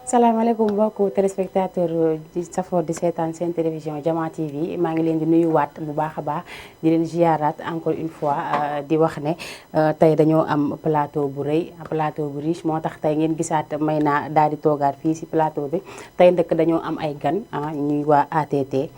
salaamaaleykum mbokku téléspectateur di safoo di seetaan seen télévision Jama TV maa ngi leen di nuyuwaat bu baax a baax di leen ziaraat encore une fois di wax ne tey dañoo am plateau bu rëy plateau bu riche moo tax tey ngeen gisaat may naa daal di toogaat fii si plateau bi tey ndëkk dañoo am ay gan ñuy waa ATT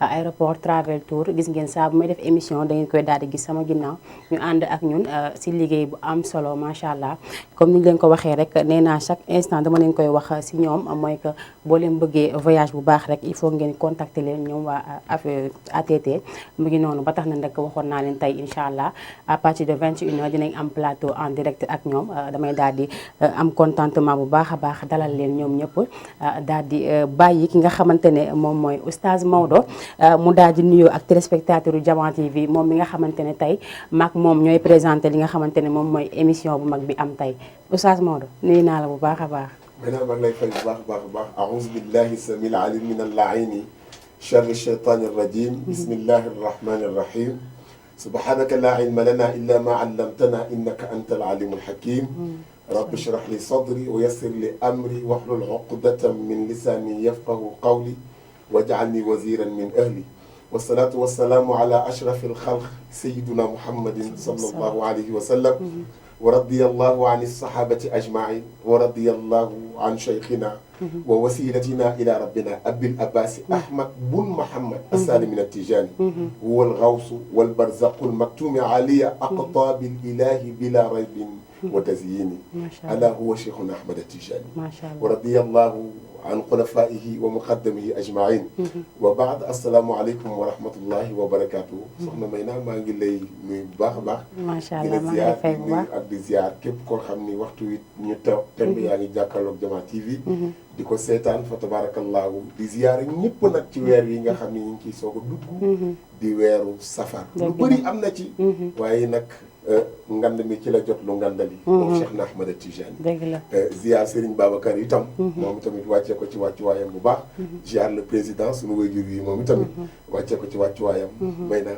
aéroport travel tour gis ngeen saa bu may def émission da ngeen koy daal di gis sama ginnaaw ñu ànd ak ñun si liggéey bu am solo macha allah comme ni ñu leen ko waxee rek nee naa chaque instant dama leen koy wax si ñoom mooy que boo leen bëggee voyage bu baax rek il faut ngeen contacter leen ñoom waa ATT mu ngi noonu ba tax na nag waxoon naa leen tey incha allah à partir de 21h dinañ am plateau en direct ak ñoom damay daal di am contentement bu baax a baax dalal leen ñoom ñëpp daal di bàyyi ki nga xamante ne moom mooy oustaz Maodo mu daal di nuyoo ak téléspectateur u Jama TV moom mi nga xamante ne tey maag moom ñooy présenté li nga xamante ne moom mooy émission bu mag bi am tey oustaz Maodo nuyu naa la bu baax a baax. maintenant maa ngi lay fay bu baax a baax a baax a'uuzu billahi samil alim min al-la'ini sharri shaytani rajim bismillahi rahmani rahim subhanaka la ilma lana illa ma 'allamtana innaka anta al-alim al-hakim rabbi shrah li sadri wa yassir li amri wahlul 'uqdatan min lisani yafqahu qawli waj'alni waziran min ahli wassalatu wassalamu ala ashrafil khalq sayyidina muhammadin sallallahu alayhi wa sallam wa radiyallahu an as-sahabati ajma'in wa radiyallahu an shaykhina wa wasilatina ila rabbina abil abbas ahmad bun muhammad as-salim min at-tijani huwa al-ghaws wal barzaq al-maktum aliya aqtab al-ilahi bila raybin wa tazyini ala huwa shaykhuna ahmad at-tijani wa radiyallahu an xulafaihi wa muqaddamihi ajmain wa baad assalaamu aleykum wa rahmatullahi wa barakaatu. soxna Mayna maa ngi lay nuyu bu baax a baax. macha allah maa ngi lay fay bu baax ak di ziar képp koo xam ni waxtu wi ñu temb yaa ngi jàkkaarloog Jama TV. di ko seetaan fa tabarakallahu di ziar ñëpp nag ci weer yi nga xam ni ñu ngi ciy soog a dugg. di weeru safar. lu bëri am na ci. waaye nag. ngand mi ci la jot lu ngandali moom Cheikh na Ahmad Tijani dëgg la ziar Serigne Babacar itam moom tamit wàccee ko ci wàccuwaayam bu baax ziar le président suñu waajur yi moom itamit wàccee ko ci wàccuwaayam may na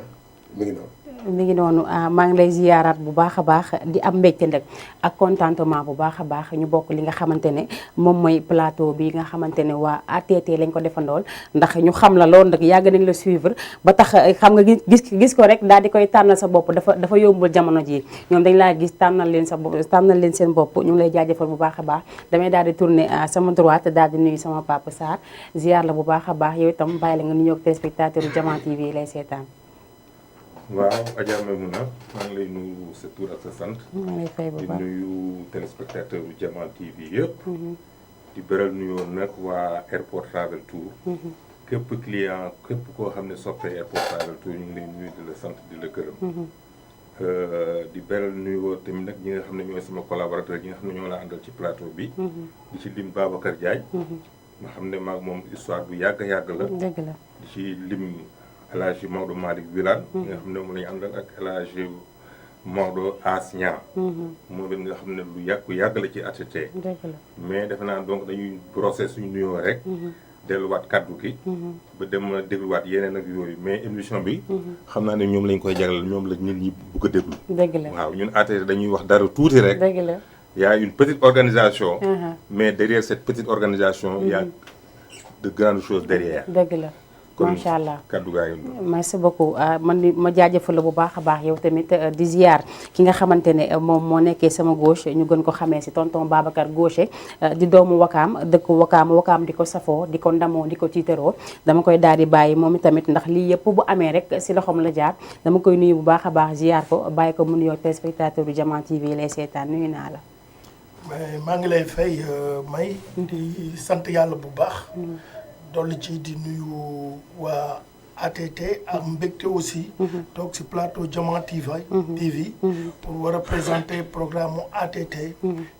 mi ngi noonu mi ngi noonu maa ngi lay ziyaaraat bu baax a baax di am mbégte nag ak contentement bu baax a baax ñu bokk li nga xamante ne moom mooy plateau bi nga xamante ne waa ATT lañ ko defandool ndax ñu xam la loolu nag yàgg nañ la suivre ba tax xam nga gis ko rek daal di koy tànnal sa bopp dafa yombul jamono ji ñoom dañ laa gis tànnal leen sa bopp tànnal leen seen bopp ñu ngi lay jaajëfal bu baax a baax damay daal di tourner sama droite daal di nuyu sama papa Sarr ziyaar la bu baax a baax yow itam bàyyi la nga nuyoo ak téléspectateur Jama TV lay seetaan. waaw Adja Maimouna maa ngi lay nuyu sa tur ak sa sant. maa ngi lay fay bu baax di nuyu téléspectateur bu Jama TV yëpp. di beral nuyoo nag waa Airport Travel Tour. képp client képp koo xam ne soppee Airport Travel Tour ñu ngi lay nuyu di la sant di la gërëm. di beral nuyoo tamit nag ñi nga xam ne ñooy sama collaborateur yi nga xam ne ñoo la àndal ci plateau bi. di ci lim Babacar Diagne. nga xam ne maag moom histoire bu yàgg la. dëgg la di ci lim. El Hadj Maodo Malick Wilane nga xam ne moom la ñu àndal ak El Hadj Maodo Asnia moo leen nga xam ne lu yàgg la ci ATT mais defe naa donc dañuy brosser suñu nuyoo rek delluwaat kaddu gi ba dem dégluwaat yeneen ak yooyu mais émission bi xam naa ne ñoom lañ koy jagleel ñoom la nit ñi bëgg a déglu dëgg la waaw ñun ATT dañuy wax dara tuuti rek dëgg la y a une petite organisation mais derrière cette petite organisation il y a de grandes choses derrière dëgg la macha allah kaddu gaa yi merci beaucoup ma jaajëfal la bu baax a baax yow tamit di ziar ki nga xamante ne moom moo nekkee sama gauche ñu gën ko xamee si tonton Babacar Gauche di doomu Wakaam dëkk Wakaam di ko safoo di ko ndamoo di ko tiitaroo dama koy daal di bàyyi moom itamit ndax lii yëpp bu amee rek si loxoom la jaar dama koy nuyu bu baax a baax ziar ko bàyyi ko mu nuyoo téléspectateur du Jama TV lay seetaan nuyu naa la. maa ngi lay fay may di sant yàlla bu baax. dolli ci di nuyu waa ATT ak mbégte aussi toog si plateau Jama TV pour war a présenter programme mu ATT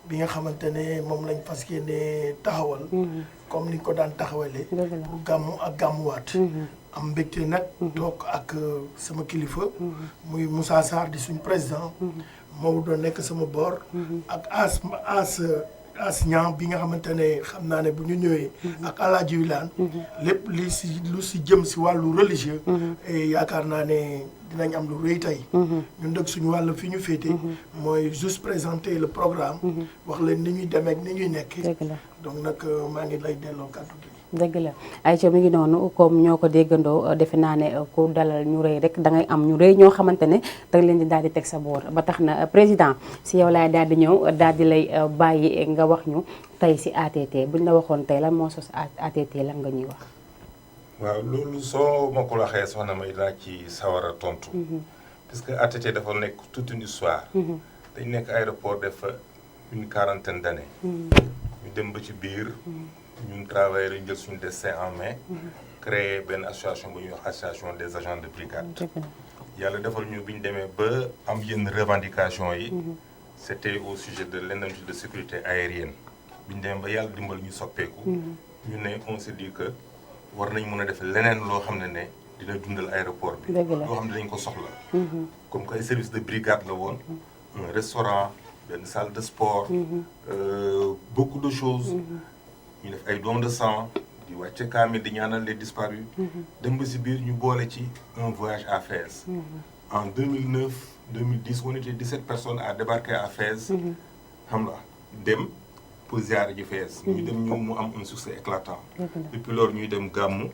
bi nga xamante ne moom lañ fas yéene taxawal comme ni ko daan taxawalee pour gàmmu ak gàmmuwaat am mbégte nag toog ak sama kilifa muy Moussa Sarr di suñ président Maodo nekk sama boor ak as Asnian bi nga xamante ne xam naa ne bu ñu ñëwee ak Alaaji Wilane lépp lu si jëm si wàllu religieux yaakaar naa ne dinañ am lu rëy tey ñun dëgg suñu wàll fi ñu féete mooy juste présenter le programme wax leen ni ñuy demee ak ni ñuy nekk donc nag maa ngi lay delloo kàddu gi. dëgg la Aïcha mi ngi noonu comme ñoo ko déggandoo defe naa ne ku dalal ñu rëy rek da ngay am ñu rëy ñoo xamante ne danga leen di daal di teg sa boor ba tax na président si yow laay daal di ñëw daal di lay bàyyi nga wax ñu tey si ATT buñ la waxoon tey lan moo sos ATT lan nga ñuy wax. waaw loolu soo ma ko waxee soxna may dinaa ci sawar a tontu. puisque ATT dafa nekk toute une histoire. dañ nekk aéroport def fa une quarantaine d'années. ñu dem ba ci biir. ñun travailleurs yi jël suñu destin en main. créer benn association bu ñuy wax association des agents de brigade. yàlla defal ñu bi ñu demee ba am yenn revendication yi. c'était au sujet de l'indemnité de sécurité aérienne. bi ñu demee ba yàlla dimbal ñu soppeeku. ñu ne on s'est dit que war nañ mën a def leneen loo xam ne dina dundal aéroport bi. loo xam ne dañ ko soxla. comme que ay service de brigade la woon. un restaurant benn salle de sport. beaucoup de choses. ñu def ay dons de sang di wàcce kaamil di ñaanal les disparus. dem ba si biir ñu boole ci un voyage à Fès. en 2009 2010 on était 17 personnes à débarquer à Fès. xam nga dem pour ziare ji Fès. ñu dem ñu mu am un succès éclatant. depuis loolu ñuy dem gàmmu.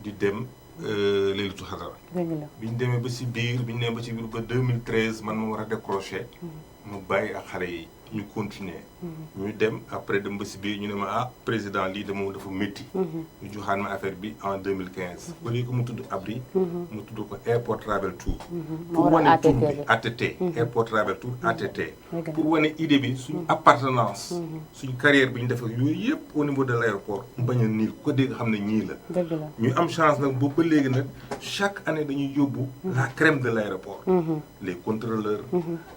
di dem Laylatul Qadr. bi ñu demee ba si biir bi ñu demee ba si biir ba 2013 man ma war a décrocher. mu bàyyi ak xale yi ñu continuer. ñu dem après dem ba si biir ñu ne ma président lii de moom dafa métti. ñu joxaan ma affaire bi en 2015. ba léegi mu tudd abri. mu tudd ko Airport Travel Tour. pour wane tour bi ATT. Airport Travel Tour ATT. pour wane idée bi suñu appartenance. suñu carrière bi ñu def ak yooyu yëpp au niveau de l' aéroport mu bañ a niil ko dégg xam ne ñii la. ñu am chance nag boobu ba léegi nag chaque année dañuy yóbbu la crème de l' aéroport. les contrôleurs.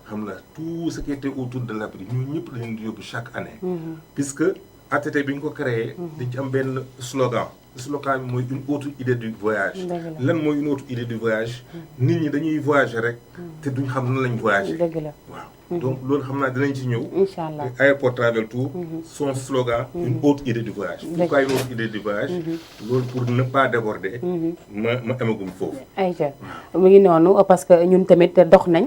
xam nga tout ce qui était autour de l'abri ñun ñëpp la leen di yóbbu chaque année. puisque ATT bi ñu ko créé. dañ ci am benn slogan. slogan bi mooy une autre idée du voyage. lan mooy une autre idée du voyage. nit ñi dañuy voyager rek. te duñ xam nan lañ voyager. waaw donc loolu xam naa dinañ ci ñëw. incha allah Airport Travel Tour. son slogan. une autre idée du voyage. pourquoi une autre idée du voyage. loolu pour ne pas déborder. ma amagum foofu. ayca mu ngi noonu parce que ñun tamit dox nañ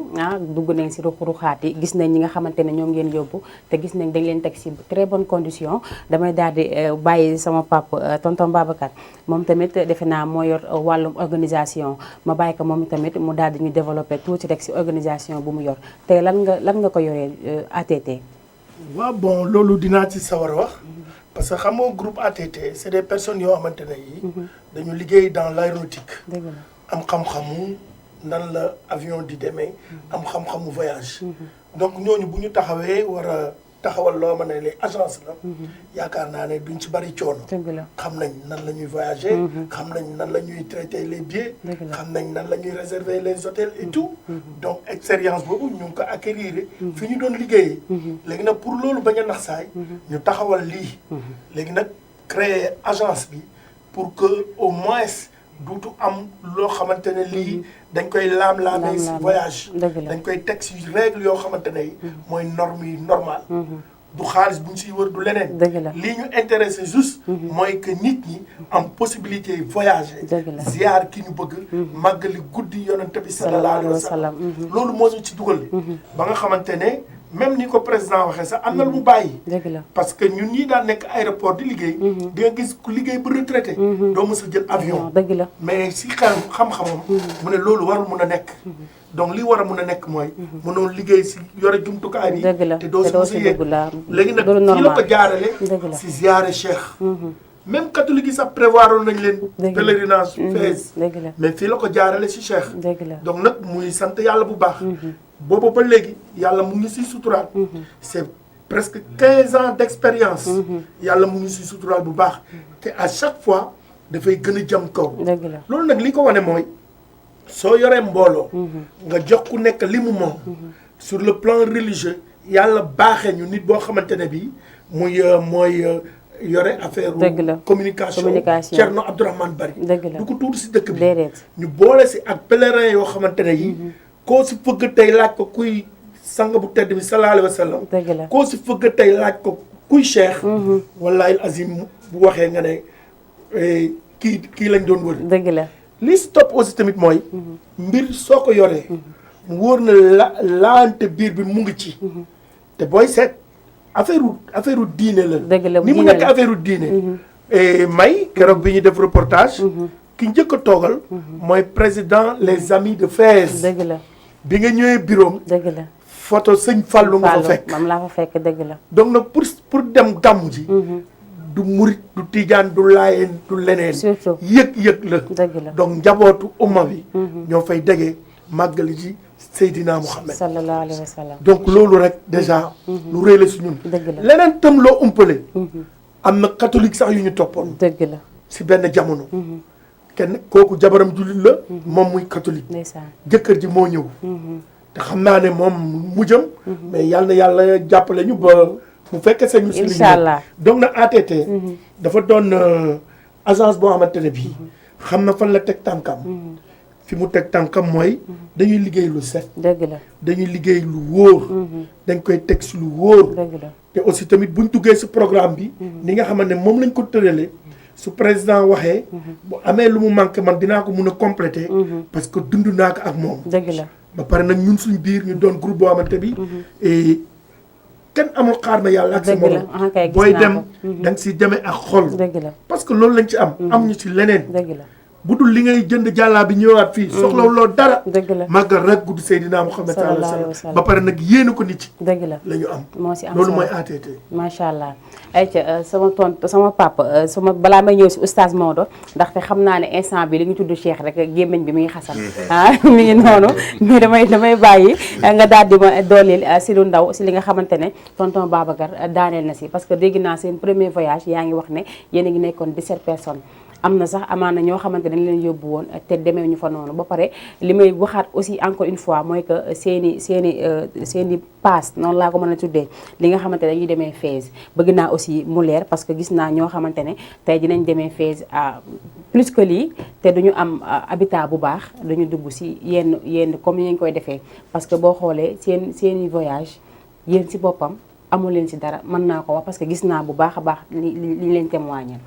dugg nañ si ruq-ruqaat yi gis nañ ñi nga xamante ne ñoom ngeen yóbbu te gis nañ dañ leen teg si très bonne condition damay daal di bàyyi sama papa tonton Babacar moom tamit defe naa moo yor wàllum organisation ma bàyyi ko moom tamit mu daal di ñu développé tuuti rek si organisation bu mu yor tey lan nga ko yoree ATT. waaw bon loolu dinaa ci sawar a wax parce que xam nga groupe ATT c'est des personnes yoo xamante ne yi dañu liggéey dans l'aéronautique am xam-xamu nan la avion di demee am xam-xamu voyage donc ñooñu bu ñu taxawee war a taxawal loo xam ne les agences la yaakaar naa ne duñ ci bari coono xam nañ nan la ñuy voyager xam nañ nan la ñuy traiter les billets xam nañ nan la ñuy réserver les hôtels et tout donc expérience boobu ñu ngi ko acquérir fi ñu doon liggéeyee léegi nag pour loolu bañ a nax saay ñu taxawal lii léegi nag créer agence bi pour que au moins duutu am loo xamante ne lii dañ koy laam-laamee si voyage dañ koy teg si règle yoo xamante ne mooy norme yi normal du xaalis bu ñu siy wër du leneen lii ñu intéressé juste mooy que nit ñi am possibilité voyager ziar ki ñu bëgg màggali guddi yonent bi sallallahu alayhi wa sallam loolu moo ñu ci dugal ba nga xamante ne même ni ko président waxee sax am na lu mu bàyyi parce que ñun ñii daan nekk aéroport di liggéey di nga gis ku liggéey bu retraité doo mës a jël avion mais si xam-xamam mu ne loolu warul mun a nekk donc li war a mun a nekk mooy mënoon liggéey si yore jumtukaay bi te doo si mës a yéeg léegi nag fii la ko jaarale si ziare Cheikh même catholique yi sax prévoir nañ leen pèlerinage Fès mais fii la ko jaarale si Cheikh donc nag muy sant yàlla bu baax boobu ba léegi yàlla mu ngi si suturaal c'est presque 15 ans d'expérience yàlla mu ngi si suturaal bu baax te à chaque fois dafay gën a jëm kaw loolu nag li ko wane mooy soo yoree mbooloo nga jox ku nekk li mu moom sur le plan religieux yàlla baaxee ñu nit boo xamante ne bii mooy yore affaire communication Thierno Abdourahmane Bari du ko tuuti si dëkk bi ñu boole si ak pèlerin yoo xamante ne yi koo si fëgg tey laaj ko kuy sang bu tedd bi sallallahu alayhi wa sallam koo si fëgg tey laaj ko kuy cheikh wallahi azim bu waxee nga ne kii lañ doon wër. dëgg la. li si topp aussi tamit mooy mbir soo ko yoree mu wóor na laante biir bi mu ngi ci te booy seet affaire diine la. dëgg la ni mu nekk affaire diine. may keroog bi ñu def reportage. ki njëkk a toogal. mooy président les amis de Fès. dëgg la. bi nga ñëwee bureau. dëgg la. photo sëñ Fallou nga fa fekk. moom laa fa fekk dëgg la. donc nag pour dem gàmmu ji. du murit du tijaan du laayeen du leneen. surtout yëg-yëg la. dëgg la. donc njabootu umma bi. ñoo fay dege màggali ji Seydina Mouhamed. sallallahu alayhi wa sallam. donc loolu rek déjà. lu rëy la si ñun. dëgg la. leneen tam loo umpale. am na catholique sax yu ñu toppoon. dëgg la. si benn jamono. kenn kooku jabaram jullit la. moom muy catholique. ndeysaan. jëkkër ji moo ñëw. te xam naa ne moom mujjam. mais yàlla na yàlla jàppale ñu ba mu fekkee seen. incha allah donc nag ATT. dafa doon agence boo xamante ne bii. xam na fan la teg tànkam. fi mu teg tànkam mooy. dañuy liggéey lu set. dëgg la. dañuy liggéey lu wóor. dañ koy teg si lu wóor. dëgg la. te aussi tamit buñ duggee si programme bi. ni nga xamante ne moom lañ ko tëralee. su président waxee. bu amee lu mu manqué man dinaa ko mun a compléter. parce que dund naa ko ak moom. dëgg la. ba pare nag ñun suñ biir ñu doon groupe boo xamante bi. et kenn amul xaar ma yàlla ak sa morom. booy dem da nga si demee ak xol. dëgg la. parce que loolu lañ ci am. amuñu ci leneen. dëgg la. bu dul li ngay jënd jàllaa bi ñëwaat fii. soxlawuloo dara. dëgg la. màggal rek gudd Seydina Muhammad sallallahu alayhi wa sallam ba pare nag yéene ko nit ci. dëgg la. la ñu am. moo si am loolu solo. mooy ATT. macha allah ayca sama papa balaa may ñëw si oustaz Maodo ndaxte xam naa ne instant bi li ñu tudd Cheikh rek gémmiñ bi mi ngi xasan mi ngi noonu mais damay bàyyi nga daal di ma dooleel si lu ndaw si li nga xamante ne tonton Babacar daaneel na si parce que dégg naa seen premier voyage yaa ngi wax ne yéen a ngi nekkoon 17 personnes. am na sax amaana ñoo xamante dañ leen yóbbu woon te demee ñu fa noonu ba pare li may waxaat aussi encore une fois mooy que seeni passe noonu laa ko mën a tuddee li nga xamante dañuy demee Fès bëgg naa aussi mu leer parce que gis naa ñoo xamante ne tey dinañ demee Fès plus que lii te duñu am habitat bu baax dañu dugg si yenn comme ni ñu koy defee parce que boo xoolee seeni voyage yéen si boppam amul leen si dara mën naa ko wax parce que gis naa bu baax a baax li leen témoigner.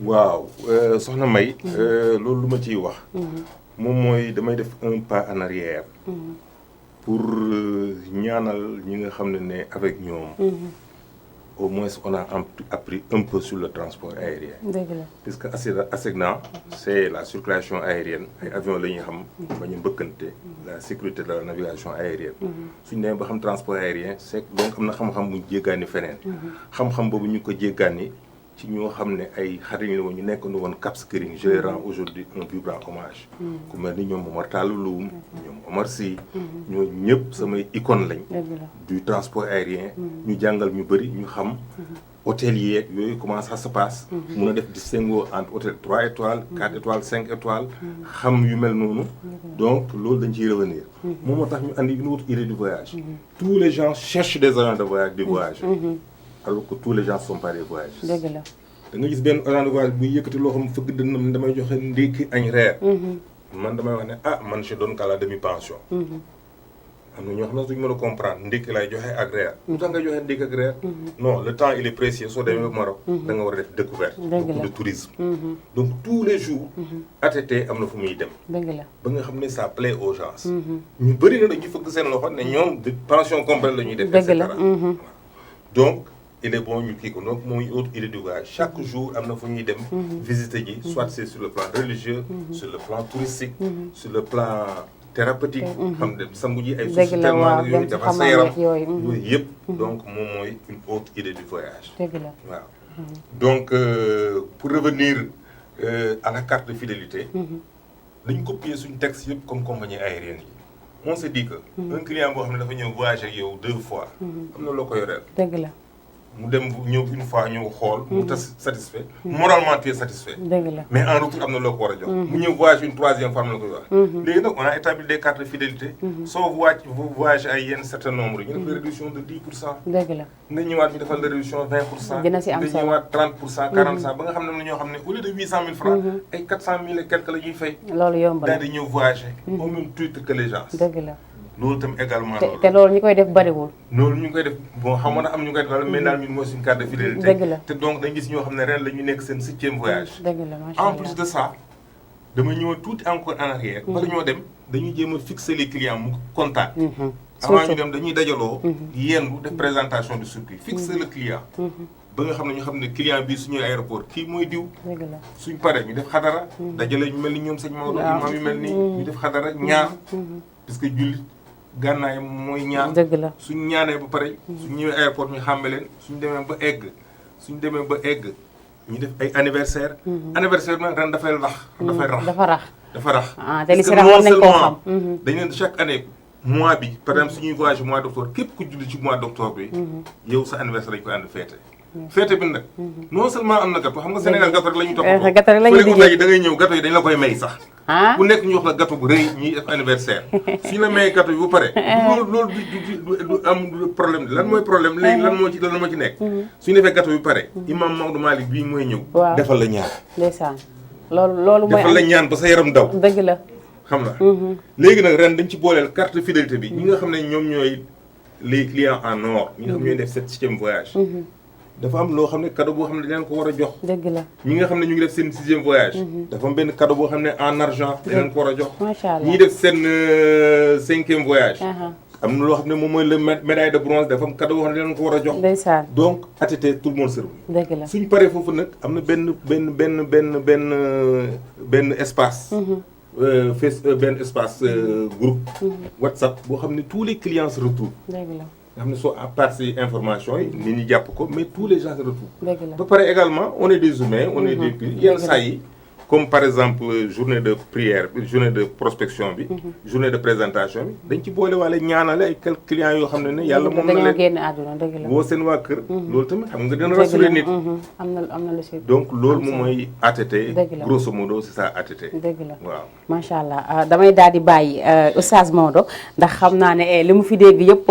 waaw soxna May loolu lu ma ciy wax moom mooy damay def un pas en arrière pour ñaanal ñi nga xam ne avec ñoom au moins on a appris un peu sur le transport aérien. dëgg la. puisque ASECNA c'est la circulation aérienne ay avion la ñuy xam ba ñu mbëkkante la sécurité de la navigation aérienne suñu demee ba xam transport aérien c'est donc am na xam-xam bu ñu jéggaani feneen xam-xam boobu ñu ko jéggaani ci ñoo xam ne ay xarit la woon ñu nekk woon Cap Skirring je leur rends aujourd'hui un vibrant hommage ku mel ni ñoom Momar Talla Loum ñoom Omar Sy ñoo ñëpp samay icône lañ du transport aérien ñu jàngal ñu bëri ñu xam hôtelier yooyu comment ça se passe mun a def distinguo entre hôtel 3 étoiles 4 étoiles 5 étoiles xam yu mel noonu donc loolu dañ ciy revenir moom moo tax ñu andi une autre idée du voyage tous les gens cherchent des agents de voyage di voyager alors que tous les gens sont pas des voyageurs. dëgg la. da nga gis benn agent de voyage buy yëkkati loo xam fëgg dënnam damay joxe ndékki añ reer. man damay wax ne man je donne qu'à la demi pension. am na ñoo xam ne duñu mën a comprendre ndékki lay joxe ak reer. lu tax nga joxe ndékki ak reer. non le temps il est précieux soo demee Maroc. da nga war a def découverte. beaucoup de tourisme. donc tous les jours. ATT am na fu muy dem. dëgg la. ba nga xam ne ça plaît aux gens. ñu bëri na dañuy fëgg seen loxo ne ñoom de pension complète la ñuy def. dëgg la. donc il est bon ñu kii ko donc mooy autre idée du voyage chaque jour am na fu ñuy dem visiter ji soit c'est sur le plan religieux sur le plan touristique sur le plan thérapeutique xam dem sangu ji ay sources tellement yooyu dafa sa yaram yooyu yëpp donc moom mooy une autre idée du voyage dëgg la. waaw donc pour revenir à la carte de fidélité dañ copier suñu texte yëpp comme compagnie aérienne yi on s'est dit que un client boo xam ne dafa ñëw voyager ak yow 2 fois am na loo ko yoreel dëgg la. mu dem ñëw une fois ñëw xool mu tas satisfait moralement tu es satisfait dëgg la. mais en retour am na loo ko war a jox mu ñëw voyage une 3e fois am na la koy wax léegi nag on a établi des cartes de fidélité soo voyage ay yenn certain nombre ñu def la réduction de 10%. dëgg la. nga ñëwaat ñu defal la réduction 20%. dina si am solo nga ñëwaat 30% 40% ba nga xam ne am na ñoo xam ne au lieu de 800 000 francs ay 400 000 et quelque la ñuy fay loolu yomb na daal di ñëw voyager au même titre que les gens dëgg la. loolu tam également te loolu ñi koy def bariwul. loolu ñu ngi koy def bon xam nga am ñu koy def daal mais daal ñun mooy suñu carte de fidélité. dëgg la te donc dañ gis ñoo xam ne ren la ñu nekk seen 7e voyage. dëgg la macha allah en plus de ça dama ñëw tuuti encore en arrière. bala ñoo dem dañuy jéem a fixer les clients mu contact. avant ñu dem dañuy dajaloo. yendu def présentation du circuit fixer le client. ba nga xam ne ñu xam ne client bi suñuy aéroport kii mooy diw. dëgg la suñ paree ñu def xadara. dajale ñu mel ni ñoom sëñ Maodo imaam yu mel ni ñu def xadara ñaan. parce que jullit gànnaay mooy ñaan. dëgg la suñ ñaanee ba pare. suñ ñëwee aéroport ñu xàmme leen suñ demee ba egg ñu def ay anniversaire. anniversaire nag ren dafay rax. dafa rax. te li si rax war nañ koo xam. dañ leen chaque année mois bi par exemple suñuy voyage mois d'octobre képp ku julli ci mois d'octobre bi. yow sa anniversaire dañ ko ànd fête. fête bi nag non seulement am na gâteau xam nga Sénégal gâteau rek la ñu toppatoo. gâteau rek la ñuy liggéey da ngay ñëw gâteau yi dañ la koy may sax. ku nekk ñu wax la gâteau bu rëy ñuy def anniversaire. suñu la mayee gâteau yi ba pare. loolu du am problème lan mooy problème léegi lan moo ci nekk. suñu defee gâteau bi pare. imam Maodo Malick bii mooy ñëw. waaw defal la ñaan. ndeysaan loolu mooy defal la ñaan ba sa yaram daw. dëgg la. xam na léegi nag ren dañ ci booleel carte de fidélité bi ñi nga xam ne ñoom ñooy les clients en or ñi nga xam ne ñooy def 7e voyage. dafa am loo xam ne cadeau boo xam ne dañ leen ko war a jox. dëgg la ñi nga xam ne ñu ngi def seen 6e voyage. dafa am benn cadeau boo xam ne en argent dañ leen ko war a jox. macha allah ñi def seen 5e voyage. am na loo xam ne moom mooy le médaille de bronze dafa am cadeau boo xam ne dañ leen ko war a jox. ndeysaan donc ATT tout le monde servi. dëgg la suñ paree foofu nag am na benn espace. benn espace groupe. WhatsApp boo xam ne tous les clients se retrouvent. dëgg la nga xam ne soo à part ces informations yi nit ñi jàpp ko mais tous les gens se retrouvent. dëgg la ba pare également on est des humains on est des yenn saa yi comme par exemple journée de prière journée de prospection bi. journée de présentation bi dañ ci boole waale ñaanale ay quelques clients yoo xam ne yàlla moom na leen dañoo génn àdduna dëgg la woo seen waa kër. loolu tamit xam nga dina rassurer nit. am na lu si. donc loolu moom mooy ATT. dëgg la grosso modo c'est ça ATT. dëgg la waaw macha allah damay daal di bàyyi Oustaz Maodo ndax xam naa ne li mu fi dégg yëpp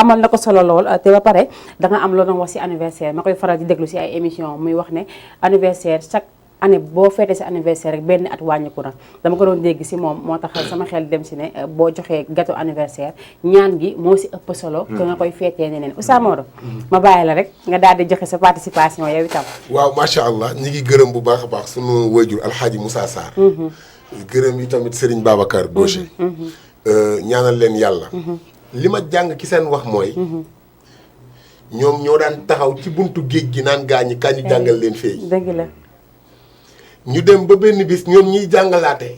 amal na ko solo lool te ba pare da nga am loo doon wax si anniversaire ma koy faral di déglu si ay émission muy wax ne anniversaire chaque année boo feetee si anniversaire rek benn at wàññiku na dama ko doon dégg si moom moo tax sama xel dem si ne boo joxee gâteau anniversaire ñaan gi moo si ëpp solo que nga koy feetee neneen Oustaz Maodo ma bàyyi la rek nga daal di joxe sa participation yow itam. waaw macha allah ñi ngi gërëm bu baax a baax sunu wayjur alxaaji Moussa Sarr. gërëm yi tamit Serigne Babacar Boucher. ñaanal leen yàlla. li ma jàng ki seen wax mooy. ñoom ñoo daan taxaw ci buntu géej gi naan gaañi kañ ñu jàngal leen fee. dëgg la. ñu dem ba benn bis ñoom ñiy jàngalaate.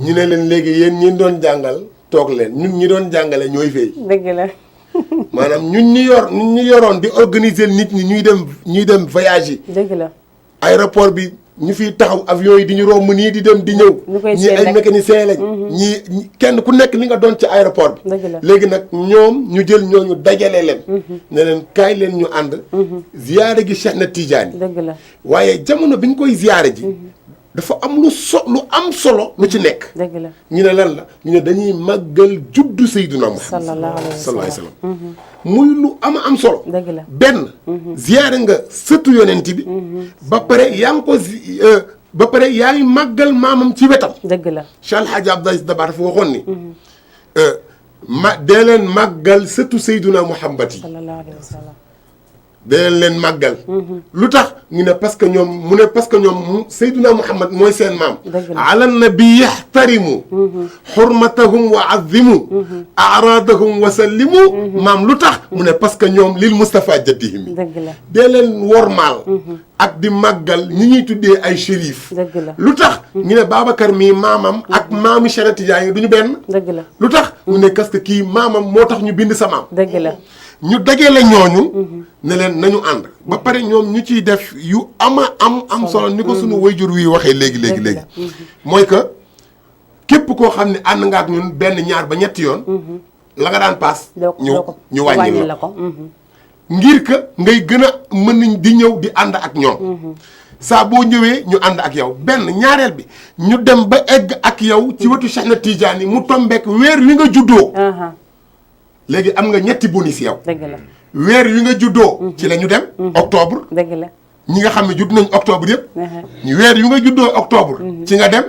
ñu ne leen léegi yéen ñi doon jàngal toog leen ñun ñi doon jàngale ñooy fay. dëgg la. maanaam ñun ñu yoroon di organiser nit ñi ñuy dem voyage yi. dëgg la. aéroport bi ñu fiy taxaw avion yi di ñu romb nii di dem di ñëw. ñii ay mécanicien lañ. ñii kenn ku nekk li nga doon ci aéroport bi. dëgg la léegi nag ñoom ñu jël ñooñu dajale leen. ne leen kaay leen ñu ànd. ziyaare gi Cheikh na Tidiane. dëgg la waaye jamono bi ñu koy ziyaare ji. dafa am lu am solo lu ci nekk. dëgg la ñu ne lan la ñu ne dañuy màggal juddu Seydina Muhammad sallallahu alayhi wa sallam muy lu am solo. dëgg la benn. ziyaare nga sëtu yonent bi. ba pare yaa ngi ko ba pare yaa ngi màggal maamam ci wetam. dëgg la Cheikh El Hadj Abdoulaye Dabar dafa waxoon ni. dee leen màggal sëtu Seydina Muhammad yi. sallallahu alayhi wa sallam dee leen màggal. lu tax ñu ne parce que ñoom mu ne parce que ñoom Seydina Muhammad mooy seen maam. ala nabi yaxtarimu. xurmatahum wa azimu. aradahum wa sallimu. maam lu tax mu ne parce que ñoom lil Moustapha jaddihim. dëgg la dee leen wormaal. ak di màggal ñi ñuy tuddee ay shérif. dëgg la lu tax ñu ne Babacar mii maamam. ak maami Cheikh Tidiane du ñu benn. dëgg la lu tax mu ne parce que kii maamam moo tax ñu bind sa maam. dëgg la ñu dajale ñooñu. ne leen nañu ànd. ba pare ñoom ñu ciy def yu am solo ni ko sunu wayjur wi waxee léegi. mooy que képp koo xam ne ànd nga ak ñun benn ñaar ba ñetti yoon. la nga daan paas. ñu wàññi la ko. ngir que ngay gën a mën di ñëw di ànd ak ñoom. saa boo ñëwee ñu ànd ak yow benn ñaareel bi ñu dem ba egg ak yow ci wetu Cheikh na Tidiane yi mu tombeek weer wi nga juddoo. léegi am nga ñetti bonus yow. dëgg la weer wi nga juddoo. ci la ñu dem. octobre. dëgg la ñi nga xam ne judd nañ octobre yëpp. weer yu nga juddoo octobre. ci nga dem.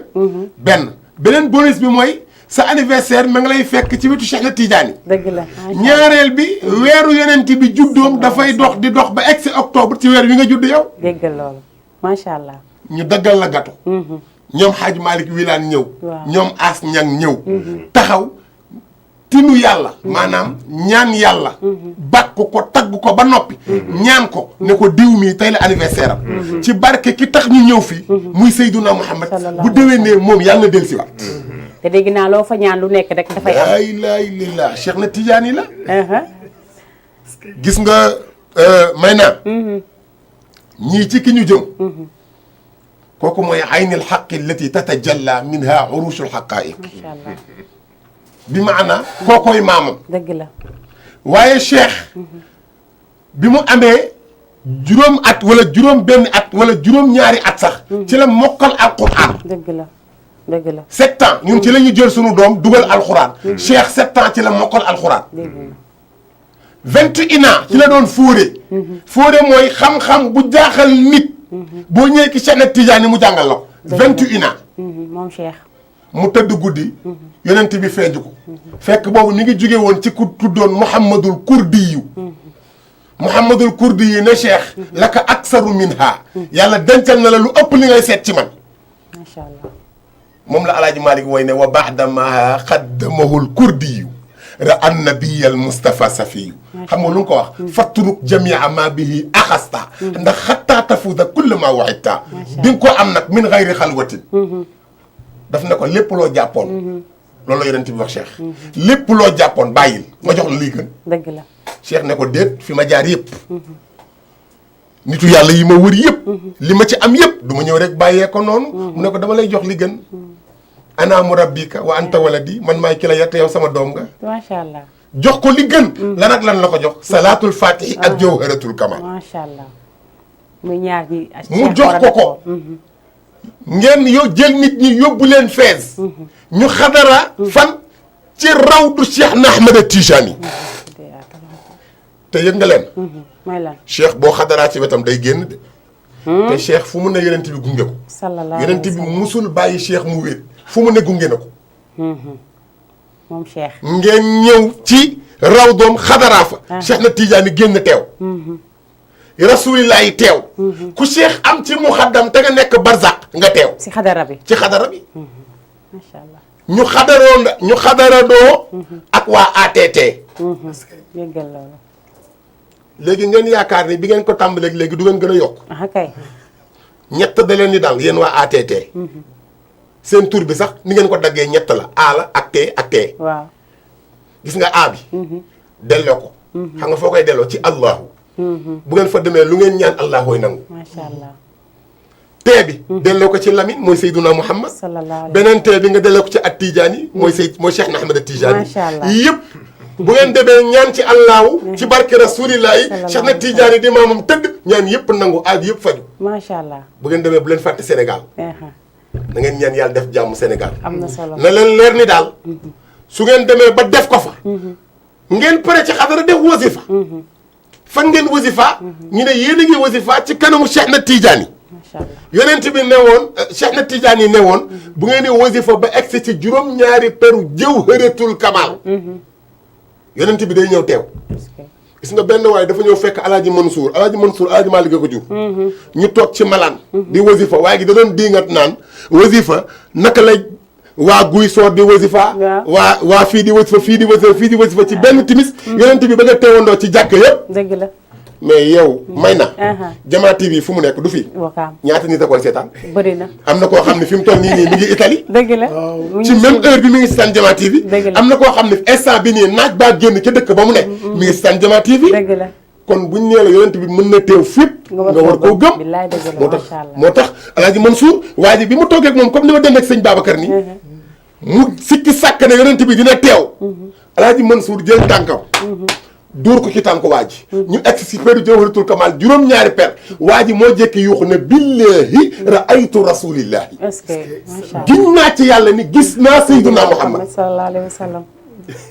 benn beneen bonus bi mooy sa anniversaire ma ngi lay fekk ci wetu Cheikh na Tidiane. dëgg la ñaareel bi weeru yonent bi juddoom dafay dox di dox ba egg si octobre ci weer wi nga judd yow. dégg loolu macha allah. ñu daggal la gato. ñoom Hadj Malick Wilane ñëw. ñoom As Ñang ñëw. taxaw tinu yàlla. maanaam ñaan yàlla. bàkk ko tagg ko ba noppi. ñaan ko ne ko diw mii tey la anniversaire am. ci barke ki tax ñu ñëw fii. muy Seydouna Muhammad bu déwénee moom yàlla na dellusiwaat. te dégg naa loo fa ñaan lu nekk rek dafay am. laa ilaaha illallaah Cheikh na Tidiane la. gis nga may naa. ñii ci ki ñu jëm. kooku mooy aynil xaqi allati tatajalla minha urushul xaqaa'iq. macha allah. bi maana kookoy maamam. dëgg la. waaye Cheikh. bi mu amee juróom at wala juróom benn at wala juróom ñaari at sax. ci la mokkal alquran. dëgg la dëgg la. 7 ans ñun ci la ñu jël sunu doom dugal alquran. Cheikh 7 ans ci la mokkal alquran. 21 ans ci la doon fóore. fóore mooy xam-xam bu jaaxal nit. boo ñëwee ki Cheikh na Tidiane mu jàngal la ko. 21 ans. moom Cheikh. mu tëdd guddi. yonent bi feeju ko. fekk boobu mi ngi jóge woon ci ku tuddoon Mouhamadul Kurdi yu. Mouhamadul Kurdi yi ne Cheikh. la ka aksaru minha. yàlla dencal na la lu ëpp li ngay seet ci man. macha allah. moom la Alaaji Malick woy ne wa baxdama xaddamahul Kurdi yu. ra an nabiyal Mustafa Safiyu. xam nga lu nga ko wax. fatturuk jamia ma bihi axasta. ndax xattaa tafuuda kulla ma waxita. di nga ko am nag min xayri xalwatin. daf ne ko lépp loo jàppoon. loolu la yonent bi wax Cheikh. lépp loo jàppoon bàyyil ma jox la liy gën. dëgg la. Cheikh ne ko déet fi ma jaar yëpp. nitu yàlla yi ma wër yëpp. li ma ci am yëpp du ma ñëw rek bàyyee ko noonu. mu ne ko dama lay jox li gën. ana murabbika wa anta waladi man maay ki la yar te yow sama doom nga. macha allah. jox ko li gën. lan ak lan la ko jox. salaatul fatihi ak jawharatul kamal. macha allah. muy ñaar ñi. mu jox ko ko. ngeen yow jël nit ñi yóbbu leen fees. ñu xadara fan ci rawdu Cheikh na Ahmada Tijani. te yëg nga leen. mooy lan. Cheikh boo xadaraa ci wetam day génn de. te Cheikh fu mu ne yonent bi gunge ko. sallallahu yonent bi musul bàyyi Cheikh mu wéet fu mu ne gunge na ko. moom Cheikh. ngeen ñëw ci rawdoom xadaraa fa. Cheikh na Tijani génn teew. rasulillahi teew. ku Cheikh am ci muxaddam te nga nekk barzaq nga teew. si xadara bi. ci xadara bi. macha allah. ñu xadaradoo ak waa ATT. yëggal loolu. léegi ngeen yaakaar ni bi ngeen ko tàmbalee léegi du ngeen gën a yokk. ah kay. ñett da leen di dal yéen waa ATT. seen tur bi sax ni ngeen ko daggee ñett la A la ak T ak T. waaw. gis nga A bi. delloo ko. xam nga foo koy delloo ci Allahu. bu ngeen fa demee lu ngeen ñaan Allahu koy nangu. macha allah. T bi. delloo ko ci Lamine mooy Seydouna Muhammad. sallallahu alayhi beneen T bi nga delloo ko ci at Tijaani mooy mooy Cheikh na Ahmada Tijaani. macha allah yëpp. bu ngeen demee ñaan ci Allahu. ci barke rasulillahi Cheikh na Tijaani di maamam tëdd. ñaan yëpp nangu aaj yëpp faju. macha allah. bu ngeen demee bu leen fàtte Sénégal. na ngeen ñaan yàlla def jàmm Sénégal. am na solo. na leen leer ni daal. su ngeen demee ba def ko fa. ngeen pare ci xadara def wasifa. fan ngeen wasifa. ñu ne yéen a ngi wasifa ci kanamu Cheikh na Tijaani. macha allah. yonent bi ne woon Cheikh na Tijaani ne woon. bu ngeen di wasifa ba egsi ci juróom-ñaari peru jawharatul kamal. yonent bi day ñëw teew. gis nga benn waaye dafa ñëw fekk alaaji Mansour alaaji Malick ko jur. ñu toog ci malaan di wasifa waaye gi da doon diingat naan wasifa naka lay waa guy soor di wasifa. waa fii di wasifa fii di wasifa ci benn timis. yonent bi ba nga teewandoo ci jàkk yëpp. dëgg la. mais yow may na. Jama TV fu mu nekk du fi. wakaam ñaata nit a koy seetaan. bëri na. am na koo xam ne fi mu toll nii mi ngi Italie. dëgg la. ci même heure bi mi ngi seetaan Jama TV. dëgg la am na koo xam ne instant bi nii naaj baa génn ca dëkk ba mu nekk. mi ngi seetaan Jama TV. dëgg la. kon buñ nee la yonent bi mën na teew fépp. nga war koo gëm. billaay dëgg la moo tax macha allah. moo tax Alaaji Mansour waa ji bi mu toogee ak moom comme ni ma dem ak sëñ Babacar nii. mu sikki sàkk ne yonent bi dina teew. Alaaji Mansour jël tànkam. dóor ko ci tànk waa ji. ñu egg si peru jawharatul kamal juróom-ñaari per. waa ji moo jékki yuuxu ne billahi raaytu rasulillahi. est-ce que macha allah. gis naa ci yàlla ni gis naa Seydina Muhammad. sallallahu alayhi wa sallam.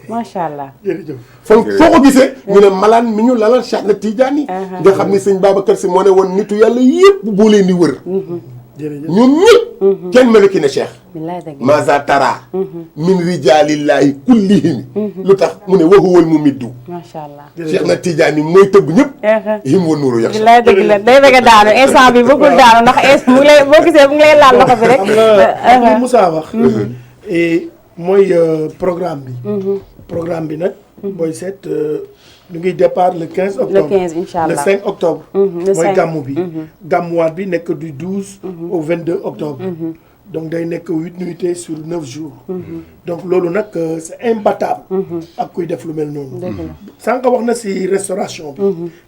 macha allah. jërëjëf. foo ko gisee ñu ne malaan mi ñu lalal Cheikh na Tidiane. nga xam ni sëñ Babacar si moo ne woon nitu yàlla yëpp boo leen di wër. jërëjëf ñun ñëpp kenn melu ki ne Cheikh billaay dëgg la. maza tara min rijalillahi kullihim lu tax mu ne waxuwal mu middu macha allah. Cheikh na Tidiane mooy tëgg ñëpp him wa nuuru yax billaay dëgg la day bëgg a daanu instant bi bëggul daanu ndax mu ngi lay boo gisee mu ngi lay laal loxo bi rek. xam nga li Moussa wax et mooy programme bi nag booy seet ñu ngi départ le 15 octobre le 15 incha allah le 5 octobre le mooy 5. gàmmu bi gàmmuwaat bi nekk du 12 au 22 octobre donc day nekk 8 nuitées sur 9 jours donc loolu nag c'est imbattable ak kuy def lu mel noonu sànq wax na si restauration bi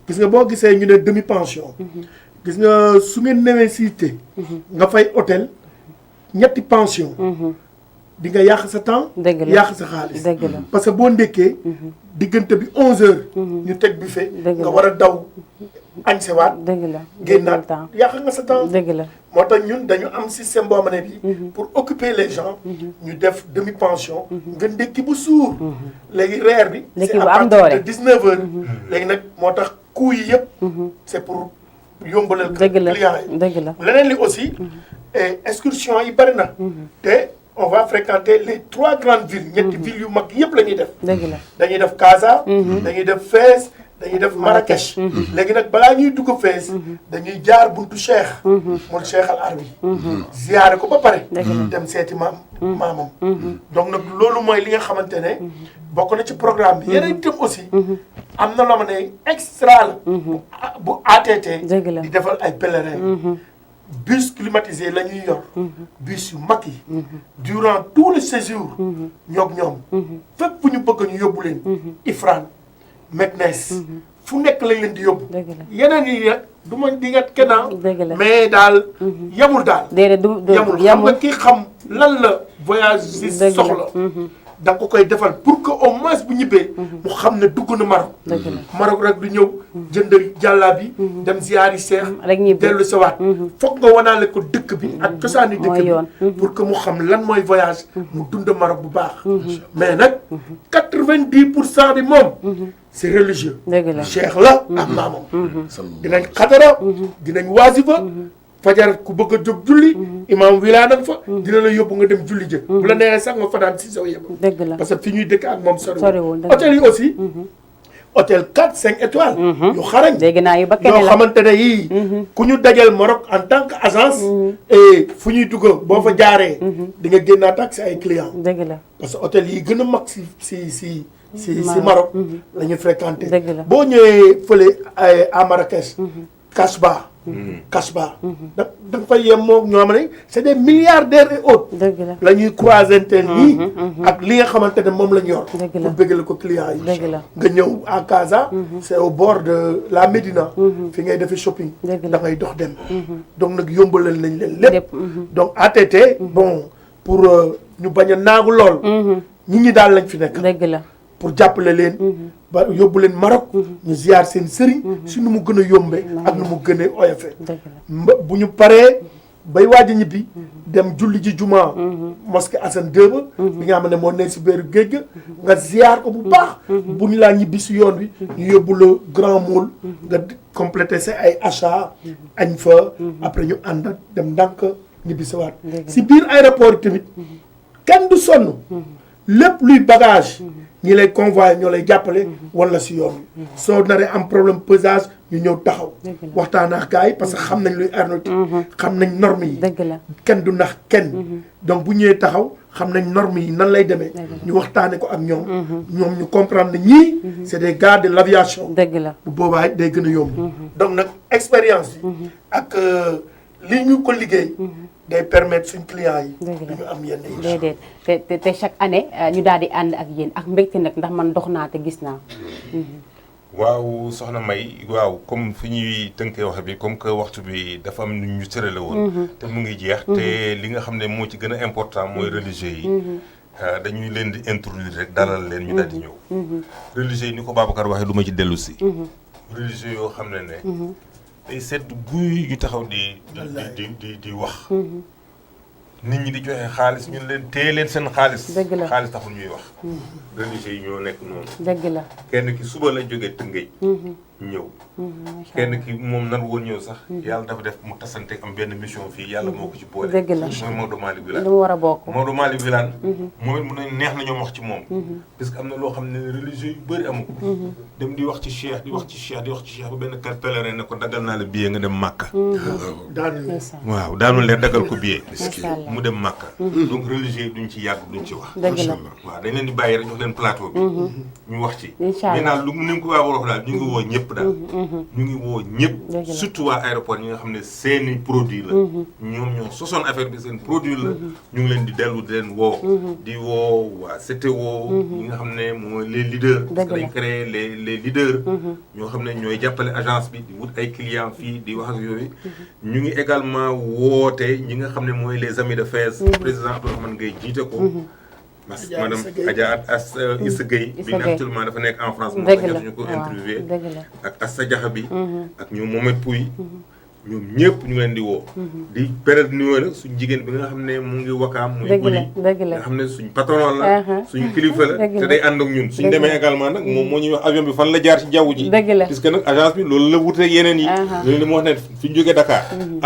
gis nga boo gisee ñu ne demi pension gis nga su ngeen newee cité nga fay hôtel ñetti pension di nga yàq sa temps dëgg la yàq sa xaalis dëgg la. parce que boo ndekkee diggante bi 11h ñu teg buffet Dëgg nga la. war a daw añsewaat dëgg la. génnaat temps yàq nga sa temps dëgg la. moo tax ñun dañu am système boo xam ne bi pour occuper les gens ñu def demi pension nga ndekki bu suur léegi reer bi Ndekki c'est bu à am partir doole. de 19h léegi nag moo tax coût yi yëpp c'est pour yombalal dëgg la client yi dëgg la. leneen li aussi excursion yi bari na te on va fréquenter les 3 grandes villes ñetti villes yu mag yëpp la ñuy def dëgg la. dañuy def Casa dañuy def Fès dañuy def Marrakech léegi nag balaa ñuy dugg Fès dañuy jaar buntu Cheikh moom Cheikh Al Arbi ziyaare ko ba pare dem seeti maamam donc nag loolu mooy li nga xamante ne bokk na ci programme bi yeneen itam aussi am na loo xam ne extra la bu ATT Dëgg la. di defal ay pèlerins bus climatisé la ñuy yor bus yu mag yi durant tout le séjour ñoom fépp fu ñu bëgg ñu yóbbu leen Ifrane Meknès fu nekk lañ leen di yóbbu Dëgg la. yeneen yi nag du ma di nga kenn Dëgg la. mais daal yamul daal déedéet du yamul xam nga ki xam lan la voyage si Dëgg la. soxla da nga ko koy defal pour que au moins bu ñibbee mu xam ne dugg na Maroc dëgg la. Maroc rek du ñëw jënd jàllaa bi dem ziyaari seex rek ñibbi. dellu sa waat foog nga wanaale ko dëkk bi ak cosaani dëkk mooy bi yoon. pour que mu xam lan mooy voyage mu dund Maroc bu baax mais nag 90% bi moom c'est religieux dëgg la. cheikh la ak maamam dinañ xadara dinañ waasifa fajar ku bëgg a jóg julli imam wilaa nag fa dina la yóbbu nga dem julli jë bu la neexee sax nga fanaan si saw yëpp dëgg la. parce que fi ñuy dëkk ak moom Soriwul, soriwul dëgg la. hôtel yi aussi hôtel 4 5 étoiles yu xarañ dégg naa yu ba kenn yoo la. xamante ne yii ku ñu dajal Maroc en tant que agence et fu ñuy dugg boo fa jaaree di nga génnaat ak si ay clients dëgg la. parce que hôtel yi gën a mag si Maroc la ñu fréquenté Dëgg la. boo ñëwee fële à Marrakech Kasbah Kasbah da nga fay yem moom ñoo xam ne c'est des milliardaires et autres dëgg la. la ñuy croisante nii ak li nga xamante ne moom la ñu yor Dëgg la. pour bëggale ko clients yi dëgg la. nga ñëw à Casa c'est au bord de la Médina fi ngay defee shopping Dëgg la. da ngay dox dem donc nag yombalal nañ leen lépp lépp. donc ATT bon pour ñu bañ a naagu lool ñi daal lañ fi nekk dëgg la. pour jàppale leen ba yóbbu leen Maroc ñu ziar seen sëriñ si nu mu gën a yombe ak nu mu gën a oyofe dëgg la. bu ñu paree bay waaj a ñibbi dem julli ji juma mosquée Hassan II ba bi nga xam ne moo ne si béeru géej ga nga ziar ko bu baax bu ñu laa ñibbi si yoon wi ñu yóbbu la Grand Moule nga complété sa ay achat añ fa après ñu ànd dem ndànk ñibbi sa waat si biir aéroport yi tamit kenn du sonn lépp luy bagage ñi lay convoyé ñoo lay jàppale wala si yoon wi soo naree am problème pesage ñu ñëw taxaw waxtaan ak gars yi parce que xam nañ luy aéronautique xam nañ normes yi dëgg la. kenn du nax kenn donc bu ñëwee taxaw xam nañ normes yi nan lay demee ñu waxtaane ko ak ñoom ñu comprendre ne ñii c'est des gars de l'aviation dëgg la. bu boobaa day gën a yomb donc nag expérience yi ak li ñu ko liggéey day permettre suñ clients yi Dëgg la. ñu am yenn yi déedéet te chaque année ñu daal di ànd ak yéen ak mbégte nag ndax man dox naa te gis naa. waaw soxna May waaw comme fi ñuy tënkee wax bi comme que waxtu bi dafa am nu ñu tërale woon te mu ngi jeex te li nga xam ne moo ci gën a important mooy religieux yi dañuy leen di introduire rek dalal leen ñu daal di ñëw religieux yi ni ko Babacar waxee du ma ci dellu si religieux yoo xam ne day sedd guy ñu taxaw di wax nit ñi di joxe xaalis ñun leen téye leen seen xaalis Dëgg la. xaalis taxul ñuy wax religieux yi ñoo nekk noonu dëgg la. kenn ki suba la jógee Tëngéej ñëw kenn ki moom nar woon ñëw sax yàlla dafa def mu tasante am benn mission fii yàlla moo ko ci boole dëgg la mooy Maodo Malick Wilane lu mu war a bokk Maodo Malick Wilane moom it mun nañ neex na ñoom wax ci moom parce que am na loo xam ne religieux yu bëri amu ko dem di wax ci cheikh di wax ci cheikh di wax ci cheikh ba benn kar pèlerin ne ko daggal naa la billet nga dem Màkka waaw daanul leen daggal ko billet mu dem Màkka donc religieux duñ ci yàgg duñ ci wax dëgg la waaw dañ leen di bàyyi rek jox leen plateau bi ñu wax ci incha allah maintenant lu mu ni ko waa wax daal ñu ngi woo ñëpp daal ñu ngi woo ñëpp surtout waa aéroport ñi nga xam ne seeni produit la ñoom ñoo sosoon affaire bi seen produit la ñu ngi leen di dellu di leen woo di woo waa CTO ñi nga xam ne mooy les leaders parce que dañ créé les leaders ñoo xam ne ñooy jàppale agence bi di wut ay clients fii di wax ak yooyu ñu ngi également woote ñi nga xam ne mooy les amis de Fès président Abdourahmane Gueye jiite ko madame Adja Issa Gueye bi nga actuellement dafa nekk en France moo tax ñu ko interviewé ak Assa Diakha bi ak ñoom Mohamed Pouy ñoom ñëpp ñu ngi leen di woo di période numéro suñ jigéen bi nga xam ne mu ngi wakaam muy guddi nga xam ne suñ patron la suñ kilifa la te day ànd ak ñun suñ demee également nag moom moo ñuy wax avion bi fan la jaar ci jaww ji puisque nag agence bi loolu la wute yeneen yi loolu li mu wax ne fi ñu jógee Dakar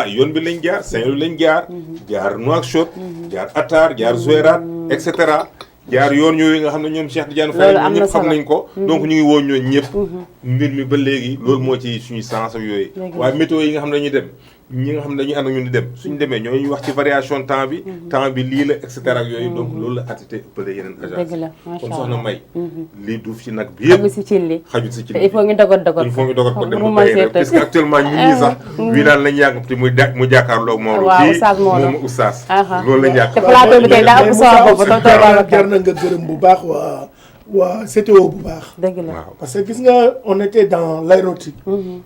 yoon bi lañ jaar Saint-Louis lañ jaar Nouakchott jaar Atar jaar Zouérate et cetera jaar yoon yooyu nga xam ne ñoom Cheikh Tidiane Faye ñun ñëpp xam nañ ko donc ñu ngi woo ñooñu ñëpp mbir mi ba léegi loolu moo ci suñu sens ak yooyu waaye météo yi nga xam ne dañuy dem ñi nga xam ne dañuy ànd ak ñun di dem suñu demee ñooñu wax ci variation temps bi lii la et cetera ak yooyu donc loolu la attité ëppale yeneen agence kon soxna May lii duuf ci nag bi yëpp xajul si ci li il faut ñu dogot ko dem ba bàyyi rek parce que actuellement ñun ñii sax wii naan lañ yàgg te mu jàkkaarloo ak Maodo kii moom oustaz loolu lañ yàgg jar na nga gërëm bu baax waa CTO bu baax. dëgg la parce que gis nga on était dans l'aéronautique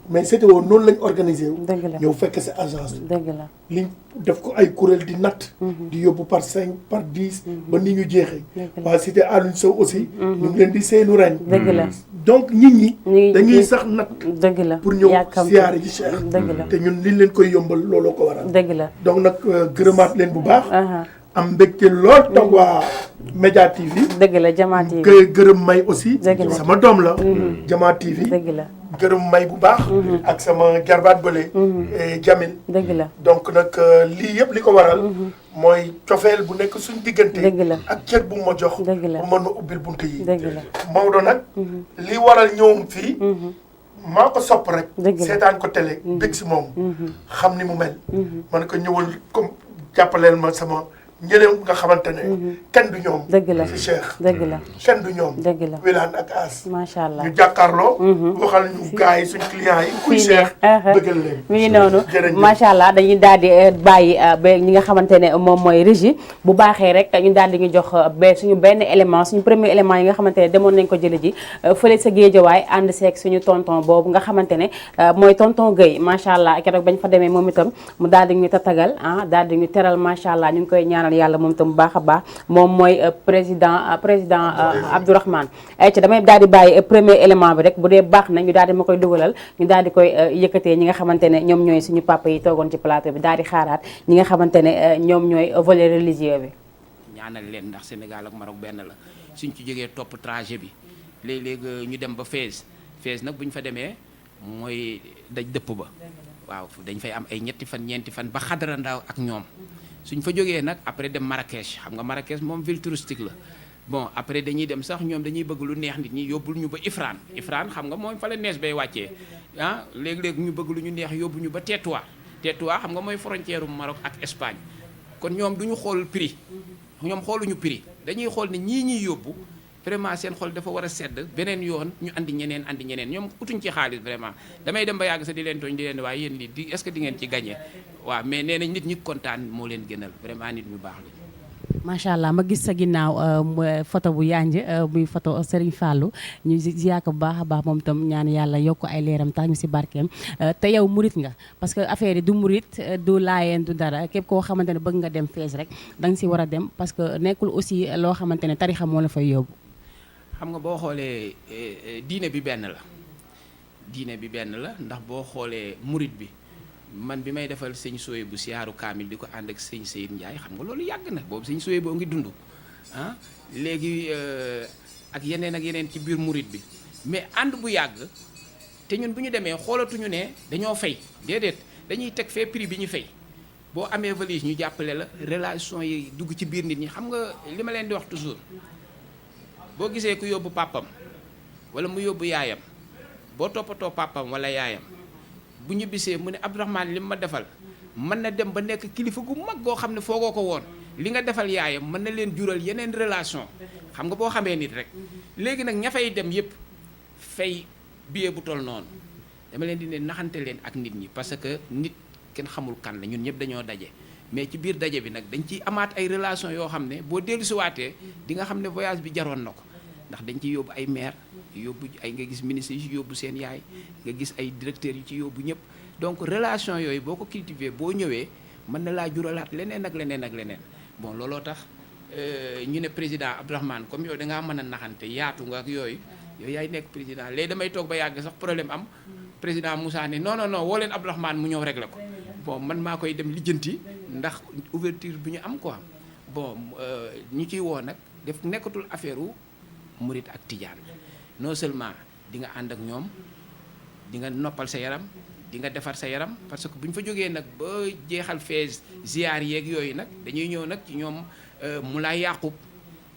mais CTO noonu lañ organisé wu. dëgg la ñëw fekk si agence bi. dëgg la liñ def ko ay kuréel di natt. di yóbbu par 5 par 10. ba ni ñu jeexee. waa cité Alioune Sow aussi. ñu ngi leen di seenu ren. dëgg la donc nit ñi. dañuy sax natt. dëgg la pour ñëw siyaare ji Cheikh. dëgg la te ñun liñ leen koy yombal looloo ko waral. dëgg la donc nag gërëmaat leen bu baax. am mbégte lool toog waa Média TV. dëgg la Jama TV gërëm May aussi. dëgg la sama doom la. Jama TV. dëgg la gërëm May bu baax. ak sama jarbaat bële. Jamil. dëgg la donc nag lii yëpp li ko waral. mooy cofeel bu nekk suñ diggante. dëgg la ak cër bu ma jox. dëgg la bu mën ma ubbil bunt yi. dëgg la Maodo nag. li waral ñëwum fii. maa ko sopp rek. seetaan ko télé. bég si moom. xam ni mu mel. man ko ñëwal comme jàppaleel ma sama. ñeneen nga xamante ne. kenn du ñoom. dëgg la ci Cheikh. dëgg la kenn du ñoom. dëgg la Wilane ak As. macha allah ñu jàkkaarloo. waxal ñu gars yi suñ clients yi. kuy Cheikh bëggal leen. mi ngi noonu macha allah dañuy daal di bàyyi ba ñi nga xamante ne moom mooy régie bu baaxee rek ñu daal di ñu jox ba suñu benn élément suñu premier élément yi nga xamante ne demoon nañ ko jële ji fële sa Géejawaay ànd seeg suñu tonton boobu nga xamante ne mooy tonton Guèye macha allah keroog bañ fa demee moom itam mu daal di ñu tatagal daal di ñu teral macha allah ñu ngi koy ñaanal yàlla moom itam bu baax a baax moom mooy président Abdourahmane ci damay daal di bàyyi premier élément bi rek bu dee baax na ñu daal di ma koy dugalal ñu daal di koy yëkkatee ñi nga xamante ne ñoom ñooy suñu papa yi toogoon ci plateau bi daal di xaaraat ñi nga xamante ne ñoom ñooy volet religieux bi. ñaanal leen ndax Sénégal ak Maroc benn la suñ ci jógee topp trajet bi léeg-léeg ñu dem ba Fès nag bu ñu fa demee mooy daj dëpp ba waaw dañ fay am ay ñetti fan ñeenti fan ba Xadara Ndaw ak ñoom suñ fa jógee nag après dem Marrakech xam nga Marrakech moom ville touristique la bon après dañuy dem sax ñoom dañuy bëgg lu neex nit ñi yóbbul ñu ba Ifrane xam nga moom fa la nees bay wàccee léeg-léeg ñu bëgg lu ñu neex yóbbu ñu ba Tétouan xam nga mooy frontière Maroc ak Espagne kon ñoom du ñu xool prix ñoom xooluñu prix dañuy xool ne ñii ñuy yóbbu vraiment seen xol dafa war a sedd beneen yoon ñu andi ñeneen ñoom utuñ ci xaalis vraiment damay dem ba yàgg sax di leen tooñ di leen waaye yéen lii di est-ce que di ngeen ci gagné waaw mais nee nañ nit ñi kontaan moo leen gënal vraiment nit ñu baax la. macha allah ma gis sa ginnaaw photo bu yanj muy photo Serigne Fallou ñu ziyaaka bu baax a baax moom itam ñaan yàlla yokk ay leeram tax ñu si barkeem te yow murit nga parce que affaire yi du murit du laayeen du dara képp koo xamante ne bëgg nga dem Fès rek da nga si war a dem parce que nekkul aussi loo xamante ne tarixa moo la fay yóbbu. xam nga boo xoolee diine bi benn la ndax boo xoolee murit bi man bi may defal sëñ Soye bu siyaaru kaamil di ko ànd ak sëñ Seyid Ndiaye xam nga loolu yàgg na boobu sëñ Soye boo ngi dund léegi ak yeneen ci biir murit bi mais ànd bu yàgg te ñun bu ñu demee xoolatuñu ne dañoo fay déedéet dañuy teg fee prix bi ñu fay boo amee valise ñu jàppale la relation yi dugg ci biir nit ñi xam nga li ma leen di wax toujours boo gisee ku yóbbu pàppam wala mu yóbbu yaayam boo toppatoo pàppam wala yaayam bu ñu bisee mu ne Abdourahmane li ma defal mën na dem ba nekk kilifa gu mag goo xam ne foogoo ko woon li nga defal yaayam mën na leen jural yeneen relation xam nga boo xamee nit rek léegi nag ña fay dem yépp fay billet bu toll noonu dama leen di ne naxante leen ak nit ñi parce que nit kenn xamul kan la ñun ñëpp dañoo daje mais ci biir daje bi nag dañ ciy amaat ay relation yoo xam ne boo dellusiwaatee di nga xam ne voyage bi jaroon na ko ndax dañ ciy yóbbu ay maire yóbbu ay nga gis ministre yu ci yóbbu seen yaay nga gis ay directeurs yu ci yóbbu ñëpp donc relation yooyu boo ko cultiver boo ñëwee mën na laa juralaat leneen ak leneen ak leneen bon looloo tax ñu ne président Abdourahmane comme yow da ngaa mën a naxante yaatu nga ak yooyu yaay nekk président léegi damay toog ba yàgg sax problème am président Moussa ne non woo leen Abdourahmane mu ñëw régler ko bon man maa koy dem lijjanti ndax ouverture bi ñu am quoi bon ñu ciy woo nag def nekkatul affaire u murit ak tijaan non seulement di nga ànd ak ñoom di nga noppal sa yaram di nga defar sa yaram parce que bu ñu fa jógee nag ba jeexal fees ziar yeeg yooyu nag dañuy ñëw nag ci ñoom Moulay Yaqub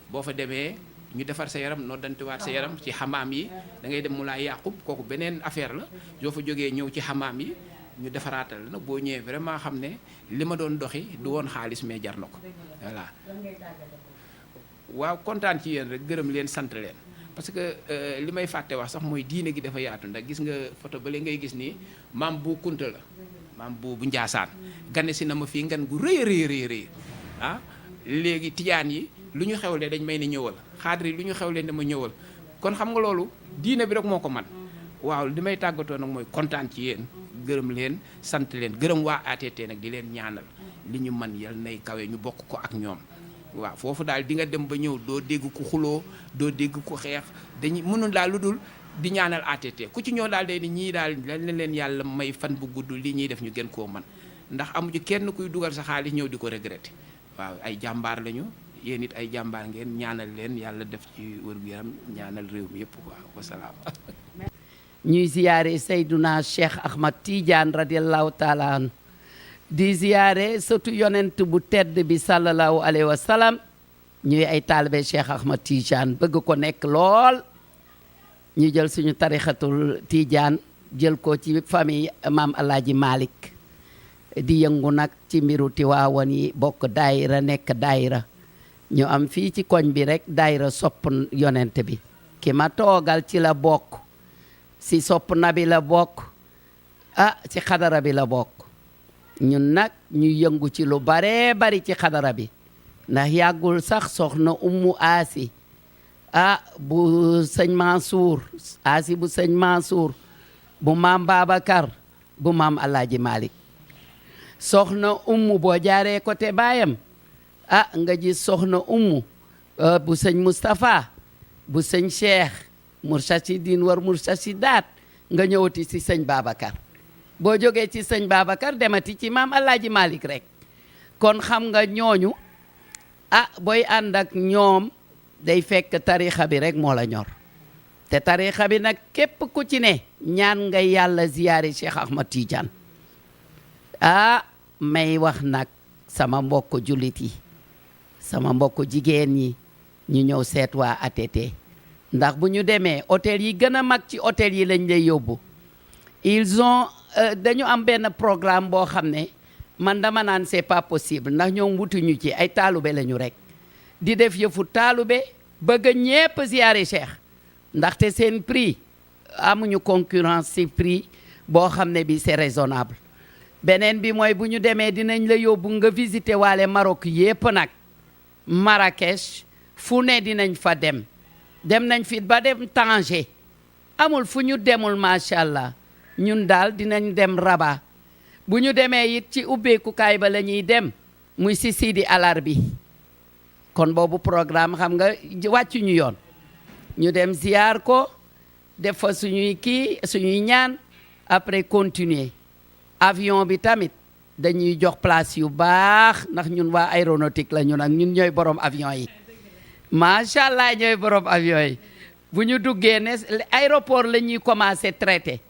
boo fa demee ñu defar sa yaram noo dantewaat sa yaram ci xamaam yi da ngay dem Moulay Yaqub kooku beneen affaire la soo fa jógee ñëw ci xamaam yi ñu defaraatal la nag boo ñëwee vraiment xam ne li ma doon doxi du woon xaalis mais jar na ko voilà waaw kontaan ci yéen rek gërëm leen sant leen parce que li may fàtte wax sax mooy diine gi dafa yaatu ndax gis nga photo ba ngay gis nii maam bu kunta la maam bu njaasaan gane si na ma fii ngan gu rëy rëy ah léegi tijaan yi lu ñu xewle dañ may ne ñëwal xaadir yi lu ñu xewle ne ma ñëwal kon xam nga loolu diine bi rek moo ko man waaw li may tàggatoo nag mooy kontaan ci yéen gërëm leen sant leen gërëm waa ATT nag di leen ñaanal li ñu man yal nay kawe ñu bokk ko ak ñoom waaw foofu daal di nga dem ba ñëw doo dégg ku xuloo doo dégg ku xeex dañuy mënul daal lu dul di ñaanal ATT ku ci ñëw daal day ni ñii daal lan leen yàlla may fan bu gudd li ñuy def ñu gën koo man ndax amuñu kenn kuy dugal sa xaalis ñëw di ko regretter waaw ay jàmbaar lañu yéen it ay jàmbaar ngeen ñaanal leen yàlla def ci wér-gu-yaram ñaanal réew mi yëpp waaw wasalaam. ñuy ziyaare Seyduna Cheikh Ahmad Tidiane radiallahu taala an di ziyaare surtout yonent bu tedd bi sallallahu alayhi wa sallam ñuy ay taalibe Cheikh Ahmad Tidiane bëgg ko nekk lool ñu jël suñu tarixatul Tidiane jël ko ci famille maam Alaaji Malick di yëngu nag ci mbiru Tiwaawan yi bokk daayira nekk daayira ñu am fii ci koñ bi rek daayira sopp yonent bi ki ma toogal ci la bokk si sopp nabi la bokk ci xadara bi la bokk ñun nag ñu yëngu ci lu baree bari ci xadara bi ndax yàggul sax soxna Ummu Aasi bu sëñ Mansour Aasi bu sëñ Mansour bu maam Babacar bu maam Alaaji Malick soxna Ummu boo jaaree côté baayam nga gis soxna Ummu bu sëñ Moustapha bu sëñ Cheikh Mourchachidine war Mourchachidaat nga ñëwati ci sëñ Babacar boo jógee ci sëñ Babacar demati ci maam Alaaji Malick rek kon xam nga ñooñu booy ànd ak ñoom day fekk tarixa bi rek moo la ñor te tarixa bi nag képp ku ci ne ñaan nga yàlla ziyaari Cheikh Ahmad Tidiane may wax nag sama mbokk jullit yi sama mbokk jigéen ñi ñu ñëw seet waa ATT ndax bu ñu demee hôtel yi gën a mag ci hôtel yi lañ lay yóbbu ils ont dañu am benn programme boo xam ne man dama naan c'est pas possible ndax ñoom wutuñu ci ay taalube lañu rek di def yëfu taalube bëgg ñépp ziyaare Cheikh ndaxte seen prix amuñu concurrence ci prix boo xam ne bi c'est raisonnable beneen bi mooy bu ñu demee dinañ la yóbbu nga visiter waale Maroc yépp nag Marrakech fu ne dinañ fa dem nañ fi ba dem Tanger amul fu ñu demul macha allah ñun daal dinañ dem Rabat bu ñu demee it ci ubbeekukaay ba la ñuy dem muy si Sidi Alarbi kon boobu programme xam nga wàccu ñu yoon ñu dem ziyaar ko def fa suñuy ñaan après continuer avion bi tamit dañuy jox place yu baax ndax ñun waa aéronautique la ñu nag ñun ñooy borom avion yi macha allah ñooy borom avion yi bu ñu duggee ne aéroport la ñuy commencé traité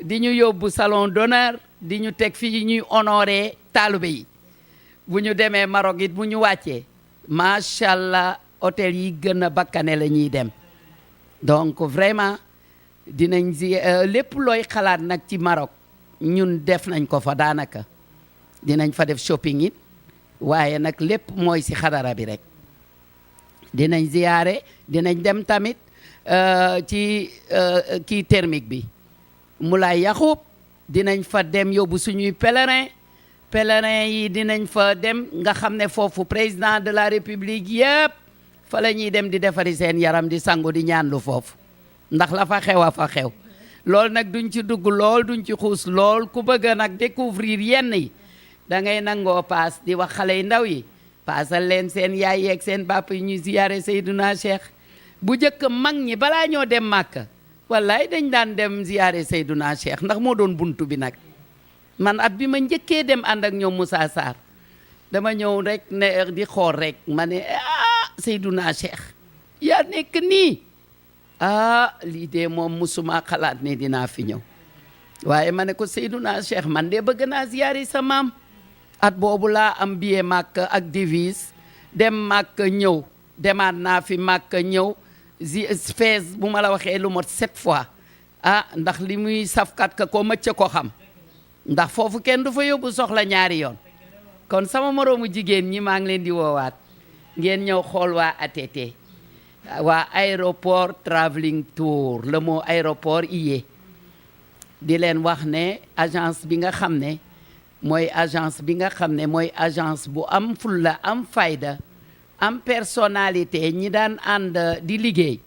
di ñu yóbbu salon d'honneur di ñu teg fii ñuy honoré taalibe yi bu ñu demee Maroc it bu ñu wàccee macha allah hôtel yi gën a bakkane la ñuy dem donc vraiment dinañ si lépp looy xalaat nag ci Maroc ñun def nañ ko fa daanaka dinañ fa def shopping it waaye nag lépp mooy si xadara bi rek dinañ ziyaare dinañ dem tamit ci kii thermique bi Moulay Yacoub dinañ fa dem yóbbu suñuy pèlerin yi dinañ fa dem nga xam ne foofu président de la république yëpp fa la ñuy dem di defari seen yaram di sangu di ñaan lu foofu ndax la fa xew a fa xew loolu nag duñ ci dugg lool duñ ci xuus lool ku bëgg nag découvrir yenn yi da ngay nangoo paas di wax xale yu ndaw yi paasal leen seen yaay yeeg seen bàpp yi ñuy ziyaare Seydouna Cheikh bu njëkk mag ñi balaa ñoo dem Màkka wallaay dañ daan dem ziyaare Seydouna Cheikh ndax moo doon buntu bi nag man at bi ma njëkkee dem ànd ak ñoom Moussa Sarr dama ñëw rek ne di xool rek ma ne Seydouna Cheikh yaa nekk nii lii de moom musuma xalaat ne dinaa fi ñëw waaye ma ne ko Seydouna Cheikh man de bëgg naa ziyaare sa maam at boobu laa am billet Màkka ak devise dem Màkka ñëw demaat naa fi Màkka ñëw Fès bu ma la waxee lu mot 7 fois ndax li muy safkat ka ko mëcc ko xam ndax foofu kenn du fa yóbbu soxla ñaari yoon kon sama moroomu jigéen ñi maa ngi leen di woowaat ngeen ñëw xool waa ATT waa aéroport travelling tour le mot aéroport iye di leen wax ne agence bi nga xam ne mooy agence bu am fulla am fayda am personnalité ñi daan ànd di liggéey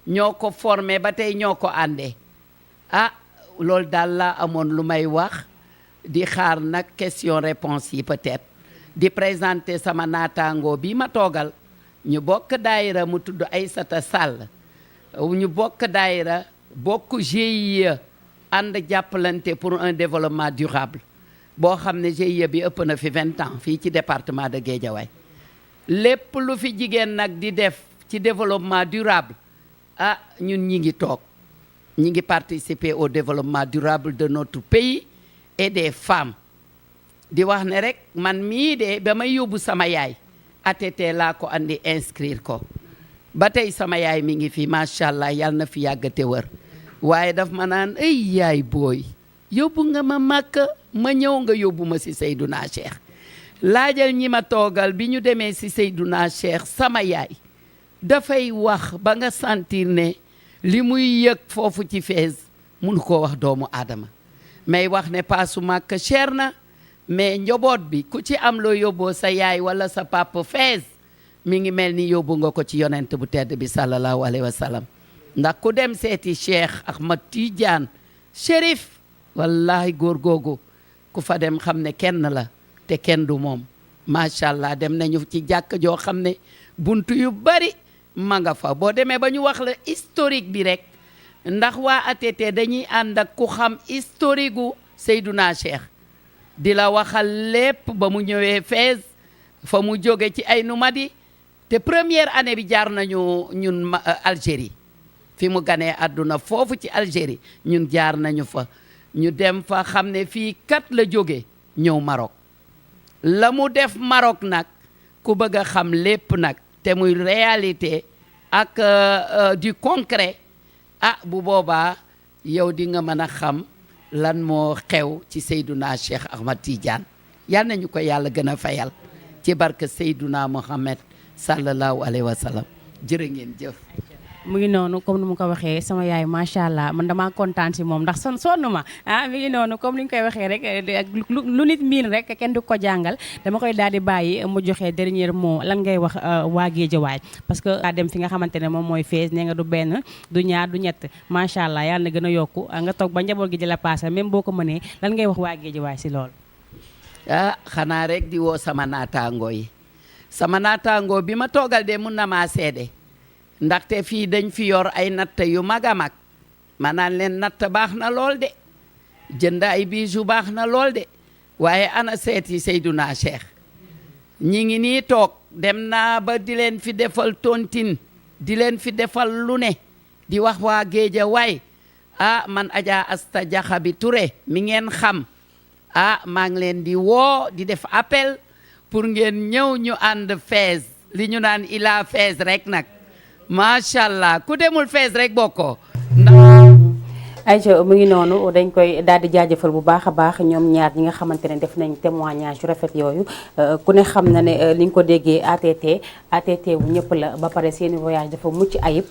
ñoo ko formé ba tey ñoo ko àndee loolu daal laa amoon lu may wax di xaar nag question réponse yi peut-être di présenter sama naataango bi ma toogal ñu bokk daayira mu tudd Aïssata Sall ñu bokk daayira bokk GIE ànd jàppalante pour un développement durable boo xam ne GIE bi ëpp na fi 20 ans fii ci département de Guédiawaye lépp lu fi jigéen nag di def ci développement durable ñun ñi ngi toog ñi ngi participer au développement durable de notre pays et des femmes di wax ne rek man mii de ba may yóbbu sama yaay ATT laa ko andi inscrire ko ba tey sama yaay mi ngi fi macha allah yàlla na fi yàgg te wër waaye daf ma naan ay yaay booy yóbbu nga ma Màkka ma ñëw nga yóbbu ma si Seydouna Cheikh laajal ñi ma toogal bi ñu demee si Seydouna Cheikh sama yaay dafay wax ba nga sentir ne li muy yëg foofu ci Fès mënu koo wax doomu aadama may wax ne paasu Màkka cher na mais njaboot bi ku ci am loo yóbboo sa yaay wala sa papa Fès mi ngi mel ni yóbbu nga ko ci yonent bu tedd bi sallallahu alayhi wa sallam ndax ku dem seeti Cheikh Ahmad Tidiane Chérif wallahi góor googu ku fa dem xam ne kenn la te kenn du moom macha allah dem nañu ci jàkk joo xam ne buntu yu bari ma nga fa boo demee ba ñu wax la historique bi rek ndax waa ATT dañuy ànd ak ku xam historique gu Seydouna Cheikh di la waxal lépp ba mu ñëwee Fès fa mu jóge ci ay numadi te première année bi jaar nañu ñun Algérie fi mu ganee àdduna foofu ci Algérie ñun jaar nañu fa ñu dem fa xam ne fii kat la jóge ñëw Maroc la mu def Maroc nag ku bëgg a xam lépp nag te muy réalité ak du concret bu boobaa yow di nga mën a xam lan moo xew ci Seydouna Cheikh Ahmad Tidiane yal nañu ko yàlla gën a fayal ci barke Seydouna Mohamed sallallahu alayhi wa sallam jërë ngeen jëf. mu ngi noonu comme ni mu ko waxee sama yaay macha allah man damaa kontaan si moom ndax sonn ma mi ngi noonu comme ni ñu koy waxee rek lu nit miin rek kenn du ko jàngal dama koy daal di bàyyi mu joxe dernier mot lan ngay wax waa Guédiawaye parce que daa dem fi nga xamante ne moom mooy Fès nee nga du benn du ñaar du ñett macha allah yàlla na gën a yokku nga toog ba njaboot gi di la paasal même boo ko mënee lan ngay wax waa Guédiawaye si loolu. xanaa rek di woo sama naataangoo yi sama naataangoo bi ma toogal de mun na maa seede. ndaxte fii dañ fi yor ay natt yu mag a mag ma naan leen natt baax na lool de jënd ay bijoux baax na lool de waaye ana seeti Seydouna Cheikh ñi ngi nii toog dem naa ba di leen fi defal tontine di leen fi defal lu ne di wax waa Guédiawaye man Adja Asta Diakhaby Touré mi ngeen xam maa ngi leen di woo di def appel pour ngeen ñëw ñu ànd Fès li ñu naan ila Fès rek nag macha allah ku demul Fès rek bokkoo Aïcha mu ngi noonu dañ koy daal di jaajëfal bu baax a baax ñoom ñaar ñi nga xamante ne def nañ témoignage yu rafet yooyu ku ne xam na ne li nga ko déggee ATT bu ñëpp la ba pare seeni voyage dafa mucc ayib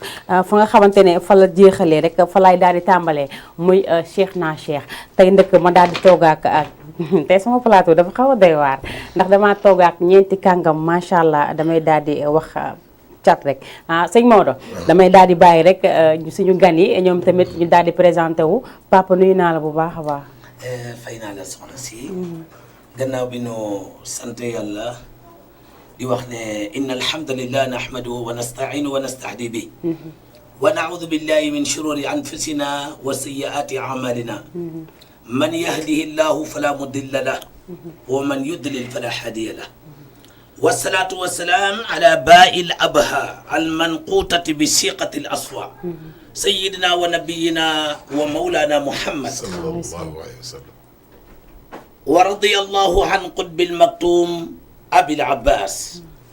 fa nga xamante ne fa la jeexalee rek fa laay daal di tàmbalee muy Cheikh na Cheikh tey ndëkk ma daal di toogaak ak tey sama plateau dafa xaw a doy waar ndax damaa toogaak ñeenti kàngam macha allah damay daal di wax cat rek sëñ Maodo damay daal di bàyyi rek suñu gan yi ñoom tamit ñu daal di présenté wu papa nuyu naa la bu baax a baax. fay naa la soxna si. gannaaw bi nu sant yàlla di wax ne inna alhamdulillah nahmaduhu wa nasta'inu wa nastahdi bi wa na'udhu billahi min shururi anfusina wa sayyiati a'malina man yahdihi llahu fala mudilla lahu wa man yudlil fala hadiya lahu والصلاة والسلام على باء الأبهى المنقوطة بسيقة الأصفى سيدنا ونبينا ومولانا محمد صلى الله عليه وسلم ورضي الله عن قطب المكتوم أبي العباس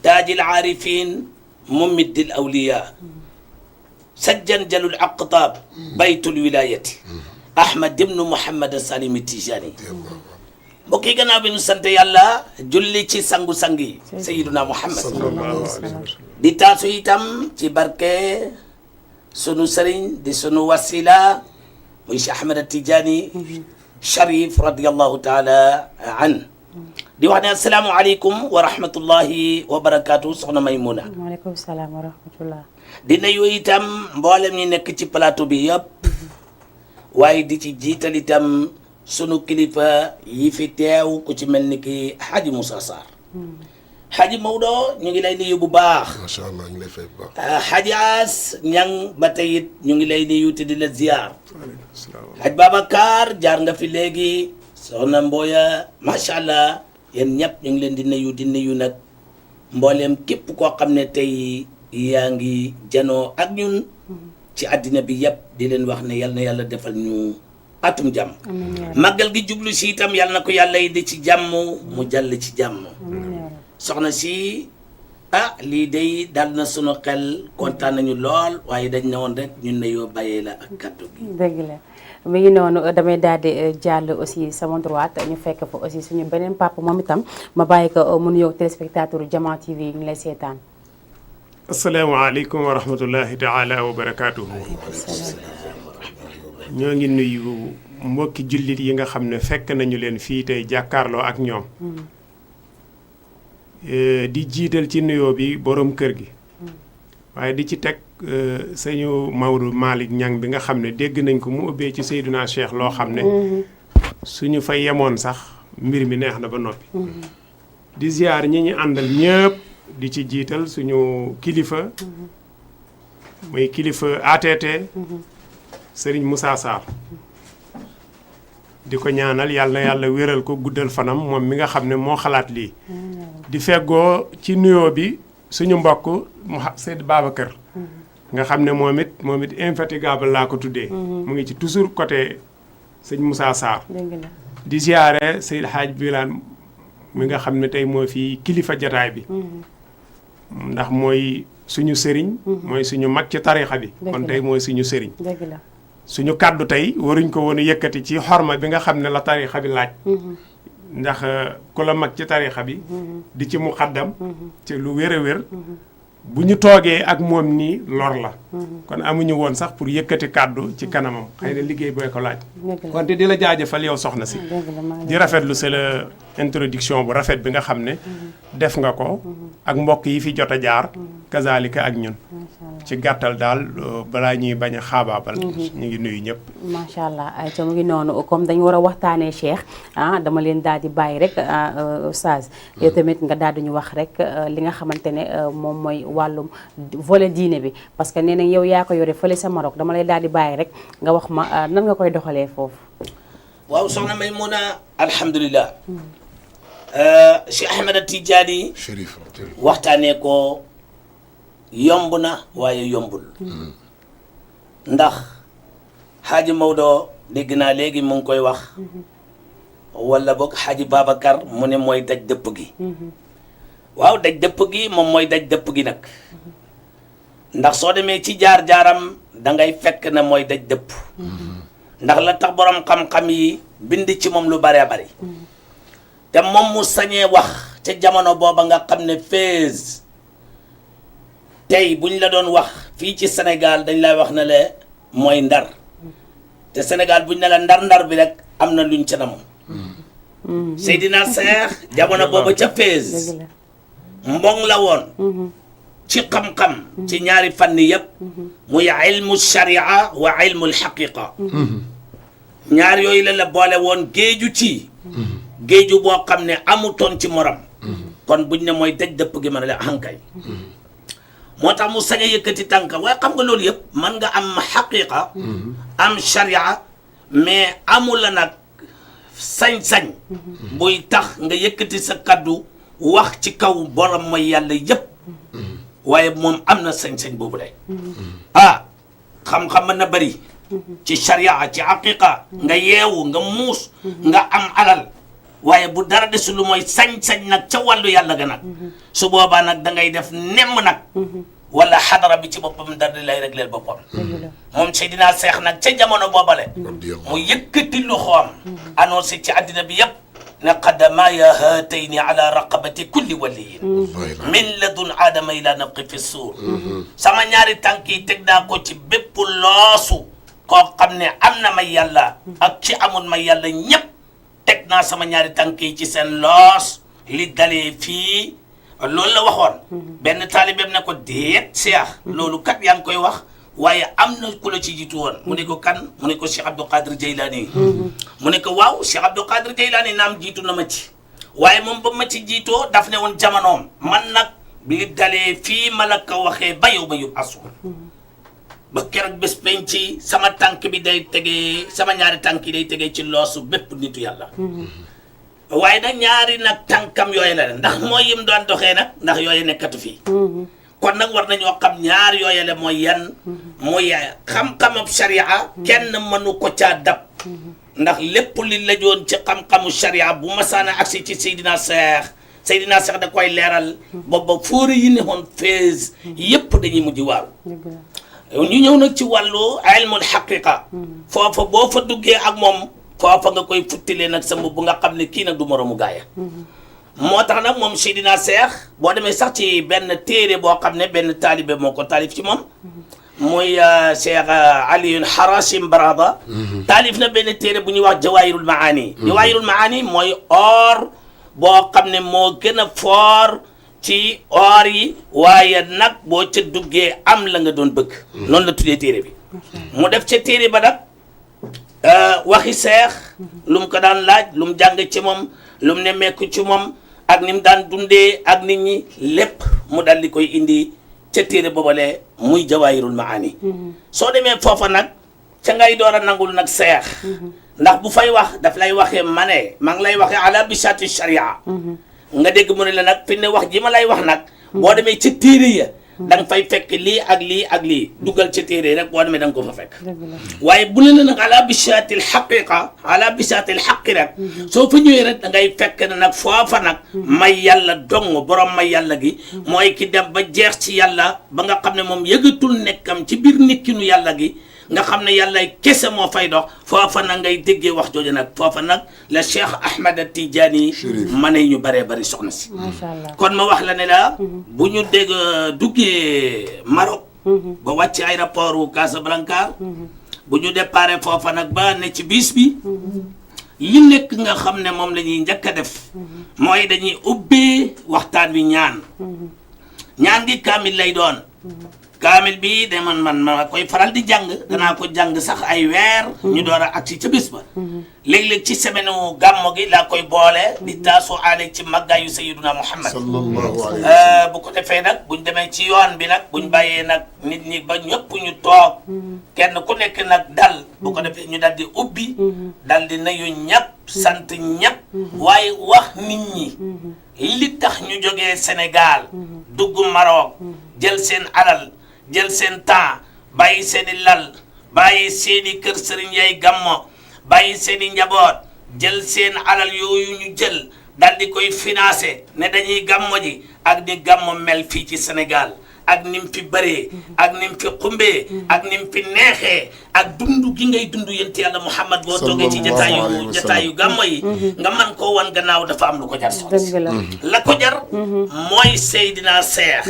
تاج العارفين ممد الأولياء سجنجل الأقطاب بيت الولاية أحمد بن محمد السالم التيجاني mbokk yi gannaaw bi nu sant yàlla julli ci sangu-sang yi sayyiduna Muhammad di taasu itam ci barke sunu sëriñ di sunu wasila muy Cheikh Ahmed Tidiane Sharif radiyallahu taala an di wax ne asalaamu aleykum wa rahmatullahi wa barakatuh soxna Maymuna waaleykum salaam wa rahmatullah di nuyu itam mboolem ñi nekk ci plateau bi yëpp waaye di ci jiital itam sunu kilifa yi fi teew ku ci mel ni ki Hadji Moussa Sarr Hadji Maodo ñu ngi lay nuyu bu baax macha allah ñu ngi lay fay bu baax Hadji As ñang ba tey it ñu ngi lay nuyu te di la ziar Hadji Babacar jaar nga fi léegi soxna Mboya macha allah yéen ñëpp ñu ngi leen di nuyu nag mbooleem képp koo xam ne tey yaa ngi janoo ak ñun ci àddina bi yëpp di leen wax ne yal na yàlla defal ñu atum jàmm màggal gi jublu si itam yal na ko yàlla yi di ci jàmm mu jàll ci jàmm soxna si lii day dal na sunu xel kontaan nañu lool waaye dañ ne woon rek ñun ne yoo bàyyee la ak kàddu gi dëgg la mi ngi noonu damay daal di jàll aussi sama droite ñu fekk fa aussi suñu beneen papa moom itam ma bàyyi ko mu nuyoo téléspectateur Jama TV yi ngi lay seetaan asalaamaaleykum wa rahmatullahi taala wa barakaatuhu ñoo ngi nuyu mbokki jullit yi nga xam ne fekk nañu leen fii tey jàkkaarloo ak ñoom di jiital ci nuyoo bi borom kër gi waaye di ci teg sëñu Maodo Malick Niang bi nga xam ne dégg nañ ko mu ubbee ci Seydina Cheikh loo xam ne suñu fa yemoon sax mbir mi neex na ba noppi di ziar ñi ñu àndal ñëpp di ci jiital suñu kilifa muy kilifa ATT sëriñ Moussa Sarr di ko ñaanal yàlla na yàlla wéral ko guddal fanam moom mi nga xam ne moo xalaat lii di feggoo ci nuyoo bi suñu mbokk Seydi Babacar nga xam ne moom it infatigable laa ko tuddee mu ngi ci toujours côté sëñ Moussa Sarr di ziare Seydi Hadj Bilane mi nga xam ne tey moo fi kilifa jataay bi ndax mooy suñu sëriñ mooy suñu mag ci tarixa bi kon tey mooy suñu sëriñ suñu kàddu tey waruñ ko woon yëkkati ci xorma bi nga xam ne la tarixa bi laaj ndax ku la mag ci tarixa bi di ci muqaddam ci lu wér a wér bu ñu toogee ak moom nii lor la kon amuñu woon sax pour yëkkati kàddu ci kanamam xëy na liggéey booy ko laaj wante di la jaajëfal yow soxna si di rafetlu c'est la introduction bu rafet bi nga xam ne def nga ko ak mbokk yi fi jot a jaar kazalika ak ñun ci gàttal daal balaa ñuy bañ a xaabaabal ñu ngi nuyu ñëpp macha allah ay ca mu ngi noonu comme dañu war a waxtaanee Cheikh dama leen daal di bàyyi rek Oustaz yow tamit nga daal di ñu wax rek li nga xamante ne moom mooy wàllum volet diine bi parce que nee nañ yow yaa ko yore fële sa Maroc dama lay daal di bàyyi rek nga wax ma nan nga koy doxalee foofu waaw soxna Maymuna alhamdulilah Cheikh Ahmed Tidiane Chérif waxtaanee ko yomb na waaye yombul ndax Xaaji Maodo dégg naa léegi mu ngi koy wax wala boog Xaaji Babacar mu ne mooy daj dëpp gi waaw daj dëpp gi moom mooy daj dëpp gi nag ndax soo demee ci jaar-jaaram da ngay fekk na mooy daj dëpp ndax la tax borom xam-xam yi bind ci moom lu bare bari te moom mu sañee wax ca jamono booba nga xam ne Fès tey buñ la doon wax fii ci Sénégal dañ lay wax ne le mooy Ndar te Sénégal buñ ne la ndar-ndar bi rek am na luñ ca nam Seydina Cheikh jamono booba ca Fès mbong la woon ci xam-xam ci ñaari fànn yëpp muy ilmu sharia wa ilmu alxaqiqa ñaar yooyu la la boole woon géeju ci géeju boo xam ne amutoon ci morom kon buñ ne mooy daj dëpp gi mën a la hankay moo tax mu sañ a yëkkati tànka waaye xam nga loolu yëpp mën nga am xaqiqa am sharia mais amul la nag sañ-sañ buy tax nga yëkkati sa kaddu wax ci kaw borom mooy yàlla yëpp waaye moom am na sañ-sañ boobu lay xam-xam mën na bëri ci sharia ci haqiqa nga yeewu nga muus nga am alal waaye bu dara desul lu mooy sañ-sañ nag ca wàllu yàlla ga nag su boobaa nag da ngay def nemm nag wala xadara bi ci boppam dara di lay régleel boppam moom Seydina Seex nag ca jamono boobale mu yëkkati loxoom annoncé ci àddina bi yëpp ne qadamaaya haatayni ala raqabati kulli waliyin min ladun aadama ila nafqi fi suur sama ñaari tànk yi teg naa ko ci bépp loosu koo xam ne am na may yàlla ak ci amul may yàlla ñëpp teg naa sama ñaari tànk yi ci seen loos li dalee fii loolu la waxoon benn taalibeem ne ko déet Cheikh loolu kat yaa ngi koy wax waaye am na ku la ci jiitu woon mu ne ko kan mu ne ko Cheikh Abdou Qadir Jeylaani mu ne ko waaw Cheikh Abdou Qadir Jeylaani naam jiitu na ma ci waaye moom ba ma ci jiitoo daf ne woon jamonoom man nag li dalee fii ma la ko waxee ba yow ba yób asu ba keroog bés penc ci sama tànk bi day tegee sama ñaari tànk yi day tegee ci loosu bépp nitu yàlla waaye nag ñaari nag tànkam yooyu la ndax mooy yim doon doxee nag ndax yooyu nekkatu fii kon nag war nañoo xam ñaar yooyu la mooy yan mooy xam-xamab sharia kenn mënu ko caa dab ndax lépp li la joon ci xam-xamu sharia bu masaana agsi ci Seydina Cheikh da koy leeral booba fóori yi ne woon Fès yépp dañuy mujj waaru ñu ñëw nag ci wàllu ilmul haqiqa foofa boo fa duggee ak moom foofa nga koy futtilee nag sa mbubb nga xam ne kii nag du moroomu gaaya moo tax nag moom Seydina Cheikh boo demee sax ci benn téere boo xam ne benn taalibe moo ko taalif ci moom muy Cheikh Aliyun Harasim Barada taalif na benn téere bu ñuy wax Jawahirul Maani Jawahirul Maani mooy or boo xam ne moo gën a foor ci or yi waaye nag boo ca duggee am la nga doon bëgg noonu la tuddee téere bi mu def ca téere ba nag waxi Seex lu mu ko daan laaj lu mu jàng ci moom lu mu nemmeeku ci moom ak ni mu daan dundee ak nit ñi lépp mu dal di koy indi ca téere boobale muy Jawahirul Maani soo demee foofa nag ca ngay door a nangul nag Seex ndax bu fay wax daf lay waxee maa ngi lay waxee ala bisati sharia nga dégg mu ne la nag fi ne wax ji ma lay wax nag boo demee ca téere ya da nga fay fekk lii ak lii ak lii dugal ca téere rek boo demee da nga ko fa fekk waaye bu ne la nag ala bisaatil xaqiqa ala bisaatil xaqi rek soo fa ñëwee rek da ngay fekk ne nag foofa nag may yàlla dong borom may yàlla gi mooy ki dem ba jeex ci yàlla ba nga xam ne moom yëgatul nekkam ci biir nekkinu yàlla gi nga xam ne yàllay kese moo fay dox foofa nag ngay déggee wax jooju nag foofa nag la Cheikh Ahmed Tidiane ma ne ñu bëree bëri soxna si kon ma wax la ne la bu ñu dégg duggee Maroc ba wàcc aéroport wu Casablanca bu ñu déparé foofa nag ba ne ci bis bi li nekk nga xam ne moom la ñuy njëkk a def mooy dañuy ubbee waxtaan wi ñaan gi kaamil lay doon kaamil bi de man ma koy faral di jàng danaa ko jàng sax ay weer ñu door a agsi ca bis ba léeg-léeg ci semaine u gàmmo gi laa koy boole di taasu aale ci màggaayu Sayyiduna Muhammad bu ko defee nag buñ demee ci yoon bi nag buñ bàyyee nag nit ñi ba ñëpp ñu toog kenn ku nekk nag dal bu ko defee ñu dal di ubbi dal di nuyu ñëpp sant ñëpp waaye wax nit ñi li tax ñu jógee Sénégal dugg Maroc jël seen alal jël seen temps bàyyi seen i lal bàyyi seeni kër sëriñ yay gàmmo bàyyi seeni njaboot jël seen alal yooyu ñu jël dal di koy financé ne dañuy gàmmo ji ak ni gàmmo mel fii ci Sénégal ak ni mu fi bëree ak ni mu fi xumbee ak ni mu fi neexee ak dundu gi ngay dundu yonent yàlla Muhammad boo toogee ci jataayu gàmmo yi nga man koo wan gannaaw dafa am lu ko jar soxna la ko jar mooy Seydina Seex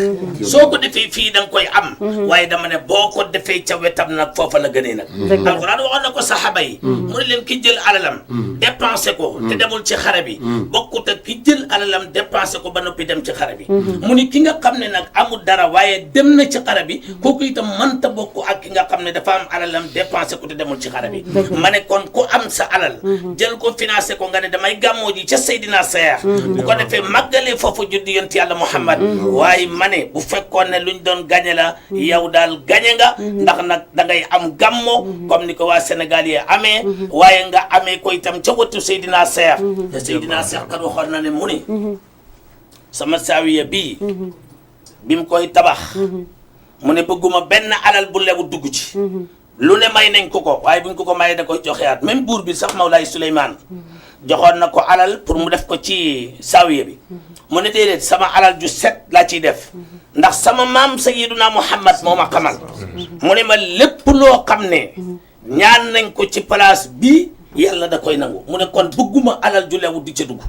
soo ko defee fii da nga koy am waaye dama ne boo ko defee ca wetam nag foofa la gënee nag alxuraan waxoon na ko saxaaba yi mu ne leen ki jël alalam dépensé ko te demul ci xare bi bokkut ak ki jël alalam dépensé ko ba noppi dem ci xare bi mu ni ki nga xam ne nag amul dara waaye dem na ci xare bi kooku itam mënta bokk ak ki nga xam ne dafa am alalam dépensé ko te demul ci xare bi ma ne kon ku am sa alal jël ko financé ko nga ne damay gàmmoo ji ca Seydina Seex bu ko defee màggalee foofu juddi yonent yàlla Muhammad waaye ma ne bu fekkoon ne luñ doon gañe la yow daal gañe nga ndax nag da ngay am gàmmo comme ni ko waa Sénégal yi amee waaye nga amee ko itam ca wëttu Seydina Seex te Seydina Seex kat waxoon na ne mu ni sama saawiya bii bi mu koy tabax mu ne bëgguma benn alal bu lewu dugg ci lu ne may nañ ko ko waaye buñ ko mayee da koy joxeyaat même buur bi sax Mawlaay Suleymaan joxoon na ko alal pour mu def ko ci saawiya bi mu ne déedéet sama alal ju set laa ciy def ndax sama maam Sayyiduna Muhammad moo ma xamal mu ne ma lépp loo xam ne ñaan nañ ko ci place bii yàlla da koy nangu mu ne kon bëgguma alal ju lewu di ca dugg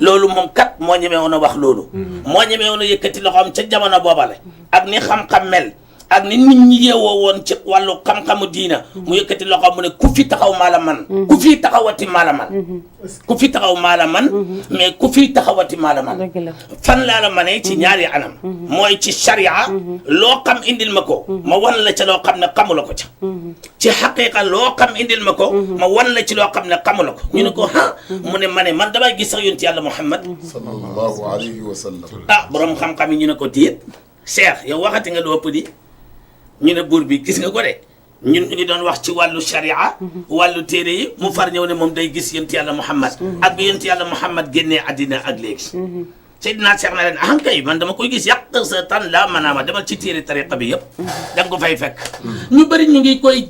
loolu moom kat moo ñemee woon a wax loolu moo ñemee woon a yëkkati loxoom ca jamono boobale ak ni xam-xam mel ak ni nit ñi yeewoo woon ci wàllu xam-xamu diina mu yëkkati loxoom mu ne ku fi taxaw maa la man ku fi taxawati maa la man ku fi taxaw maa la man mais ku fi taxawati maa la man fan laa la manee ci ñaari anam mooy ci sharia loo xam indil ma ko ma wan la ca loo xam ne xamula ko ca ci xaqiqa loo xam indil ma ko ma wan la ci loo xam ne xamula ko ñu ne ko mu ne ma ne man damay gis sax yonent yàlla Muhammad sallallahu alayhi wa sallam borom xam-xam yi ñu ne ko déet Cheikh yow waxati nga lu ëpp di ñu ne buur bi gis nga ko de ñun ñu ngi doon wax ci wàllu sharia wàllu téere yi mu far ñëw ne moom day gis yonent yàlla Muhammad ak bi yonent yàlla Muhammad génnee àddina ak léegi Seydina Cheikh na leen kay man dama koy gis yàq sa tan la manaama demal ci téere tariqa bi yëpp da nga ko fay fekk ñu bëri ñu ngi koy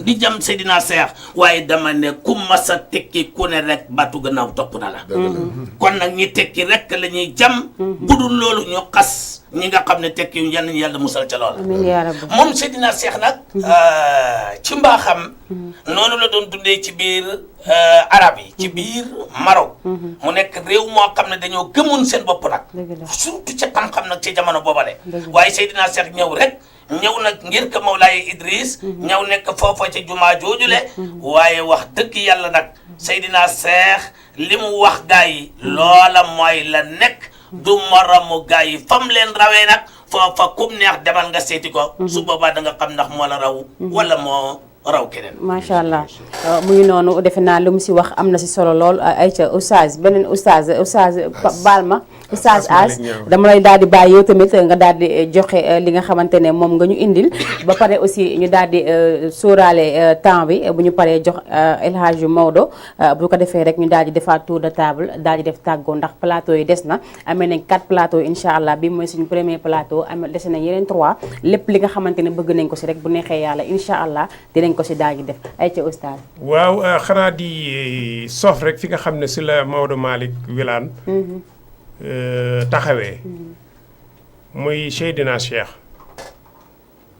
di jam Seydina Cheikh waaye dama ne ku masa tekki ku ne rek batu gannaaw topp na la kon nag ñi tekki rek la ñuy jam budul loolu ñu xas ñi nga xam ne tekki yu yal nañu yàlla musal ca lool moom Seydina Cheikh nag ci mbaaxam noonu la doon dundee ci biir arab yi ci biir Maroc mu nekk réew moo xam ne dañoo gëmoon seen bopp nag surtout ca xam-xam nag ci jamono boobale waaye Seydina Cheikh ñëw rek ñëw nag ngir ka Mawlaay Idris ñëw nekk foofa ca jumaa joojule waaye wax dëgg yàlla nag Seydina Cheikh li mu wax gaa yi loola mooy la nekk du moromu gaa yi fam leen rawee nag foofa kum neex demal nga seeti ko su boobaa da nga xam ndax moo la raw wala moo raw keneen macha allah mu ngi noonu defe naa lu mu si wax am na si solo lool ayca oustaz beneen oustaz baal ma oustaz As dama lay daal di bàyyi yow tamit nga daal di joxe li nga xamante ne moom nga ñu indil ba pare aussi ñu daal di sóoraale temps bi bu ñu paree jox El Hadji Maodo bu ko defee rek ñu daal di defaat tour de table daal di def tàggoo ndax plateau yi des na amee nañ 4 plateau incha allah bi mooy suñu premier plateau amee dese nañ yeneen 3 lépp li nga xamante ne bëgg nañ ko si rek bu neexee yàlla incha allah dinañ ko si daal di def ay ca oustaz waaw xanaa di sof rek fi nga xam ne si la Maodo Malick Wilane taxawee muy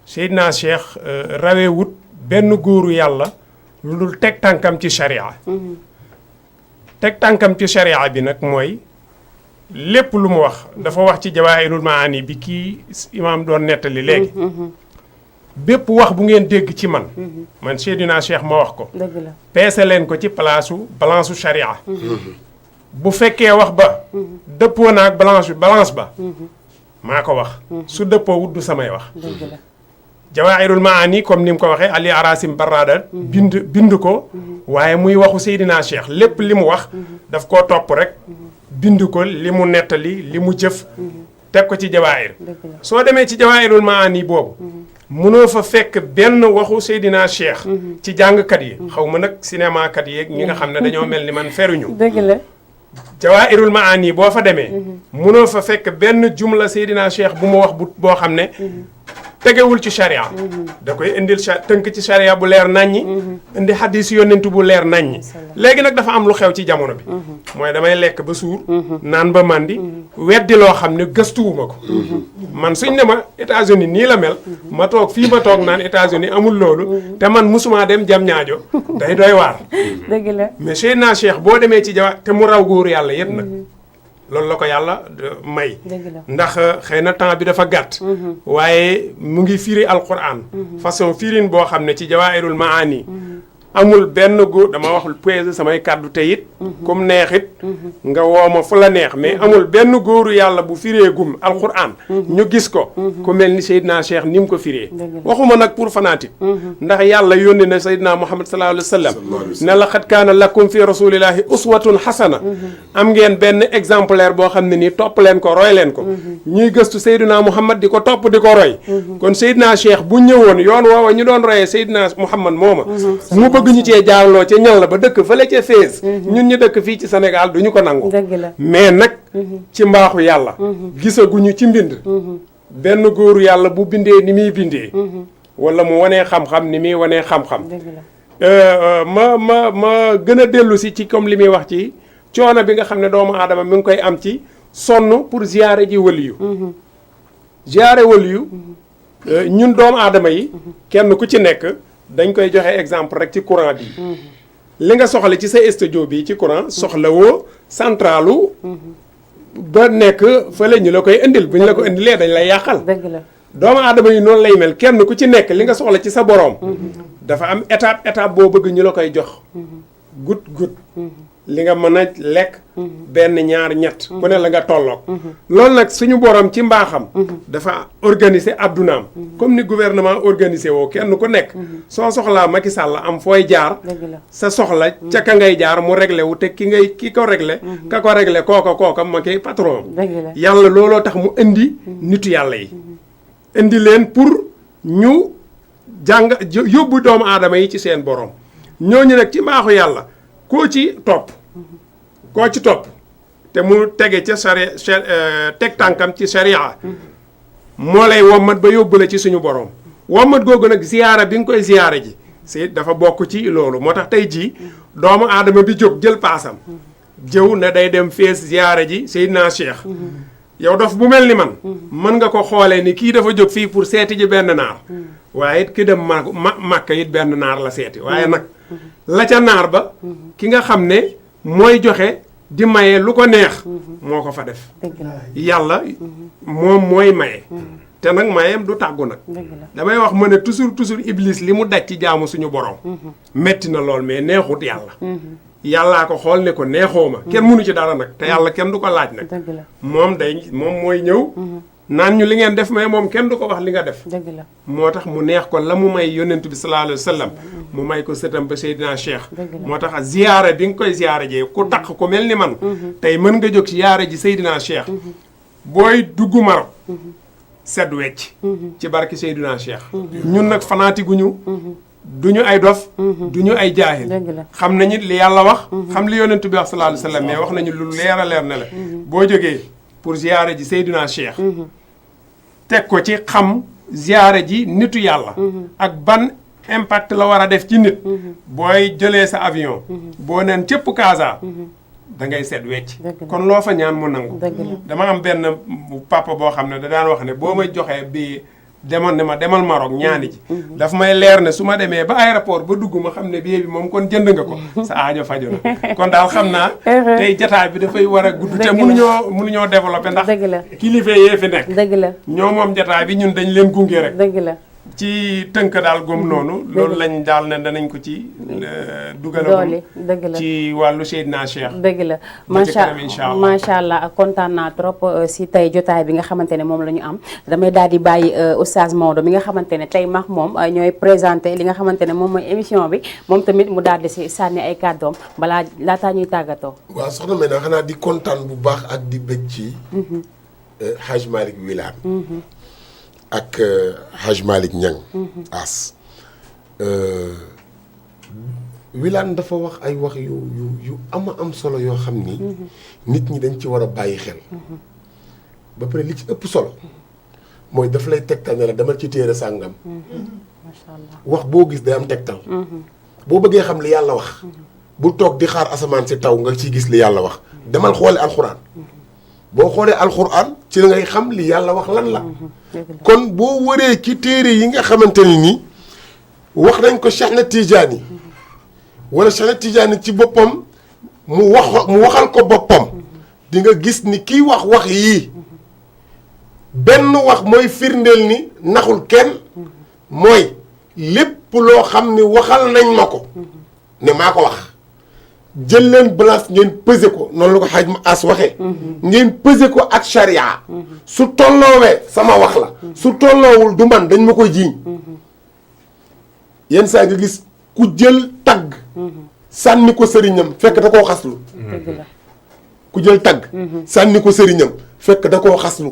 Seydina Cheikh rawee wut benn góoru yàlla lu dul teg tànkam ci sharia teg tànkam ci sharia bi nag mooy lépp lu mu wax dafa wax ci Jawaahirul Maani bi kii imaam doon nettali léegi bépp wax bu ngeen dégg ci man Seydina Cheikh ma wax ko peese leen ko ci balance sharia bu fekkee wax ba dëppoo naag balance ba maa ko wax su dëppoo wut du samay wax Jawaahirul Maani comme ni mu ko waxee Ali Arasim Barrada bind ko waaye muy waxu Seydina Cheikh lépp li mu wax daf koo topp rek bind ko li mu nettali li mu jëf teg ko ci Jawaahir soo demee ci Jawaahirul Maani boobu mënoo fa fekk benn waxu Seydina Cheikh ci jàngkat yi xaw ma nag cinéma kat yeeg ñi nga xam ne dañoo mel ni man feruñu dëgg la Jawaahirul Maani boo fa demee mënoo fa fekk benn jumla Seydina Cheikh bu mu wax boo xam ne tegewul ci charia da koy indil tënk ci charia bu leer naññi indi hadis yonentu bu leer naññi léegi nag dafa am lu xew ci jamono bi mooy damay lekk ba suur naan ba màndi weddi loo xam ne gëstuwuma ko man suñ ne ma États-Unis nii la mel ma toog fii ma toog naan États-Unis amul loolu te man musuma dem jam ñaajo day doy waar dëgg la mais Seydina Cheikh boo demee ci jawa te mu raw góoru yàlla yëpp nag loolu la ko yàlla may ndax xëy na temps bi dafa gàtt waaye mu ngi firi alquran façon firin boo xam ne ci jawaahirul maani amul benn góor dama wax peese samay kàddu te it comme neexit nga wooma fu la neex mais amul benn góoru yàlla bu firee gum alquran ñu gis ko ku mel ni Seydina Cheikh ni mu ko firee waxuma nag pour fanatique ndax yàlla yónni na Seydina Muhammad sallallahu alayhi wa sallam ne laqad kaana lakum fi rasulillahi uswatun hasana am ngeen benn exemplaire boo xam ne nii topp leen ko roy leen ko ñuy gëstu Seydina Muhammad di ko topp di ko roy kon Seydina Cheikh bu ñëwoon yoon woowa ñu doon royee Seydina Muhammad mooma bëgg ñu cee jaarloo ca ñal la ba dëkk fële ca Fès ñun ñu dëkk fii ci Sénégal duñu ko nangu mais nag ci mbaaxu yàlla gisaguñu ci mbind benn góoru yàlla bu bindee ni muy bindee wala mu wanee xam-xam ni muy wanee xam-xam ma gën a dellu si ci comme li muy wax ci coono bi nga xam ne doomu aadama mi ngi koy am ci sonn pour ziyaare ji waliyu ziyaare waliyu ñun doomu aadama yi kenn ku ci nekk dañ koy joxe exemple rek ci courant bi li nga soxla ci sa studio bi ci courant soxla woo centralu ba nekk fële ñu la koy indil bu ñu la ko indilee dañ lay yàqal doomu aadama yi noonu lay mel kenn ku ci nekk li nga soxla ci sa boroom dafa am étape boo bëgg ñu la koy jox gut li nga mën a lekk benn ñaar ñett ku ne la nga tolloog loolu nag suñu borom ci mbaaxam dafa organiser addunaam comme ni gouvernement organisé woo kenn ku nekk soo soxlaa Macky Sall am fooy jaar sa soxla ca ka ngay jaar mu réglé wu te ki ko réglé ka ko réglé kooka Macky patron yàlla looloo tax mu indi nitu yàlla yi indi leen pour ñu jàng yóbbu doomu aadama yi ci seen borom ñooñu nag ci mbaaxu yàlla koo ci topp te mu tege ca sharia teg tànkam ci sharia moo lay wommat ba yóbbu la ci suñu borom wommat googu nag ziyaara bi nga koy ziyaara ji si dafa bokk ci loolu moo tax tey jii doomu aadama bi jóg jël paasam jëw ne day dem Fès ziyaara ji Seydina Cheikh yow dof bu mel ni man mën nga ko xoolee ni kii dafa jóg fii pour seeti ji benn naar waaye it ki dem Màkka it benn naar la seeti waaye nag la ca naar ba ki nga xam ne mooy joxe di maye lu ko neex moo ko fa def yàlla moom mooy maye te nag mayem du tàggu nag damay wax ma ne toujours iblis li mu daj ci jaamu suñu borom metti na lool mais neexut yàlla yàllaa ko xool ne ko neexoo ma kenn mënu ci dara nag te yàlla kenn du ko laaj nag moom mooy ñëw naan ñu li ngeen def mais moom kenn du ko wax li nga def moo tax mu neex ko la mu may yonent bi sallallahu alayhi wa sallam mu may ko sëtam ba Seydina Cheikh moo tax ziyaara bi nga koy ziyaara jee ku taq ku mel ni man tey mën nga jóg ziyaara ji Seydina Cheikh booy dugg Maroc sedd wecc ci barki Seydina Cheikh ñun nag fanaatiguñu duñu ay dof duñu ay jaahil xam nañu li yàlla wax xam li yonent bi wax sallallahu alayhi wa sallam mais wax nañu lu leer a leer ne la boo jógee pour ziyaara ji Seydina Cheikh teg ko ci xam ziyaare ji nitu yàlla ak ban impact la war a def ci nit booy jëlee sa avion boo neen cëpp Casa da ngay seet wecc kon loo fa ñaan mu nangu dama am benn papa boo xam ne da daan wax ne boo may joxee bi demoon ne ma demal Maroc ñaani ji daf may leer ne su ma demee ba aéroport ba dugg ma xam ne billet bi moom kon jënd nga ko sa aajo faju na kon daal xam naa tey jataay bi dafay war a gudd te mënuñoo développé ndax kilifa yee fi nekk ñoo moom jataay bi ñun dañ leen gunge rek ci tënk daal gom noonu loolu lañ daal ne danañ ko ci dugalagum ci wàllu Seydina Cheikh dëgg la macha allah kontaan naa trop si tey jotaay bi nga xamante ne moom la ñu am damay daal di bàyyi Oustaz Maodo mi nga xamante ne tey max moom ñooy présenté li nga xamante ne moom mooy émission bi moom tamit mu daal di si sànni ay kàddoom balaa laataa ñuy tàggatoo. waaw soxna May na xanaa di kontaan bu baax ak di bëgg ci Hadj Malick Wilane ak Hadj Malick Niang as Wilane dafa wax ay wax yu am solo yoo xam ni nit ñi dañ ci war a bàyyi xel ba pare li ci ëpp solo mooy daf lay tegtal ne la demal ci téere sàngam macha allah. wax boo gis day am tegtal boo bëggee xam li yàlla wax bu toog di xaar asamaan si taw nga ciy gis li yàlla wax demal xoole alxuraan boo xoolee alxuraan ci la ngay xam li yàlla wax lan la kon boo wëree ci téere yi nga xamante ni nii wax nañ ko Cheikh na Tidiane wala Cheikh na Tidiane ci boppam mu waxal ko boppam di nga gis ni kiy wax yii benn wax mooy firndeel ni naxul kenn mooy lépp loo xam ni waxal nañ ma ko ne maa ko wax jël leen balance ngeen pesé ko noonu la ko xaaj ma as waxee ngeen pesé ko ak charia su tolloowee sama wax la su tolloowul du man dañ ma koy jiiñ yenn saa nga gis ku jël tagg sànni ko sëriñam fekk da koo xaslu ku jël tagg sànni ko sëriñam fekk da koo xaslu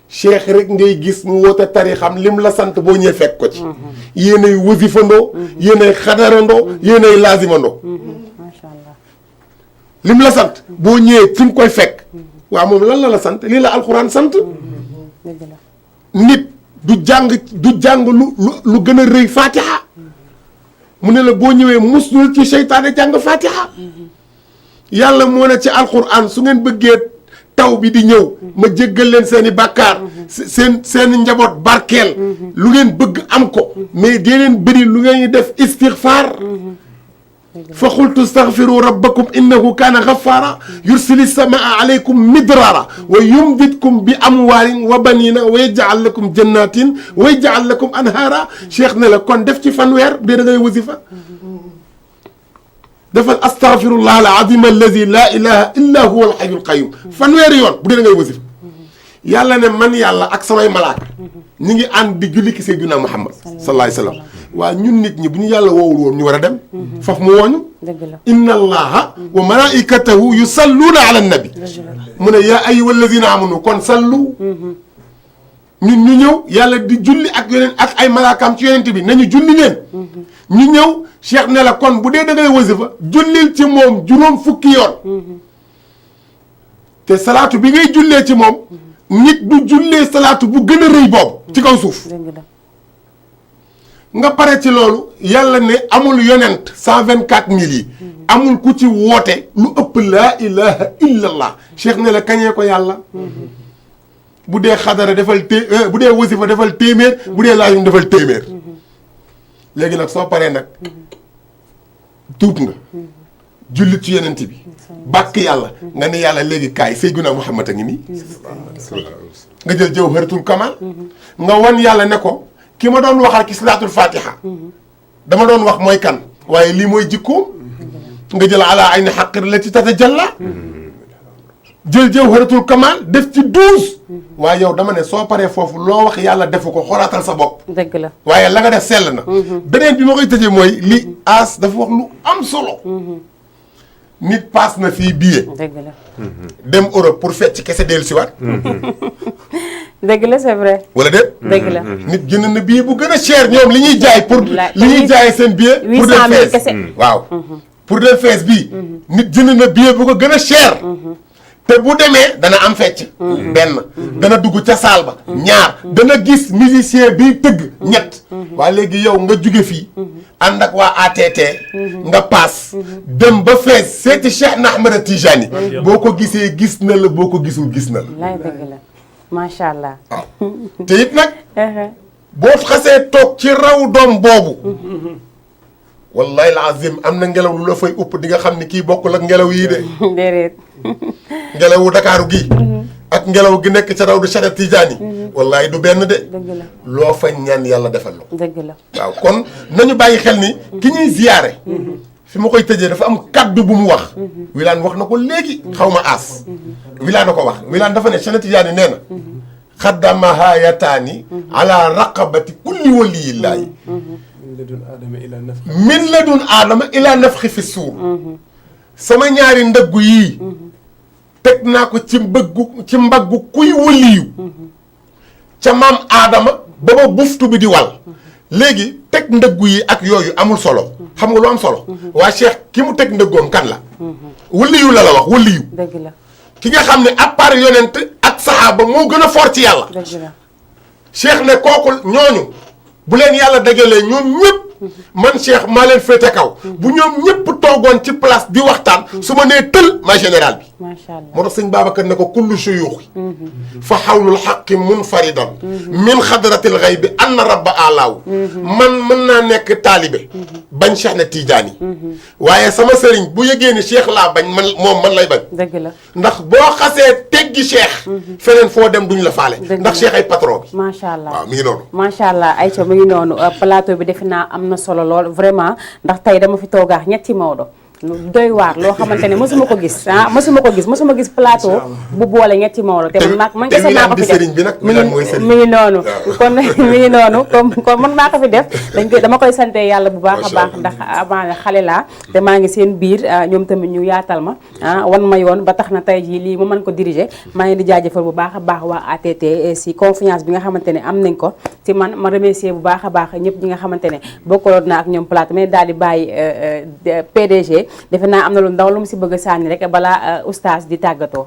cheikh rek ngay gis mu woote tarixam lim la sant boo ñëwee fekk ko ci yéenay wasifandoo yéenay xadarandoo yéenay laazimandoo macha allah. lim la sant boo ñëwee fi nga koy fekk waaw moom lan la sant lii la alxuraan sant dëgg la. nit du jàng lu gën a rëy fatiha mu ne la boo ñëwee muslul ci seytaane jàng fatiha yàlla moo ne ci alxuraan su ngeen bëggee taw bi di ñëw ma jéggal leen seeni bàkkaar seen njaboot barkeel lu ngeen bëgg am ko mais dee leen bëri lu ngeen def istighfar fa xultu staghfiru rabbakum innahu kaana ghaffara yursili samaa alaykum midrara wa yumditkum bi amwaalin wa banina wa yaj'al lakum jannatin wa yaj'al lakum anhaara cheikh ne la kon def ci fanweer bu dee da ngay wasifa defal astaghfirullah al azim alladi laa ilaha illa huwa al hayyul qayyum fanweeri yoon bu dee da ngay wasifa yàlla ne man yàlla ak samay malaaka ñu ngi ànd di julli ki Seydina Muhammad sallallahu alayhi wa sallam waa ñun nit ñi bu ñu yàlla woowul woon ñu war a dem faf mu wooñu dëgg la. inna allaha wa malaikatahu yusalluuna ala nabi mu ne yaa ayyuha alladina amanu kon sallu ñun ñu ñëw yàlla di julli ak yeneen ak ay malaakaam ci yonent bi nañu julli leen ñu ñëw cheikh ne la kon bu dee da ngay wasifa jullil ci moom juróom fukki yoon te salaatu bi ngay jullee ci moom nit du jullee salaatu bu gën a rëy boobu ci kaw suuf dëgg la. nga pare ci loolu yàlla ne amul yonent 124 000 yi amul ku ci woote lu ëpp laa ilaha illallah cheikh ne la kañee ko yàlla bu dee xadara defal bu dee wasifa defal téeméer bu dee laajum defal téeméer léegi nag soo paree nag tuub nga jullit ci yonent bi bàkk yàlla nga ne yàlla léegi kaay Seydina Muhammad a ngi nii nga jël jawharatul kamal nga wan yàlla ne ko ki ma doon waxal ci salaatul fatiha dama doon wax mooy kan waaye lii mooy jikkoom nga jël ala ayni xaqir la ci tatajalla jël jawharatul kamal def ci 12 waaye yow dama ne soo paree foofu loo wax yàlla defu ko xoolaatal sa bopp dëgg la. waaye la nga def sell na beneen bi ma koy tëjee mooy li as dafa wax lu am solo nit paas na fii billet dëgg la. dem Europe pour fecc kese dellu siwaat dëgg la c'est vrai. wala déet dëgg la. nit jënd na billet bu gën a cher ñoom li ñuy jaay pour li ñuy jaayee seen billet pour dem 800 000 fees kese. waaw pour dem fees bii nit jënd na billet bu ko gën a cher te bu demee dana am fecc benn dana dugg ca saal ba ñaar dana gis musicien bi tëgg ñett waa léegi yow nga jóge fii ànd ak waa ATT nga paas dem ba fees seeti Cheikh na Ahmada Tijani boo ko gisee gis na la boo ko gisul gis na la laay dëgg la macha allah. waaw te it nag boo xasee toog ci raw doom boobu wallahi alazim am na ngelaw lu la fay upp di nga xam ni kii bokkul ak ngelaw yii de déedéet. ngelawu Dakaaru gii ak ngelaw gi nekk ca raw du Cheikh Tidiane wallahi du benn de dëgg la. loo fa ñaan yàlla defal la ko dëgg la. waaw kon nañu bàyyi xel ni ki ñuy ziyaare fi ma koy tëjee dafa am kaddu bu mu wax wilaan wax na ko léegi xaw ma aas wilaan na ko wax wilaan dafa ne Cheikh Tidiane nee na xaddama hayataani ala raqabati kulli waliyillaahi min ladun aadama ila nafxi fi suur sama ñaari ndëggu yii teg naa ko ci mbaggu kuy waliyu ca maam aadama ba ba buftu bi di wal léegi teg ndëggu yi ak yooyu amul solo xam nga lu am solo waa Cheikh ki mu teg ndëggoom kan la waliyu la wax waliyu dëgg la. ki nga xam ne à part yonent ak saxaaba moo gën a fort ci yàlla dëgg la. Cheikh ne kooku ñooñu bu leen yàlla dajalee ñoom ñëpp man Cheikh maa leen féete kaw bu ñoom ñëpp toogoon ci place di waxtaan su ma nee tël ma général bi macha allah moo tax sëñ Babacar ne ko kullu shuyuuxi fa xawlul xaqi munfaridan min xadratil xay bi anna rabba alaaw man mën naa nekk taalibe bañ Cheikh na Tidiane waaye sama sëriñ bu yëgee ni Cheikh laa bañ man moom man lay bañ dëgg la ndax boo xasee teggi Cheikh feneen foo dem duñ la faale ndax Cheikh ay patron bi macha allah waaw mi ngi noonu macha allah Aïcha mu ngi noonu plateau bi defe naa am na solo lool vraiment ndax tey dama fi toogaax ñetti Maodo lu doy waar loo xamante ne mësuma ko gis mësuma gis plateau bu boole ñetti Maodo te man kese maa ko fi def mi ngi noonu kon mi ngi noonu kon man maa ko fi def dama koy sante yàlla bu baax a baax ndax avant xale laa te maa ngi seen biir ñoom tamit ñu yaatal ma wan ma yoon ba tax na tey jii lii ma mën ko diriger maa ngi di jaajëfal bu baax a baax waa ATT si confiance bi nga xamante ne am nañ ko ci man ma remercier bu baax a baax ñëpp ñi nga xamante ne bokkaloon naa ak ñoom plateau mais daal di bàyyi PDG defe naa am na lu ndaw lu mu si bëgg a sànni rek balaa oustaz di tàggatoo.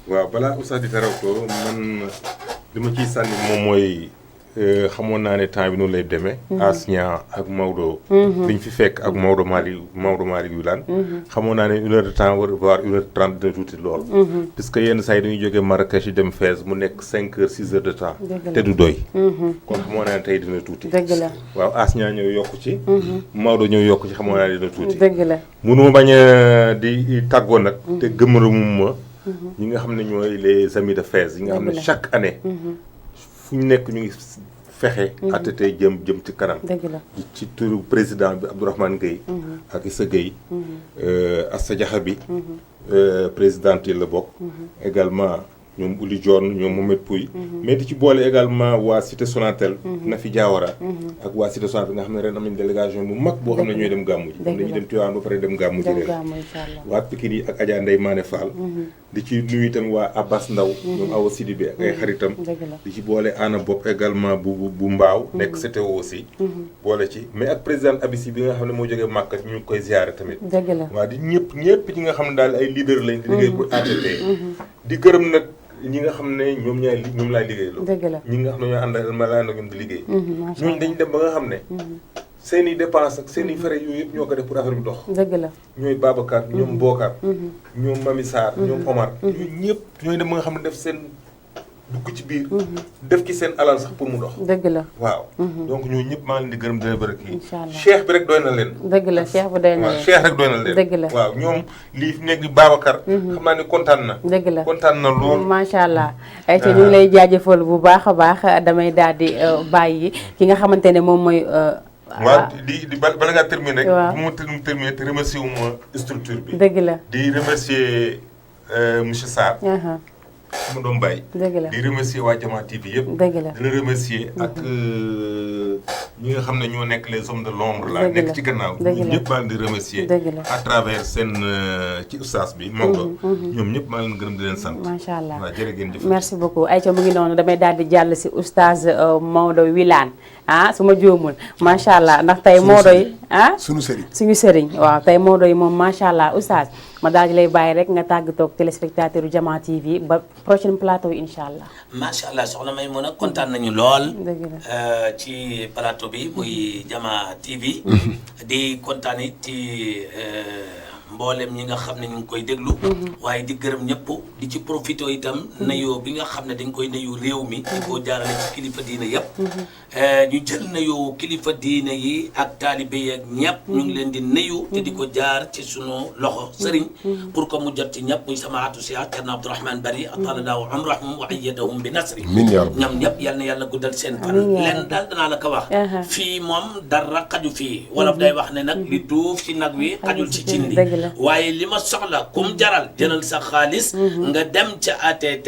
waaw balaa oustaz di tàggatoo man li ma ciy sànni moom mooy xamoon naa ne temps bi noonu lay demee. Asnia ak Maodo. liñ fi fekk ak Maodo Malick Wilane. xamoon naa ne 1 heure de temps voire 1 heure 30 dina tuuti lool. puisque yenn saa yi dañuy jógee Marrakech yi dem Fès mu nekk 5 heures 6 heures de temps. te du doy. kon xamoon naa ne tey dina tuuti. dëgg la waaw Asnia ñëw yokku ci. Maodo ñëw yokku ci xamoon naa ne dina tuuti. dëgg la mënuma bañ a di tàggoo nag. te gëmërëmuma ñi nga xam ne ñooy les amis de Fès yi nga xam ne chaque année. fu ñu nekk ñu ngi fexe ATT jëm ci kanam ci turu président bi Abdourahmane Gueye ak Issa Gueye Assa Diakha bi présidente yi la bokk également ñoom Ouli Dione ñoom Mohamed Pouy mais di ci boole également waa Cité Sonatel Nafi Diawara ak waa Cité Sonatel nga xam ne ren am nañ délégation bu mag boo xam ne ñooy dem gàmmu ji dañuy dem Tivaouane ba pare dem gàmmu ji ren waa Pikine yi ak Adja Ndeye Mané Fall di ci nuyu itam waa Abbas Ndaw ñoom Awa Sidibé ak ay xaritam di ci boole Anna Bopp également bu Mbaaw nekk CTO aussi boole ci mais ak président Abissi bi nga xam ne moo jógee Màkka ñu ngi koy ziare tamit waaw di ñëpp ñi nga xam ne daal ay leader lañ di liggéey pour ATT di gërëm nag ñi nga xam ne ñoom laay liggéey loolu ñi nga xam ne ñoo ànd ma laa ñoom di liggéey ñooñu dañu dem ba nga xam ne seen i dépense ak seen i frais yooyu yëpp ñoo ko def pour affaire bi dox dëgg la ñooy Babacar ñoom Bokar ñoom Mami Sarr ñoom Omar ñooñu ñëpp ñooy dem ba nga xam ne def seen dugg ci biir def ci seen alal sax pour mu dox dëgg la waaw donc ñooñu ñëpp maa leen di gërëm dina bëri kii incha allah cheikh bi rek doy na leen dëgg la cheikh bu doy na leen cheikh rek doy na leen dëgg la waaw ñoom lii fi nekk di Babacar xam naa ni kontaan na dëgg la kontaan na lool macha allah ay te ñu ngi lay jaajëfal bu baax a baax damay daal di bàyyi ki nga xamante ne moom mooy waaw di bala ngaa terminé rek waaw bu ma terminé te remercier wu ma structure bi dëgg la di remercier monsieur Sarr mu doom bàyyi dëgg la di remercier waa Jama TV yëpp dëgg la di la remercier ak ñi nga xam ne ñoo nekk les hommes de l'ombre la dëgg la nekk ci gannaaw dëgg la ñoom ñëpp maa leen di remercier dëgg la à travers seen ci oustaz bi Maodo ñoom ñëpp maa leen gërëm di leen sant macha allah waaw jërë ngeen jëf merci beaucoup Aïcha mu ngi noonu damay daal di jàll si oustaz Maodo Wilane su ma juumul macha allah ndax tey Maodo yi suñu sëriñ waaw tey Maodo yi moom macha allah oustaz ma daal di lay bàyyi rek nga tàggatoo ak téléspectateur yu Jama TV ba prochaine plateau yi incha allah. macha allah soxna Maymuna kontaan nañu lool. dëgg la ci plateau bi muy Jama TV. di kontaan it ci mboolem ñi nga xam ne ñu ngi koy déglu. waaye di gërëm ñëpp di ci profité itam nayoo bi nga xam ne dañ koy nayu réew mi. di ko jaarale ci kilifa diine yëpp. ñu jël nayu kilifa diine yi ak taalibe yi ak ñëpp ñu ngi leen di nayu te di ko jaar ci sunu loxo sëriñ. pour que mu jot ci ñëpp muy sama atu Cheikh Thierno Abdourahmane Bari atalallahu umrahum wa ayyadahum bi nasri. ñoom ñëpp yal na yàlla guddal seen fan. leen daal danaa la ko wax. fii moom dara xaju fii. wolof day wax ne nag li duuf ci nag wi xajul ci cin li. waaye li ma soxla kum jaral jëlal sa xaalis nga dem ca ATT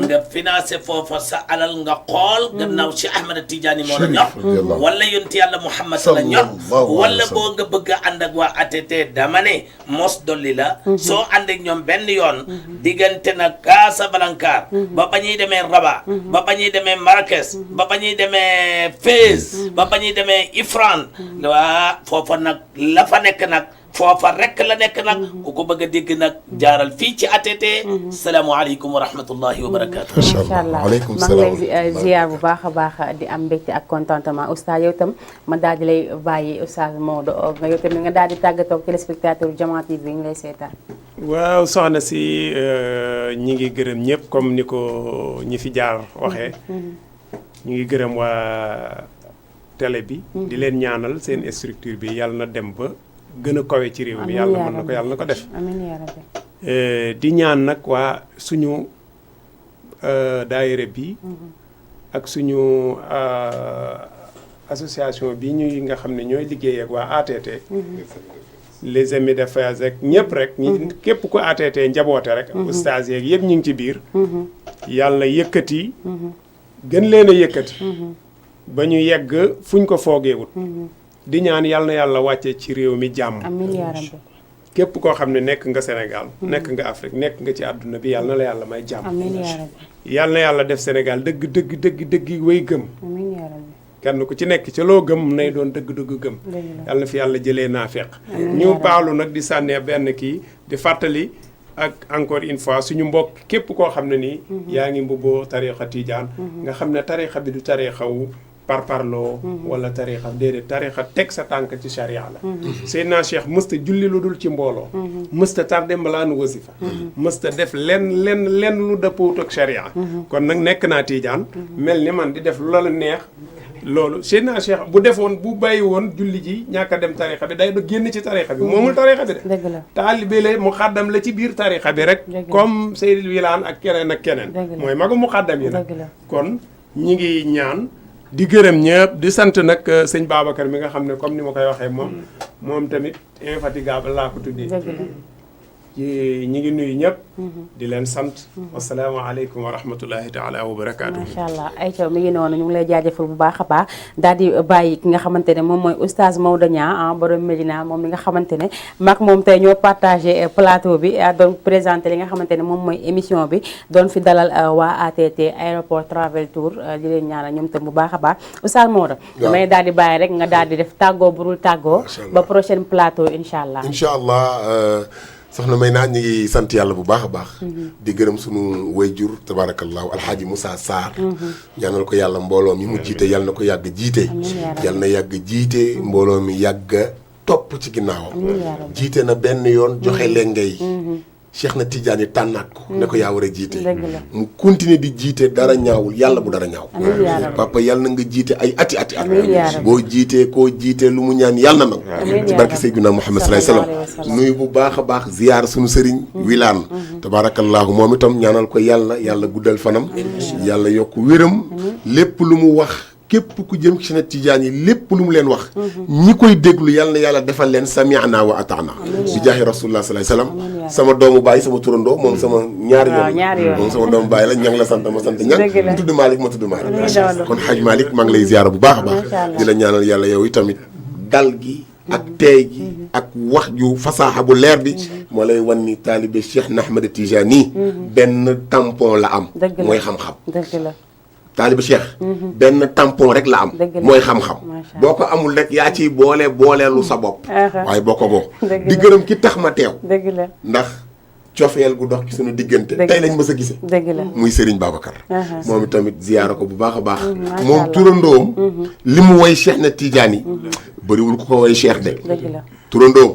nga financé foofa sa alal nga xool gannaaw si Ahmada Tidiane moo la ñor wala yonti yàlla Muhammad la ñor wala boo nga bëgg a ànd ak waa ATT dama ne mos dolli la soo ànd ak ñoom benn yoon diggante na Casablanca ba ba ñuy demee Rabat ba ba ñuy demee Marrakech ba ba ñuy demee Fès ba ba ñuy demee Ifrane waa foofa nag la fa nekk nag foofa rek la nekk nag ku ko bëgg a dégg nag jaaral fii ci ATT. salaamualeykum wa rahmatullahi wa barakaatu. macha allah waaleykum maa salaam. ngi lay ziar bu baax a baax di am mbégte ak contentement oustaz yow itam ma daal di lay bàyyi oustaz Maodo nga yow tamit nga daal di tàggatoo ak téléspectateur Jama TV bi ñu lay seetaan. waaw soxna si ñi ngi gërëm ñëpp comme ni ko ñi fi jaar waxee. ñu ngi gërëm waa télé bi. di leen ñaanal seen structure bi yàlla na dem ba gën a kawe ci réew mi yàlla mën na ko yàlla na ko def. amiin yaa rabbi. di ñaan nag waa suñu daayira bi ak suñu association bi ñuy nga xam ne ñooy liggéey ak waa ATT. les amis de Fayaz ak ñëpp rek. ñi képp ku ATT njaboote rek. ustaas yeeg yëpp ñu ngi ci biir. yàlla yëkkati. gën leen a yëkkati. ba ñu yegg fuñ ko foogeewut. di ñaan yàlla na yàlla wàcce ci réew mi jàmm. amiin yaa rabbi. képp koo xam ne nekk nga Sénégal. nekk nga Afrique nekk nga ci àdduna bi yàlla na la yàlla may jàmm. amiin yaa rabbi. yàlla na yàlla def Sénégal dëgg way gëm. amiin yaa rabbi. kenn ku ci nekk ci loo gëm nay doon dëgg gëm. yàlla na fi yàlla jëlee naafeq. ñu baalu nag di sànnee benn kii di fàttali ak encore une fois suñu mbokk képp koo xam ne nii. yaa ngi mbubboo tariixa Tijaan. nga xam ne tariixa bi du tariixawu parparloo wala tariixa déedéet tariixa teg sa tànk ci charia la. Seydina Cheikh mësta julli lu dul ci mbooloo. mësta tardé mbalaanu wasifa. mësta def lenn lu dëppoowut ak charia. kon nag nekk naa Tijaan. mel ni man di def lu la neex. loolu Seydina Cheikh bu defoon bu bàyyi woon julli ji ñàkk a dem tarixa bi day do génn ci tarixa bi moomul tarixa bi de. dëgg la taalibe la mu xàddam la ci biir tarixa bi rek. comme Seydil Wilaan ak keneen ak keneen. mooy magu mu xàddam yi nag. kon ñi ngi ñaan di gërëm ñëpp di sant nag sëñ Babacar mi nga xam ne comme ni ma koy waxee moom tamit infatigable laa ko tuddee. ñi ngi nuyu ñëpp. di leen sant. wasalaamaaleykum wa rahmatullahi taala wa barakaatu. macha allah ayca mi ngi noonu ñu ngi lay jaajëfal bu baax a baax daal di bàyyi ki nga xamante ne moom mooy oustaz Maodo Niang borom Medina moom mi nga xamante ne mag moom tey ñoo partagé plateau bi doon présenté li nga xamante ne moom mooy émission bi doon fi dalal waa ATT aéroport travel tour di leen ñaanal ñoom tam bu baax a baax oustaz Maodo. damay daal di bàyyi rek nga daal di def tàggoo burul tàggoo. ba prochaine plateau incha allah. incha allah. soxna may naa ñu ngi sant yàlla bu baax a baax. di gërëm sunu wayjur tabaarakallaahu alxaaji Moussa Sarr. ñaanal ko yàlla mbooloo mi mu jiite yàlla na ko yàgg jiite. yàlla na yàgg jiite mbooloo mi yàgg topp ci ginnaawam. jiite na benn yoon joxe lengay. Cheikh na Tidiane tànnaat ko. ne ko yaa war a jiite. mu continuer di jiite dara ñaawul yàlla bu dara ñaaw. papa yàlla na nga jiite ay ati at. boo jiitee koo jiitee lu mu ñaan yàlla na nag. ci barke Seydina Muhammad sallallahu alayhi wa sallam. nuyu bu baax a baax ziyaar sunu sëriñ. Wilaan. tabaarakallaahu moom itam ñaanal ko yàlla guddal fanam. yàlla yokk wéram. lépp lu mu wax. képp ku jëm ci na Tijaan yi lépp lu mu leen wax. ñi koy déglu yàlla na yàlla defal leen sami'na wa ata'na. bi jaahi rasulullah sallallahu alayhi wasallam. sama doomu baay sama turandoo moom sama ñaari yoon. moom sama doomu baay la ña ngi la sant ma sant ñang mu tudd Malick ma tudd Malick. kon Hadj Malick maa ngi lay ziyaara bu baax a baax. di la ñaanal yàlla yow itamit dal gi. ak teey gi ak wax ju fasaaxa bu leer bi. moo lay wan ni taalibe Cheikh Ahmed Tijani. benn tampon la am. mooy xam-xam. dëgg la. taaliba Cheikh. benn tampon rek la am. mooy xam-xam. boo ko amul rek yaa ciy booleelu sa bopp. waaye boo ko boo. di gërëm ki tax ma teew. dëgg la ndax cofeel gu dox ci suñu diggante. tey lañ mës a gisee. dëgg la muy Serigne Babacar. moom itamit ziyaara ko bu baax a baax. moom turandoom. li mu woy Cheikh na Tidiane yi. bëriwul ku ko woy Cheikh de. dëgg la turandoom.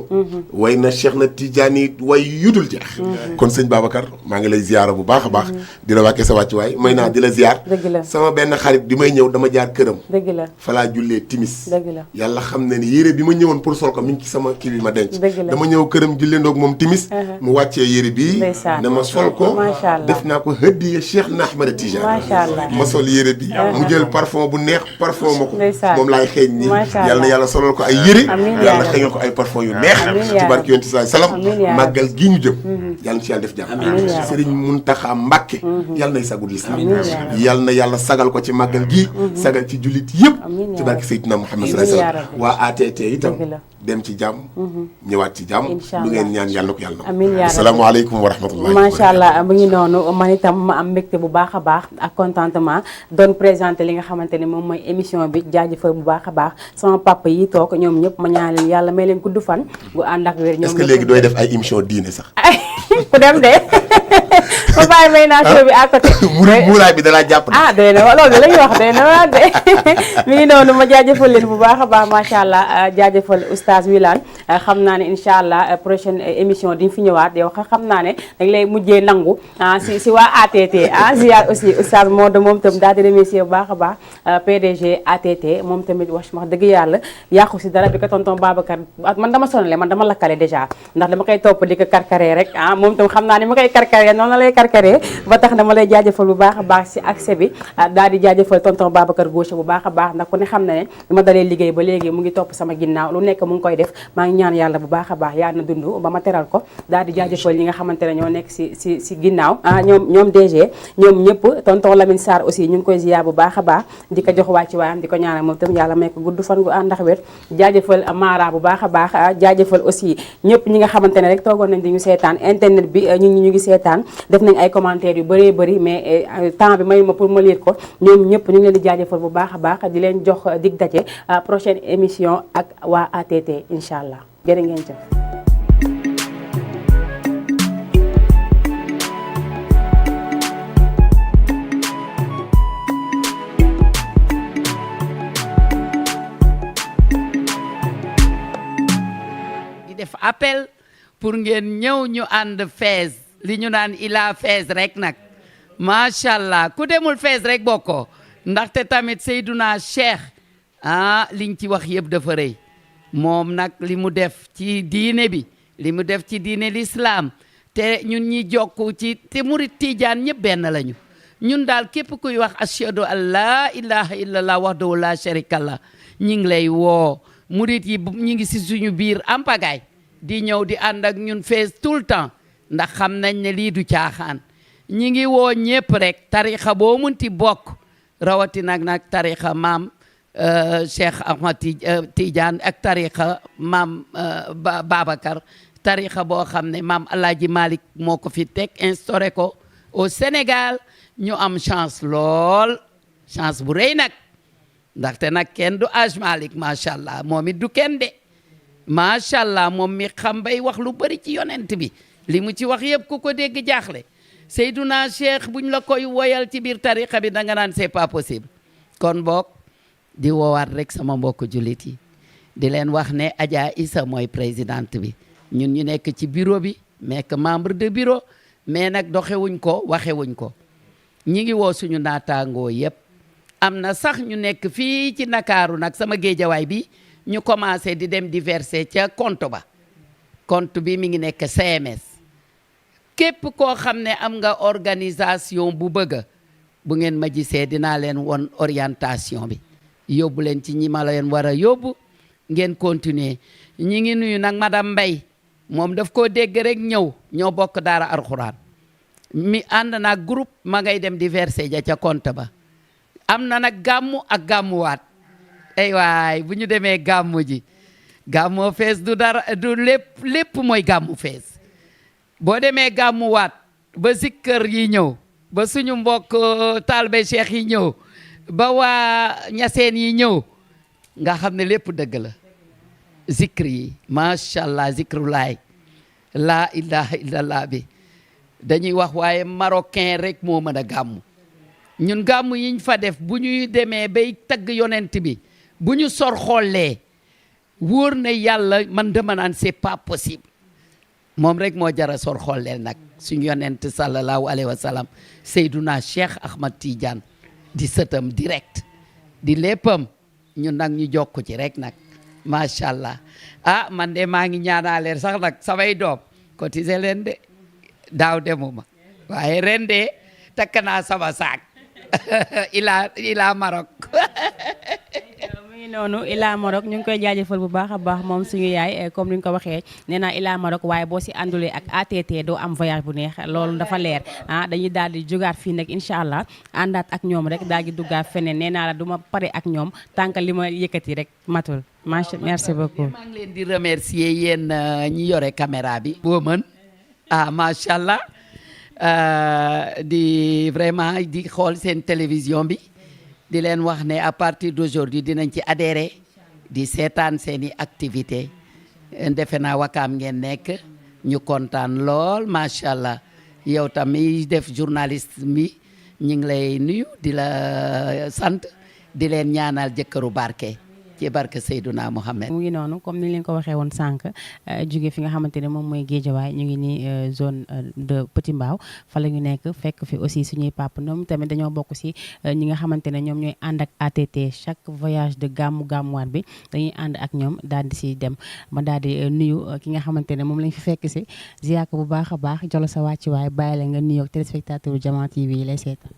way na Cheikh na Tidiane yi way yudul jeex. kon sëñ Babacar maa ngi lay ziyaara bu baax a baax. di la wàkkee sa wàccuwaay may naa di la ziyaar. dëgg la sama benn xarit bi may ñëw dama jaar këram. dëgg la falaa jullee timis. dëgg la yàlla xam na ni yére bi ma ñëwoon pour sol ko mi ngi ci sama kii bi ma denc. dëgg la dama ñëw këram jullee ndoog moom timis. mu wàccee yére bii. ne ma sol ko. macha allah def naa ko hëddiya Cheikh na Ahmed Tijani. macha allah ma sol yére bi. mu jël parfum bu neex parfum ma ko. moom laay xeeñ nii. macha allah yàlla na yàlla solal ko ay yére. yàlla xeeñal ko ay parfum yu neex. ci barke yonent sallallahu alayhi wasallam màggal gii ñu jëm. yàlla na ci yàlla def jàmm. Serigne Mountakha Mbacké. yàlla nay sagul lislaam. yàlla na yàlla sagal ko ci màggal gii. sagal ci jullit yëpp. ci barke Seydina Muhammad sallallahu alayhi wasallam. waa ATT itam dem ci jàmm. ñëwaat ci jàmm. incha lu allah ngeen ñaan yàlla ko yàlla na. amiin yaa rabbi. asalaamaaleykum wa rahmatullahi. macha allah mu ngi noonu man itam ma am mbégte bu baax a baax ak contentement doon présenté li nga xamante ne moom mooy émission bi jaajëfal bu baax a baax sama papa yi toog ñoom ñëpp ma ñaan leen yàlla may leen gudd fan gu ànd ak wér. ñoom est-ce que léegi dooy def ay émission diine sax. ku dem de ba bàyyi may naa show bi à côté. muuraay bi dalaa jàpp de. doy na wa loolu la ñuy wax doy na waa de mi ngi noonu ma jaajëfal leen bu baax a baax macha allah jaajëfal oustaz Wilane xam naa ne incha allah prochaine émission di fi ñëwaat yow xam naa ne dañ lay mujjee nangu si waa ATT ziar aussi oustaz Maodo moom tam daal di remercier bu baax a baax PDG ATT moom tamit wax dëgg yàlla yàqu si dara bi ko tonton Babacar man dama sonale man dama lakkale déjà ndax dama koy topp di ko karkaree rek moom tam xam naa ne ma koy karkaree noonu la lay karkaree ba tax na ma lay jaajëfal bu baax a baax si accès bi daal di jaajëfal tonton Babacar Gauche bu baax a baax ndax ku ne xam na ne bi ma dalee liggéey ba léegi mu ngi topp sama ginnaaw lu nekk mu ngi koy def maa ngi ñaan yàlla bu baax a baax yaa na dund ba ma teral ko daal di jaajëfal ñi nga xamante ne ñoo nekk si ginnaaw ñoom DG ñoom ñëpp tonton Lamine Sarr aussi ñu ngi koy ziar bu baax a baax di ko jox wàcc waayam di ko ñaanal moom tam yàlla may ko gudd fan gu ànd ak wér jaajëfal Mara bu baax a baax jaajëfal aussi ñëpp ñi nga xamante ne rek toogoon nañ di ñu seetaan internet bi ñu ngi seetaan def nañ ay commentaires yu bëree bëri mais temps bi mayu ma pour ma lire ko ñoom ñëpp ñu ngi leen di jaajëfal bu baax a baax di leen jox dig daje prochaine émission ak waa ATT incha allah jërë ngeen jëf. def appel pour ngeen ñëw ñu ànd Fès li ñu naan ila Fès rek nag macha allah ku demul Fès rek bokkoo ndaxte tamit Seydouna Cheikh liñ ci wax yëpp dafa rëy moom nag li mu def ci diine bi li mu def ci diine l'islam te ñun ñi jokku ci te murit tijaan ñëpp benn lañu ñun daal képp kuy wax ashhadu an la ilaha illallah wahdahu la sharika lah ñi ngi lay woo murit yi ñi ngi si suñu biir ampagaay di ñëw di ànd ak ñun Fès tout le temps ndax xam nañ ne lii du caaxaan ñi ngi woo ñëpp rek tarixa boo munti bokk rawati nag tarixa maam Cheikh Ahmad Tidiane ak tarixa maam Babacar tarixa boo xam ne maam Alaaji Malick moo ko fi teg instauré ko au Sénégal ñu am chance lool chance bu rëy nag ndaxte nag kenn du Aj Malick macha allah moom it du kenn de macha allah moom mi xam bay wax lu bëri ci yonent bi li mu ci wax yëpp ku ko dégg jaaxle Seydouna Cheikh buñ la koy woyal ci biir tariqa bi da nga naan c'est pas possible kon boog di woowaat rek sama mbokk jullit yi di leen wax ne Adja Issa mooy présidente bi ñun ñu nekk ci bureau bi nekk membre de bureau mais nag doxewuñ ko waxewuñ ko ñi ngi woo suñu naataangoo yëpp am na sax ñu nekk fii ci Ndakaaru nag sama géejawaay bi ñu commencé di dem di verser ca compte ba compte bi mi ngi nekk CMS képp koo xam ne am nga organisation bu bëgg bu ngeen ma gisee dinaa leen won orientation bi yóbbu leen ci ñi ma leen war a yóbbu ngeen continuer ñi ngi nuyu nag madame Mbaye moom daf koo dégg rek ñëw bokk daara alxuraan mi ànd nag groupe ma ngay dem di verser ja ca compte ba am na nag gàmmu ak gàmmuwaat ay waay bu ñu demee gàmmu ji gàmmoo Fès du dara du lépp mooy gàmmu Fès boo demee gàmmuwaat ba zikkër yi ñëw ba suñu mbokk talbe cheikh yi ñëw ba waa ñaseen yi ñëw nga xam ne lépp dëgg la zikr yi macha allah zikrulaay laa ilaha illallah bi dañuy wax waaye marocain rek moo mën a gàmmu ñun gàmmu yiñ fa def bu ñuy demee bay tagg yonent bi bu ñu sor xollee wóor na yàlla man dama naan c'est pas possible moom rek moo jara sor xolleel nag suñu yonent sallallahu alayhi wa sallam Seydouna Cheikh Ahmad Tidiane di sëtam direct di léppam ñun nag ñu jokk ci rek nag macha allah man de maa ngi ñaanaleer sax nag samay doom cotiser leen de daaw demuma waaye ren de takk naa sama saak ila Maroc mu ngi noonu ila Maroc ñu ngi koy jaajëfal bu baax a baax moom suñu yaay comme ni ñu ko waxee nee naa ila Maroc waaye boo si àndulee ak ATT doo am voyage bu neex loolu dafa leer dañuy daal di jógaat fii nag incha allah àndaat ak ñoom rek daal di duggaat feneen nee naa la du ma pare ak ñoom tànk li ma yëkkati rek matul merci beaucoup. maa ngi leen di remercier yéen ñi yore caméra bi. boo mën macha allah di vraiment di xool seen télévision bi di leen wax ne à partir d'aujourd'hui dinañ ci adhérer di seetaan seeni activité defe naa Wakaam ngeen nekk ñu kontaan lool macha allah yow tamit def journaliste mi ñu ngi lay nuyu di la sant di leen ñaanal jëkkëru barke ci barke Seydouna Mohamed. mu ngi noonu comme ni leen ko waxee woon sànq jóge fi nga xamante ne moom mooy Géejawaay ñu ngi nii zone de Petit Mbao fa la ñu nekk fekk fi aussi suñuy papa ñoom tamit dañoo bokk si ñi nga xamante ne ñoom ñooy ànd ak ATT chaque voyage de gàmmuwaat bi dañuy ànd ak ñoom daal di si dem ma daal di nuyu ki nga xamante ne moom lañ fi fekk si ziyaar ko bu baax a baax jolo sa wàcc waaye bàyyi la nga nuyoog téléspectateur Jama TV yi lay seetaan.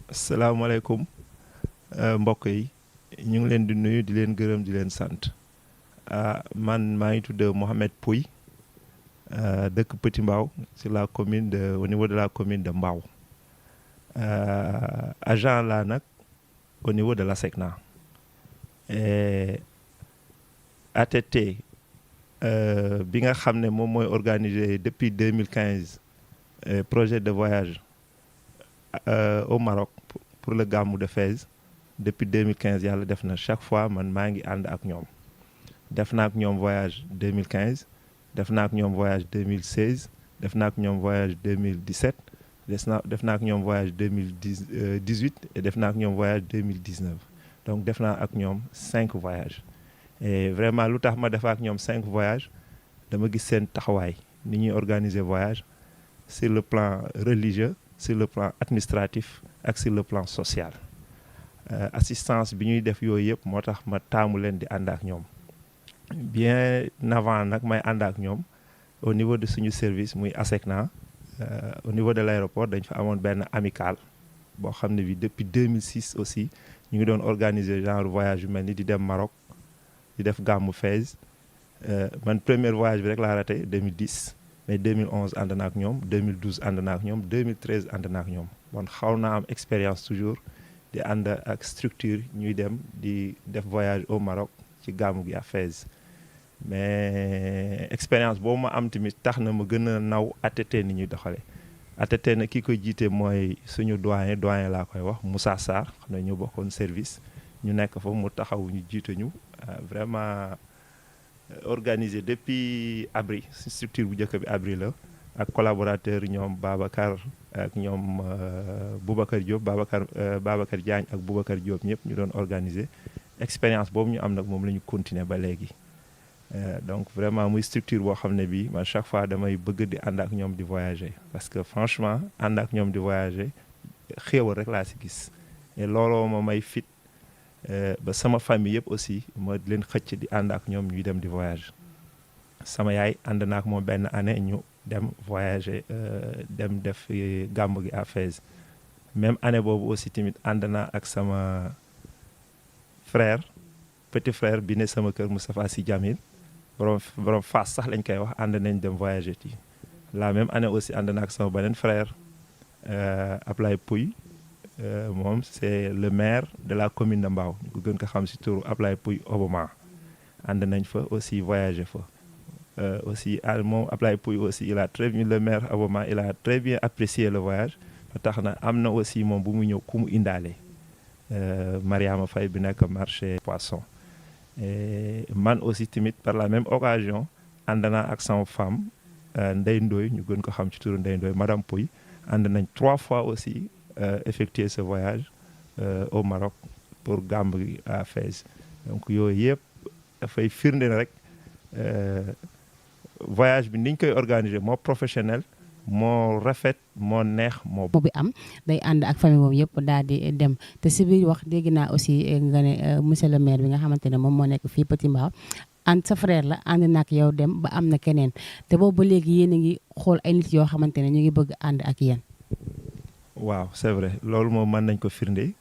asalaamaaleykum mbokk yi ñu ngi leen di nuyu di leen gërëm di leen sant man maa ngi tudd Mohamed Pouy dëkk Petit Mbao sur la commune au niveau de la commune de Mbao agent là nag au niveau de la SECNA ATT bi nga xam ne moom mooy organisé depuis 2015 projet de voyage au Maroc pour le Gamou de Fès depuis 2015 yàlla def na chaque fois man maa ngi ànd ak ñoom def naa ak ñoom voyage 2015 def naa ak ñoom voyage 2016 def naa ak ñoom voyage 2017 def naa ak ñoom voyage 2018 et def naa ak ñoom voyage 2019 donc def naa ak ñoom 5 voyages et vraiment lu tax ma def ak ñoom 5 voyages dama gis seen taxawaay ni ñuy organiser voyage sur le plan religieux sur le plan administratif ak sur le plan social assistance bi ñuy def yooyu yëpp moo tax ma taamu leen di ànd ak ñoom bien avant nag may ànd ak ñoom au niveau de suñu service muy ASECNA au niveau de l'aéroport dañ fa amoon benn amicale boo xam ne bi depuis 2006 aussi ñu ngi doon organiser genre voyage yu mel ni di dem Maroc di def gàmmu Fès man premier voyage bi rek laa raté 2010 mais 2011 ànd naa ak ñoom 2012 ànd naa ak ñoom 2013 ànd naa ak ñoom bon xaw naa am expérience toujours di ànd ak structure ñuy dem di def voyage au Maroc ci gàmmu gi à Fès mais expérience boobu ma am tamit tax na ma gën a naw ATT ni ñuy doxale ATT na ki koy jiite mooy suñu doyen laa koy wax Moussa Sarr xam ne ñu bokkoon service ñu nekk fa mu taxaw ñu jiite ñu vraiment organisé depuis Abri structure bu njëkk bi Abri la ak collaborateur ñoom Babacar ak ñoom Boubacar Diop Babacar Diagne ak Boubacar Diop ñëpp ñu doon organiser expérience boobu ñu am nag moom la ñu continuer ba léegi donc vraiment muy structure boo xam ne bii man chaque fois damay bëgg di ànd ak ñoom di voyager parce que franchement ànd ak ñoom di voyager xéewal rek laa si gis et looloo ma may fit ba sama famille yëpp aussi ma leen xëcc di ànd ak ñoom ñuy dem di voyage sama yaay ànd na ak moom benn année ñu dem voyager dem def gàmmu gi à Fès même année boobu aussi tamit ànd naa ak sama frère petit frère bi ne sama kër Moustapha Sy Djamil borom Fass sax lañ koy wax ànd nañ dem voyager ci la même année aussi ànd naa ak sama beneen frère Ablaye Pouy moom c'est le maire de la commune de Mbao ñu ko gën ko xam si turu Ablaye Pouy Obama ànd nañ fa aussi voyager fa aussi moom Ablaye Pouy aussi il a très bien le maire Obama il a très bien apprécié le voyage ba tax na am na aussi moom bu mu ñëw ku mu indaale Mariama Faye bi nekk marché poisson et man aussi tamit par la même occasion ànd naa ak sama femme Ndeye Ndoye ñu gën ko xam ci turu Ndeye Ndoye madame Pouy ànd nañ 3 fois aussi effectuer ce voyage au Maroc pour gàmmu gi à Fès donc yooyu yëpp dafay firnde rek voyage bi niñ koy organiser moo professionnel moo rafet moo neex moo bi am day ànd ak famille moom yëpp daal di dem te si biir wax dégg naa aussi nga ne monsieur le maire bi nga xamante ne moom moo nekk fii Petit Mbao ànd sa frère la ànd na ak yow dem ba am na keneen te boobu ba léegi yéen a ngi xool ay nit yoo xamante ne ñu ngi bëgg ànd ak yéen. waaw c'est vrai loolu moom mën nañ ko firnde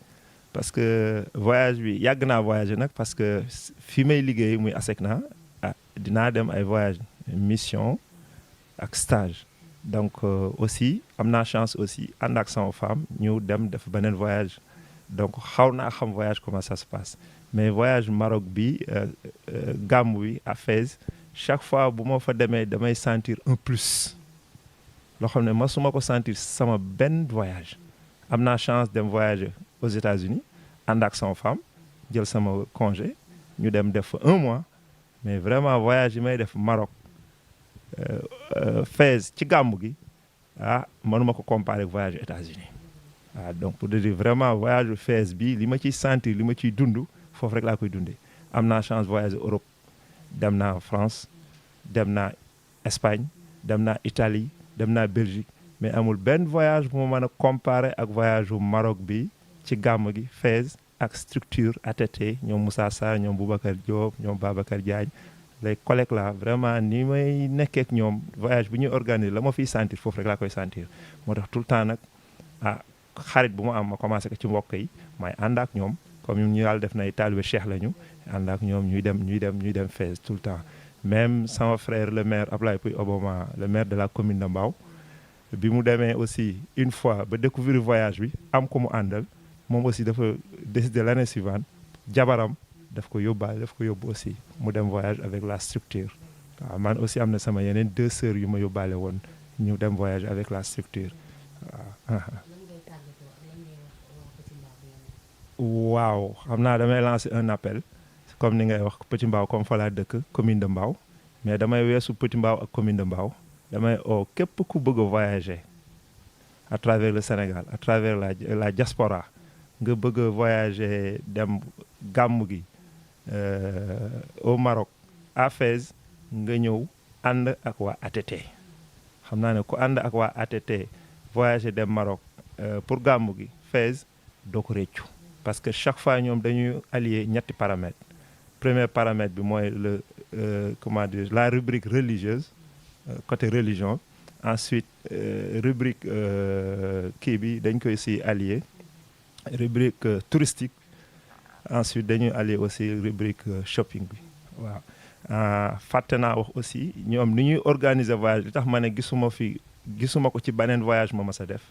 parce que voyage bi yàgg naa voyager nag parce que fi may liggéey muy ASECNA dinaa dem ay voyage mission ak stage donc aussi am naa chance aussi ànd ak sama femme ñu dem def beneen voyage donc xaw naa xam voyage comment ça se passe mais voyage Maroc bi gàmmu bi à Fès chaque fois bu ma fa demee damay sentir un plus loo xam ne masuma ko sentir sama benn voyage. am naa chance dem voyager aux États-Unis ànd ak sama femme jël sama congé ñu dem def fa 1 mois mais vraiment voyage yi may def Maroc Fès ci gàmmu gi mënuma ko comparer ak voyage États-Unis donc pour dire vraiment voyage Fès bi li ma ciy sentir li ma ciy dund foofu rek laa koy dundee. am naa chance voyager Europe dem naa France dem naa Espagne dem naa Italie dem naa Belgique mais amul benn voyage bu ma mën a comparer ak voyage bu Maroc bi ci gàmm gi Fès ak structure ATT ñoom Moussa Sarr ñoom Boubacar Diop ñoom Babacar Diagne les collègues là vraiment ni may nekkee ak ñoom voyage bu ñuy organiser la ma fiy sentir foofu rek laa koy sentir moo tax tout le temps nag xarit bu ma am ma commencé ko ci mbokk yi may ànd ak ñoom comme ñu yàlla def na ay taalibe cheikh lañu ànd ak ñoom ñuy dem Fès tout le temps même sama frère le maire Ablaye Pouy Obama le maire de la commune de Mbao bi mu demee aussi une fois ba découvrir voyage bi am ko mu àndal moom aussi dafa décider l'année suivante jabaram daf ko yóbbu aussi mu dem voyage avec la structure waaw man aussi am na sama yeneen 2 sœurs yu ma yóbbaale woon ñu dem voyage avec la structure waaw xam naa damay lancer un appel comme ni ngay wax Petit Mbao comme fa laa dëkk commune de Mbao mais damay weesu Petit Mbao ak commune de Mbao damay képp ku bëgg a voyager à travers le Sénégal à travers la diaspora nga bëgg a voyager dem gàmmu gi au Maroc à Fès nga ñëw ànd ak waa ATT xam naa ne ku ànd ak waa ATT voyager dem Maroc pour gàmmu gi Fès doo ko réccu parce que chaque fois ñoom dañuy allier ñetti paramètres premier paramètre bi mooy la rubrique religieuse côté religion ensuite rubrique kii bi dañ koy si allier rubrique touristique ensuite dañuy allier aussi rubrique shopping bi waaw fàtte naa wax aussi ñoom ni ñuy organiser voyage li tax ma ne gisuma ko ci beneen voyage ma mas a def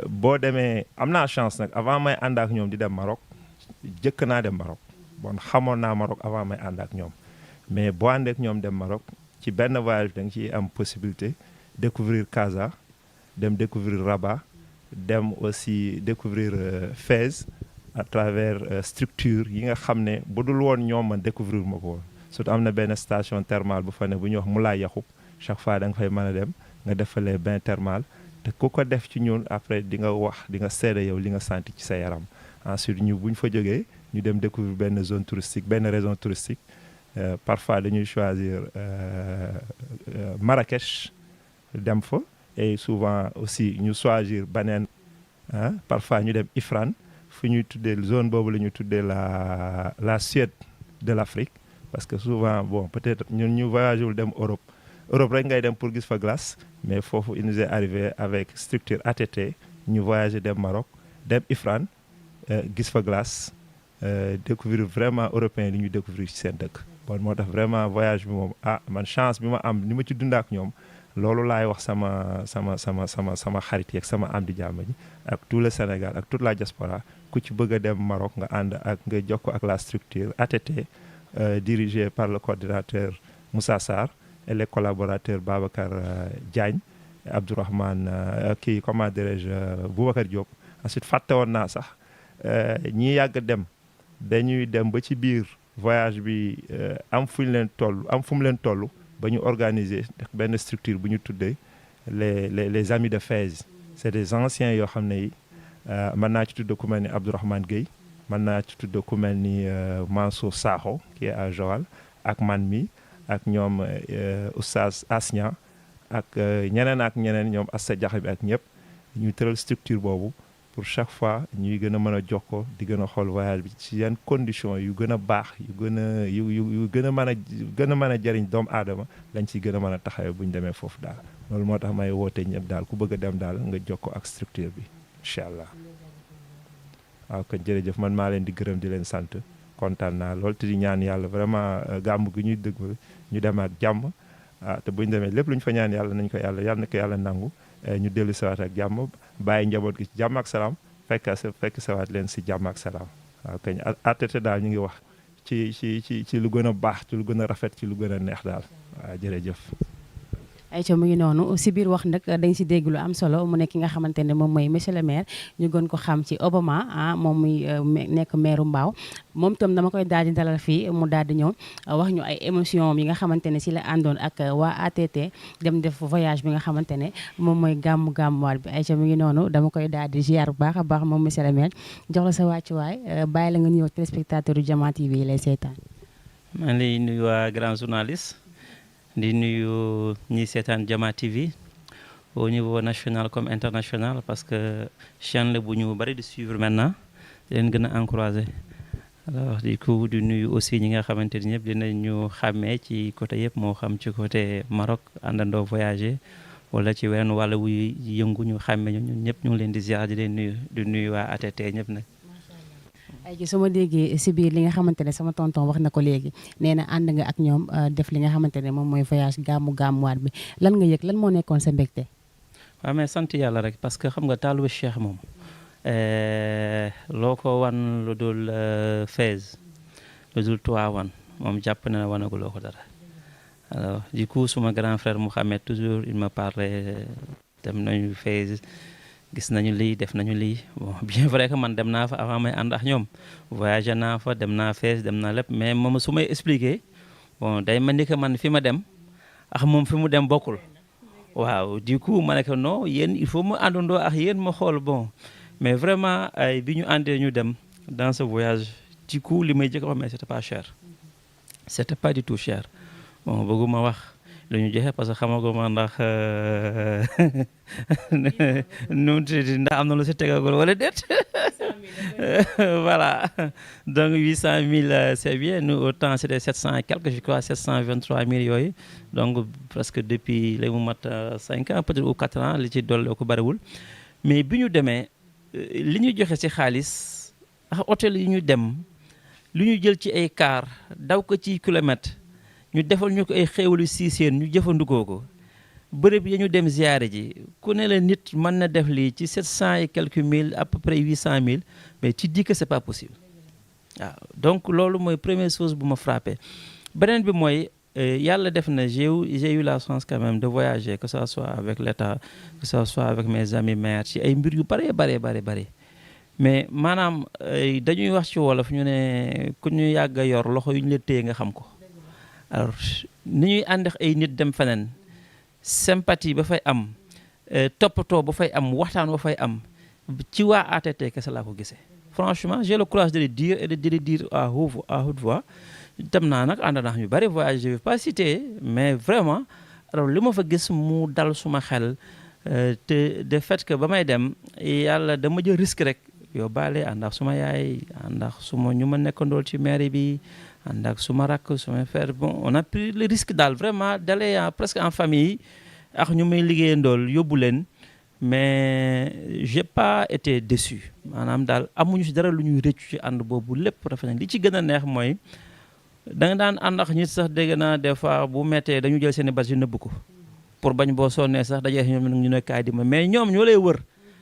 boo demee am naa chance nag avant may ànd ak ñoom di dem Maroc jëkk naa dem Maroc bon xamoon naa Maroc avant may ànd ak ñoom mais boo ànd ak ñoom dem Maroc ci benn voyage da nga ciy am possibilité découvrir Casa dem découvrir Rabat dem aussi découvrir Fès à travers structure yi nga xam ne bu dul woon ñoom man découvrir ma ko woon surtout am na benn station thermale bu fa ne bu ñuy wax Moulay Yacoub chaque fois da nga fay mën a dem nga def fa les bains thermales te ku ko def ci ñun après di nga wax di nga seede yow li nga senti ci sa yaram ensuite bu ñu fa jógee ñu dem découvrir benn zone touristique benn région touristique parfois dañuy choisir Marrakech dem fa et souvent aussi ñu choisir beneen parfois ñu dem Ifrane fu ñuy tuddee zone boobu la ñuy tuddee la Suède de l'Afrique parce que souvent bon peut-être ñun ñu voyagé wul dem Europe rek ngay dem pour gis fa glace mais foofu il nous est arrivé avec structure ATT ñu voyagé dem Maroc dem Ifrane gis fa glace découvrir vraiment européen li ñuy découvrir ci seen dëkk bon moo tax vraiment voyage bi moom man chance bi ma am ni ma ci dund ak ñoom loolu laay wax sama xarit yeeg sama am di jàmm ji ak tout le Sénégal ak toute la diaspora ku ci bëgg a dem Maroc nga ànd ak nga jokkoo ak la structure ATT dirigée par le coordinateur Moussa Sarr et les collaborateurs Babacar Diagne Abdourahmane comment dirais-je Boubacar Diop ensuite fàtte woon naa sax ñi yàgg dem dañuy dem ba ci biir voyage bi am fu mu leen toll ba ñu organiser benn structure bu ñu tuddee les amis de Fès c'est des anciens yoo xam ne yi mën naa ci tudd ku mel ni Abdourahmane Gueye mën naa ci tudd ku mel ni Mansour Sakho qui est à Joal ak man mi ak ñoom Oustaz Asnia ak ñeneen ñoom Assa Diakhabi ak ñëpp ñu tëral structure boobu pour chaque fois ñuy gën a mën a jokkoo di gën a xool voyage bi ci yenn conditions yu gën a baax yu gën a mën a jëriñ doomu aadama lañ ciy gën a mën a taxawee bu ñu demee foofu daal loolu moo tax may woote ñëpp daal ku bëgg a dem daal nga jokkoo ak structure bi incha allah waaw kon jërëjëf man maa leen di gërëm di leen sant kontaan naa lool te di ñaan yàlla vraiment gàmm gi ñuy dëgg ñu dem ak jàmm te bu ñu demee lépp lu ñu fa ñaan yàlla nañ ko yàlla na ko yàlla nangu ñu dellu siwaat ak jàmm bàyyi njaboot gi ci jàmm ak salaam fekk sawaat leen si jàmm ak salaam waaw kañ ATT daal ñu ngi wax ci lu gën a baax ci lu gën a rafet ci lu gën a neex daal waaw jërëjëf. Aïcha mu ngi noonu si biir wax nag dañ si dégg lu am solo mu nekk ki nga xamante ne moom mooy monsieur le maire ñu gën ko xam ci Obama moom muy nekk maire Mbao moom itam dama koy daal di dalal fii mu daal di ñëw wax ñu ay émotion yi nga xamante ne si la àndoon ak waa ATT dem def voyage bi nga xamante ne moom mooy gàmmuwaat bi. Aïcha mu ngi noonu dama koy daal di ziar bu baax a baax moom monsieur le maire jox la sa wàccuwaay bàyyi la nga ñëw téléspectateur yu Jama TV yi lay seetaan. maa ngi lay nuyu waa grand journaliste di nuyu ñi seetaan Jama TV au niveau national comme international parce que chaîne la bu ñu bari di suivre maintenant di leen gën a encourager. Alors du coup di nuyu aussi ñi nga xamante ni ñëpp dinañu xàmmee ci côté yëpp moo xam ci côté Maroc àndandoo voyager wala ci weneen wàll wuy yëngu ñu xàmmee ñun ñëpp ñu ngi leen di ziar di leen nuyu di nuyu waa ATT ñëpp nag. ay ci sama déggee si biir li nga xamante ne sama tonton wax na ko léegi nee na ànd nga ak ñoom def li nga xamante ne moom mooy voyage gàmmuwaat bi lan nga yëg lan moo nekkoon sa mbégte. waaw mais sant yàlla rek parce que xam nga taalu Cheikh moom loo ko wan lu dul Fès lu dul Tivaouane moom jàpp na wanaguloo ko dara. Alors du coup suma grand frère Mouhamed toujours il me parlait dem nañu Fès gis nañu lii def nañu lii bon bien vrai que man dem naa fa avant may ànd ak ñoom voyagé naa fa dem naa Fès dem naa lépp mais moom su may expliquer bon day mel ni que man fi ma dem ak moom fi mu dem bokkul waaw du coup ma ne que non yéen il faut ma àndandoo ak yéen ma xool bon mais vraiment ay bi ñu àndee ñu dem dans ce voyage du coup li may jëkk wax mais c'était pas cher c'était pas du tout cher bon bëgguma wax lu ñu joxe parce que xamaguma ndax nu ndax am na lu si tegagul wala déet voilà donc 800 000 c'est bien nous autant c'était 700 et quelques je crois 723 000 yooyu donc presque depuis léegi mu mat 5 ans peut-être ou 4 ans li ci dolli ko bariwul mais bi ñu demee li ñu joxe ci xaalis ak hôtel yi ñu dem lu ñu jël ci ay car daw ko ci kilomètre ñu defal ñu ko ay xéewalu siiseen ñu jëfandikoo ko bërëb yi ñu dem ziyaare ji ku ne la nit mën na def lii ci 700 et quelques mille à peu près 800 000 mais tu dis que c'est pas possible waaw donc loolu mooy première chose bu ma frappé beneen bi mooy yàlla def na j'ai eu la chance quand même de voyager que ça soit avec l'État que ça soit avec mes amis maires ci ay mbir yu bare mais maanaam dañuy wax ci wolof ñu ne ku ñu yàgg a yor loxo yu ñu la téye nga xam ko alors ni ñuy ànd ak ay nit dem feneen sympathie ba fay am toppatoo ba fay am waxtaan ba fay am ci waa ATT kese laa ko gisee franchement j'ai le courage de le dire et de le dire à haute voix dem naa nag ànd naa ñu bari voyage je vais pas citer mais vraiment alors li ma fa gis mu dal suma xel te de fait que ba may dem yàlla dama jël risque rek yóbbaale ànd ak suma yaay ànd ak suma ñu ma nekkandool ci mairie bi ànd ak suma rakk suma frère bon on a pris le risque daal vraiment d'aller presque en famille ak ñu may liggéeyandool yóbbu leen mais j'ai pas été déçu maanaam daal amuñu si dara lu ñuy rëccu ci ànd boobu lépp rafet na li ci gën a neex mooy da nga daan ànd ak nit sax dégg naa des fois bu méttee dañu jël seen i bas yu nëbb ko pour bañ boo sonnee sax dajee ñoom ñu ne kaay di ma mais ñoom ñoo lay wër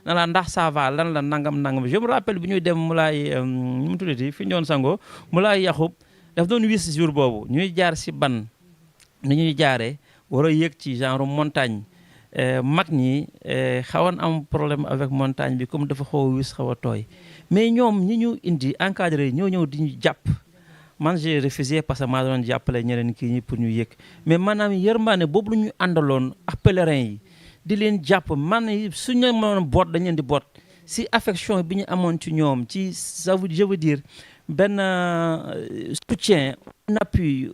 na la ndax ça va lan la nangam je me rappelle bi ñuy dem mu laay ñu mu tuddati fi ñu doon sangoo mu laay yaxub daf doon wis jour boobu ñuy jaar si ban ni ñuy jaaree war a yëg ci genre montagne mag ñi xawoon am problème avec montagne bi comme dafa xaw a wis xaw a tooy mais ñoom ñi ñu indi encadré ñoo ñëw di ñu jàpp man j'ai refusé parce que maa doon jàppale ñeneen kii ñi pour ñu yëg mais maanaam yërmaane boobu lu ñu àndaloon ak pèlerin yi di leen jàpp man suñu leen mënoon boot dañ leen di boot si affection bi ñu amoon ci ñoom ci je veux dire benn soutien un appui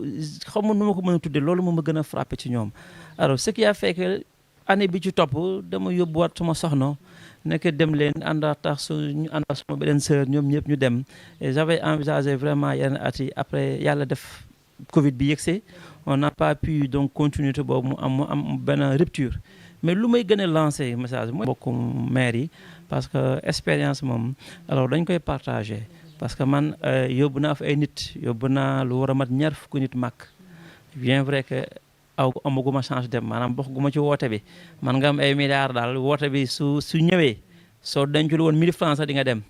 xaw ma nu ma ko mën a tuddee loolu moom ma gën a frappé ci ñoom alors ce qui a fait que année bi ci topp dama yóbbuwaat suma soxna nekk dem leen ànd ak tax ñu ànd ak suma beneen sœur ñoom ñëpp ñu dem et j'avais envisagé vraiment yenn at yi après yàlla def Covid bi yegsee on n'a pas pu donc continuité boobu mu am benn rupture mais lu may gën a lancer message mooy bokku maire yi parce que expérience moom alors dañ koy partager parce que man yóbbu naa fa ay nit yóbbu naa lu war a mat ñaar fukki nit màkk bien vrai que amaguma chance dem maanaam bokkuma ci woote bi man nga am ay milliards daal woote bi su ñëwee soo dencul woon 1000 francs sax di nga dem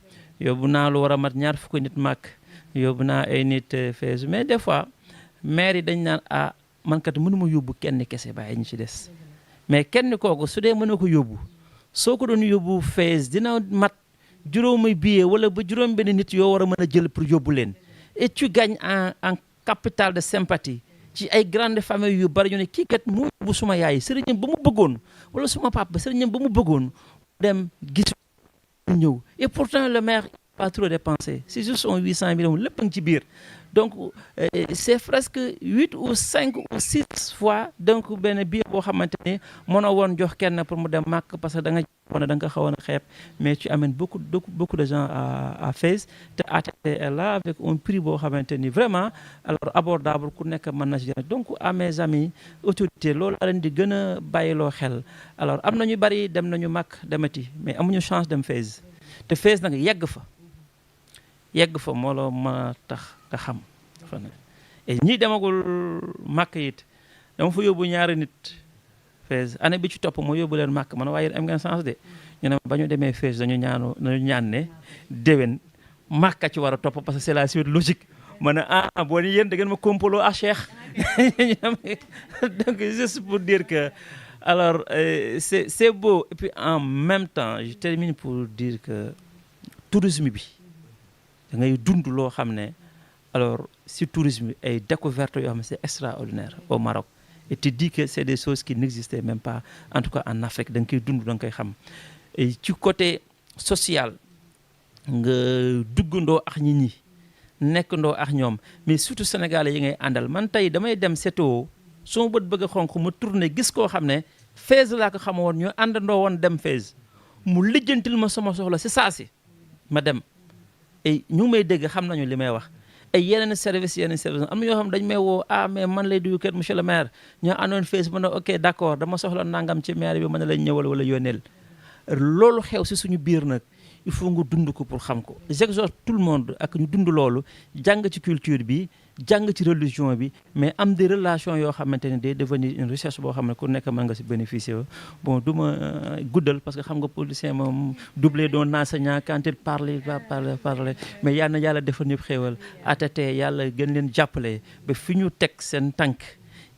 yóbbu naa lu war a mat ñaar fukki nit màkk yóbbu naa ay nit Fès mais des fois maire yi dañ naan man kat mënuma yóbbu kenn kese bàyyi ñu ci des mais kenn kooku su dee mën na ko yóbbu soo ko doon yóbbu Fès dina mat juróomi billet wala ba juróom benn nit yoo war a mën a jël pour yóbbu leen et tu gagnes en capital de sympathie ci ay grandes familles yu bari ñu ne kii kat mu yóbbu suma yaay sëriñam ba mu bëggoon wala suma papa sëriñam ba mu bëggoon dem gis ñëw et pourtant le maire pas trop dépensé c'est juste 800 millions lépp a ngi ci biir donc c'est presque 8 ou 5 ou 6 fois donc benn billet boo xamante ni mënoo woon jox kenn pour mu dem màkk parce que da nga jàppoon da nga xawoon a xeeb mais tu amènes beaucoup de gens à Fès te ATT est là avec un prix boo xamante ni vraiment alors abordable ku nekk mën na si donc à mes amis autorités loolu la leen di gën a bàyyiloo xel alors am na ñu bari dem nañu màkk demati mais amuñu chance dem Fès te Fès nag yegg fa moo la mën a tax nga xam et ñii demagul màkk it dama fa yóbbu ñaari nit Fès année bi ci topp moo yóbbu leen màkk man waaye am ngeen chance de ñu ne ba ñu demee Fès dañu ñaan ne déwén màkka ci war a topp parce que c'est la suite logique ma ne boo ni yéen da ngeen ma complot à Cheikh donc juste pour dire que alors c'est beau et puis en même temps je termine pour dire que tourisme bi da ngay dund loo xam ne alors si tourisme bi ay découverte yoo xam ne c'est extraordinaire au Maroc et tu dis que c'est des choses qui n'existaient même pas en tout cas en Afrique da nga koy dund da nga koy xam et ci côté social nga duggandoo ak nit ñi nekkandoo ak ñoom mais surtout sénégalais yi ngay àndal man tey damay dem CTO suma bët bëgg a xonq ma tourné gis koo xam ne Fès laa ko xam woon ñu àndandoo woon dem Fès mu lijjantil ma sama soxla si saa si ma dem et ñu may dégg xam nañu li may wax ay yeneen service am na ñoo xam dañ may woo mais man lay duyu kër monsieur le maire ñoo àndoon Fès ma ne ok d'accord dama soxla nangam ci maire bi mën na lañ ñëwal wala yónneel loolu xew si suñu biir nag il faut nga dund ko pour xam ko j'exhorte tout le monde ak ñu dund loolu jàng ci culture bi jàng ci religion bi mais am des relations yoo xamante ne day devenir une recherche boo xam ne ku nekk mën nga si bénéficier bon du ma guddal parce que xam nga politicien moom doublé d'un enseignant quand il parle il va parler mais yal na yàlla defal ñëpp xéewal ATT yàlla gën leen jàppale ba fi ñu teg seen tànk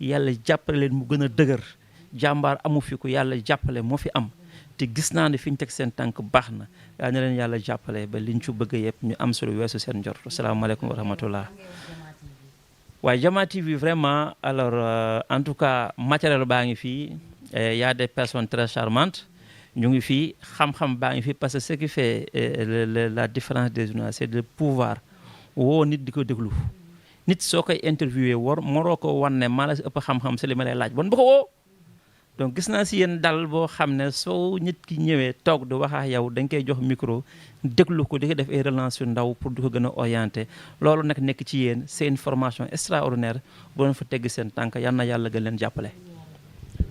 yàlla jàppale leen mu gën a dëgër jàmbaar amu fi ku yàlla jàppale moo fi am te gis naa ne fi ñu teg seen tànk baax na yaa na leen yàlla jàppale ba liñ ci bëgg yëpp ñu am solo weesu seen njort asalaamaaleykum wa rahmatullah waaye Jama TV vraiment alors en tout cas matériel baa ngi fii y a des personnes très charmantes ñu ngi fii xam-xam baa ngi fii parce que ce qui fait la différence des journalistes c'est de pouvoir woo nit di ko déglu nit soo koy interviewé moroo ko wan ne maa la si ëpp xam-xam si li ma lay laaj bon bu ko woo donc gis naa si yéen dal boo xam ne soo nit ki ñëwee toog di wax ak yow dañ koy jox micro déglu ko di ko def ay relance yu ndaw pour di ko gën a orienté loolu nag nekk ci yéen c'est une formation extraordinaire boo leen fa tegg seen tànk yal na yàlla gën leen jàppale.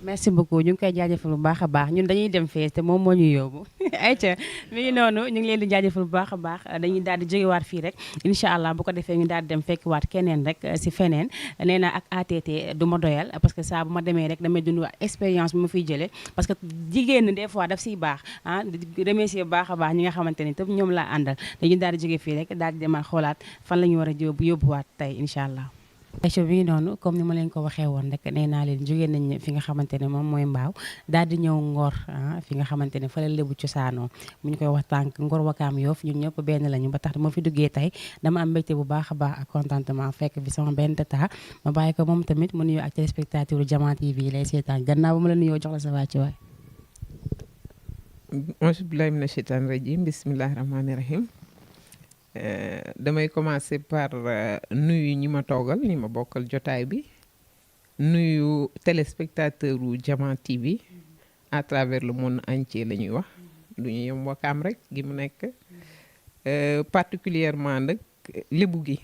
merci beaucoup ñu ngi koy jaajëfal bu baax a baax ñun dañuy dem Fès te moom moo ñu yóbbu ayca mi ngi noonu ñu ngi leen di jaajëfal bu baax a baax dañuy daal di jógewaat fii rek incha allah bu ko defee ñu daal di dem fekkiwaat keneen rek si feneen nee na ak ATT du ma doyal parce que saa bu ma demee rek damay dund expérience bi ma fiy jëlee parce que jigéen des fois daf siy baax di remercier bu baax a baax ñi nga xamante ni tëpp ñoom laa àndal dañuy daal di jóge fii rek daal di demal xoolaat fan la ñu war a yóbbuwaat tey incha allah. écho bi noonu comme ni ma leen ko waxee woon rek nee naa leen jógee nañ fi nga xamante ne moom mooy mbaaw daal di ñëw Ngor fi nga xamante ne fa la lébu cosaanoo mu ñu koy wax tànk Ngor Wakaam Yoff ñun ñëpp benn lañu ba tax moo fi duggee tey dama am mbégte bu baax a baax ak contentement fekk fi sama benn tata ma bàyyi ko moom tamit mu nuyoo ak téléspectateur Jama TV lay seetaan gannaaw ba ma la nuyoo jox la sa wàcc waay. auzu billaahi mina sheytaani rajiim bismillaahi rahmaani rahiim. damay commencer par nuyu ñi ma toogal ñi ma bokkal jotaay bi nuyu téléspectateur u Jama TV à travers le monde entier la ñuy wax du ñu yem Wakaam rek gi mu nekk particulièrement nag lébu gi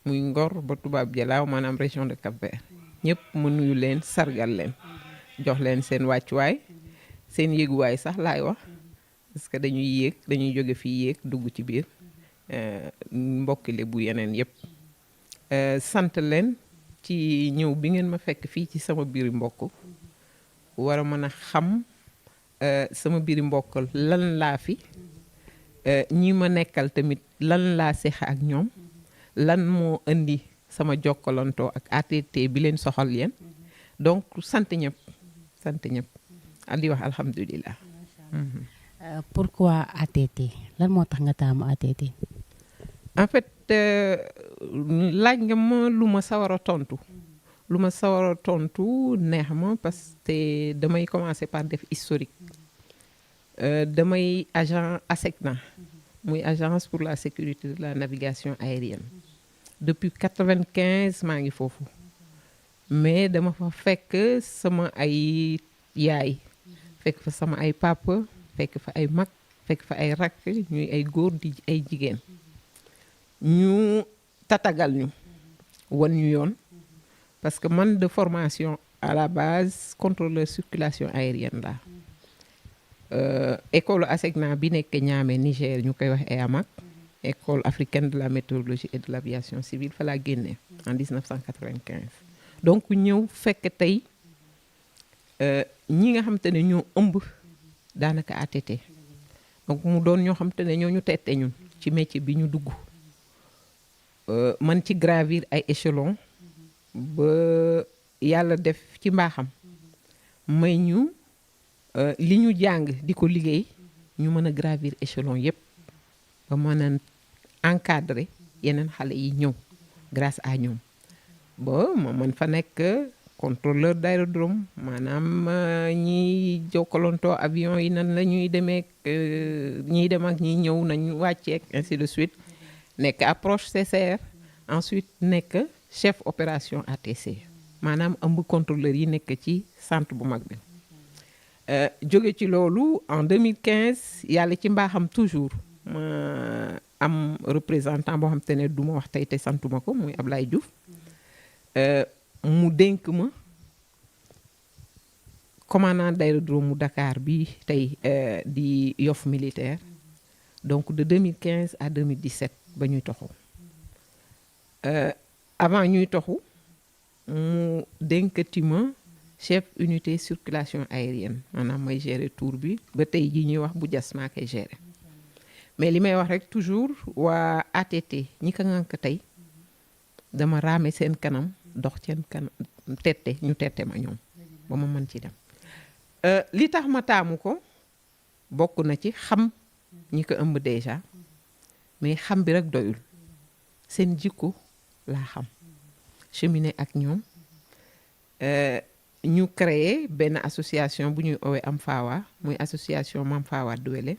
muy Ngor ba Tubaab Jalaaw maanaam région de Cap-Vert ñëpp ma nuyu leen sargal leen jox leen seen wàccuwaay seen yéeguwaay sax laay wax parce que dañuy jóge fii yéeg dugg ci biir mbokki lébu yeneen yëpp sant leen ci ñëw bi ngeen ma fekk fii ci sama biiri mbokk war a mën a xam sama biiri mbokk lan laa fi ñi ma nekkal tamit lan laa seq ak ñoom lan moo indi sama jokkalantoo ak ATT bi leen soxal yéen donc sant ñëpp di wax alhamdulilah. Pourquoi ATT lan moo tax nga taamu ATT. en fait laaj nga ma lu ma sawar a tontu neex ma parce que damay commencer par def historique damay agent ASECNA muy agence pour la sécurité de la navigation aérienne depuis 95 maa ngi foofu mais dama fa fekk sama ay yaay fekk fa sama ay papa fekk fa ay mag fekk fa ay rakk ñuy ay góor di ay jigéen ñu tatagal ñu wan ñu yoon parce que man de formation à la base contrôleur circulation aérienne la école ASECNA bi nekk Niamey Niger ñu koy wax EAMAC école africaine de la météorologie et de l'aviation civile fa laa génne en 1995 donc ñëw fekk tey ñi nga xam te ne ñoo ëmb daanaka ATT donc mu doon ñoo xam te ne ñoo ñu tette ñun ci métier bi ñu dugg man ci gravir ay échelon ba yàlla def ci mbaaxam may ñu li ñu jàng di ko liggéey ñu mën a gravir échelon yépp ba mën a encadrer yeneen xale yi ñëw grâce à ñoom ba ma mën fa nekk contrôleur d'aérodrome maanaam ñiy jokkalantoo avion yi nan la ñuy demee ñiy dem ak ñiy ñëw nañu wàcceek ainsi de suite nekk approche CCR ensuite nekk chef opération ATC maanaam ëmb contrôleur yi nekk ci centre bu mag bi jóge ci loolu en 2015 yàlla ci mbaaxam toujours ma am représentant boo xam te ne du ma wax tey te santuma ko muy Ablaye Diouf mu dénk ma commandant d'aérodrome mu Dakar bi tey di Yoff militaire donc de 2015 à 2017 ba ñuy toxu avant ñuy toxu mu dénkati ma chef unité circulation aérienne maanaam may gérer tour bi ba tey jii ñuy wax bu jas maa koy gérer mais li may wax rek toujours waa ATT ñi ko ŋànk tey dama raame seen kanam dox seen kanam ñu tette ma ñoom ba ma mën ci dem li tax ma taamu ko bokk na ci xam ñi ko ëmb déjà mais xam bi rek doyul seen jikko laa xam cheminer ak ñoom ñu créer benn association bu ñuy owee am fawa muy association Mam Fawa Douele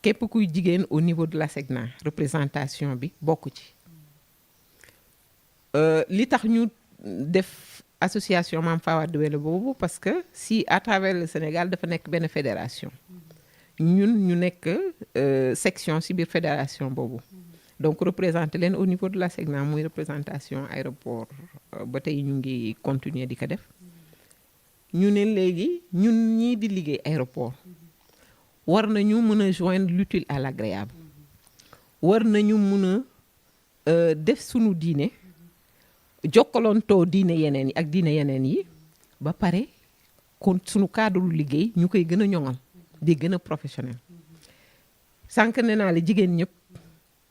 képp kuy jigéen au niveau de l'ASECNA représentation bi bokk ci li tax ñu def association Mam Fawa Douele boobu parce que si à travers le Sénégal dafa nekk benn fédération ñun ñu nekk section ci biir fédération boobu donc représenté leen au niveau de l'ASECNA muy représentation aéroport ba tey ñu ngi continuer di ko def ñu ne léegi ñun ñii di liggéey aéroport war nañu mën a joindre l'utile à l'agréable war nañu mën a def sunu diine jokkalantoo diine yeneen yi ak diine yeneen yi ba pare kon sunu cadre liggéey ñu koy gën a ñoŋal di gën a professionnel sànq nee naa la jigéen ñëpp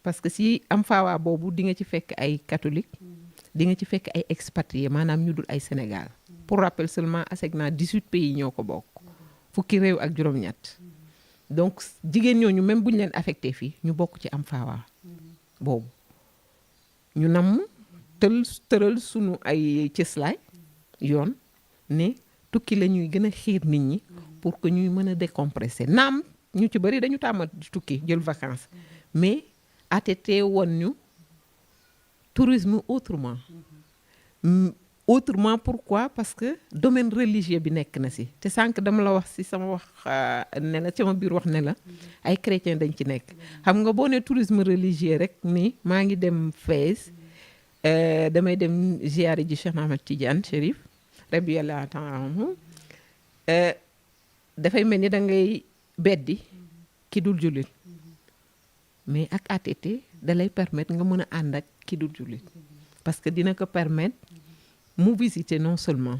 parce que si am faawaa boobu di nga ci fekk ay catholique di nga ci fekk ay expatriés maanaam ñu dul ay Sénégal pour rappel seulement ASECNA 18 pays ñoo ko bokk fukki réew ak juróom-ñett donc jigéen ñooñu même bu ñu leen affecté fii ñu bokk ci am faawaa boobu ñu namm tëral sunu ay cëslaay yoon ne tukki la ñuy gën a xiir nit ñi pour que ñuy mën a décompresser naam ñu ci bëri dañu tàmmat tukki jël vacances mais ATT woon ñu tourisme autrement autrement pourquoi parce que domaine religieux bi nekk na si te sànq dama la wax si sama wax ne la sama biir wax ne la ay chrétien dañ ci nekk xam nga boo ne tourisme religieux rek ni maa ngi dem Fès damay dem ziyaare ji Cheikh Ahmed Tidiane Chérif rabiyallahu ta'ala anhu dafay mel ni da ngay beddi ki dul jullit mais ak ATT da lay permettre nga mën a ànd ak ki dul jullit parce que dina ko permettre mu visiter non seulement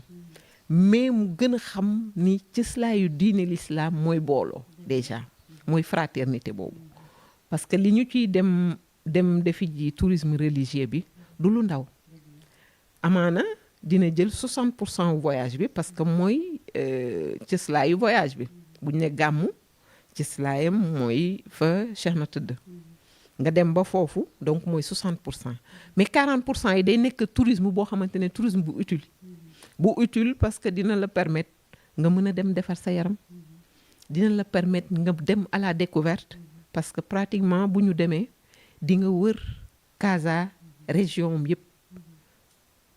mais mu gën a xam ni cëslaayu diine l'islam mooy booloo déjà mooy fraternité boobu parce que li ñu ciy dem defi ji tourisme religieux bi du lu ndaw amaana dina jël 60% voyage bi parce que mooy cëslaayu voyage bi buñ ne gàmmu cëslaayam mooy fa Cheikh na tëdd nga dem ba foofu donc mooy 60% mais 40% yi day nekk tourisme boo xamante ne tourisme bu utile parce que dina la permettre nga mën a dem defar sa yaram dina la permettre nga dem à la découverte parce que pratiquement bu ñu demee di nga wër Casa région am yëpp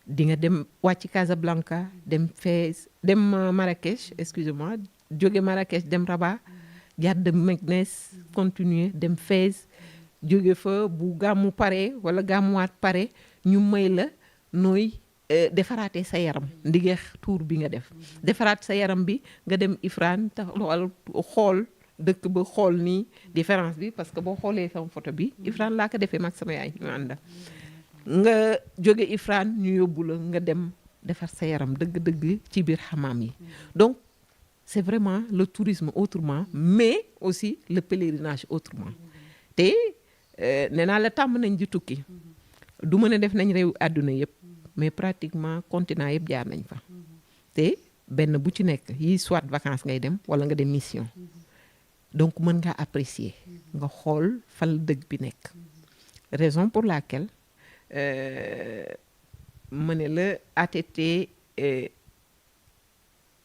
di nga dem wàcc Casablanca dem Fès dem Marrakech excusez-moi jóge Marrakech dem Rabat jàdd Meknès continuer dem Fès jóge fa bu gàmmu pare wala gàmmuwaat pare ñu may la nooy defaraatee sa yaram ndigeex tour bi nga def defaraat sa yaram bi nga dem Ifrane taxawal xool dëkk ba xool nii différence bi parce que boo xoolee sama photo bi Ifrane laa ko defee mag sama yaay ñu ànda nga jóge Ifrane ñu yóbbu la nga dem defar sa yaram dëgg-dëgg ci biir xamaam yi donc c'est vraiment le tourisme autrement mais aussi le pèlerinage autrement te nee naa la tàmm nañ di tukki du mën a def nañ réew àdduna yëpp mais pratiquement continent yëpp jaar nañ fa te benn bu ci nekk yi soit vacances ngay dem wala nga dem mission donc mën nga apprécier nga xool fan la dëgg bi nekk raison pour laquelle ma ne la ATT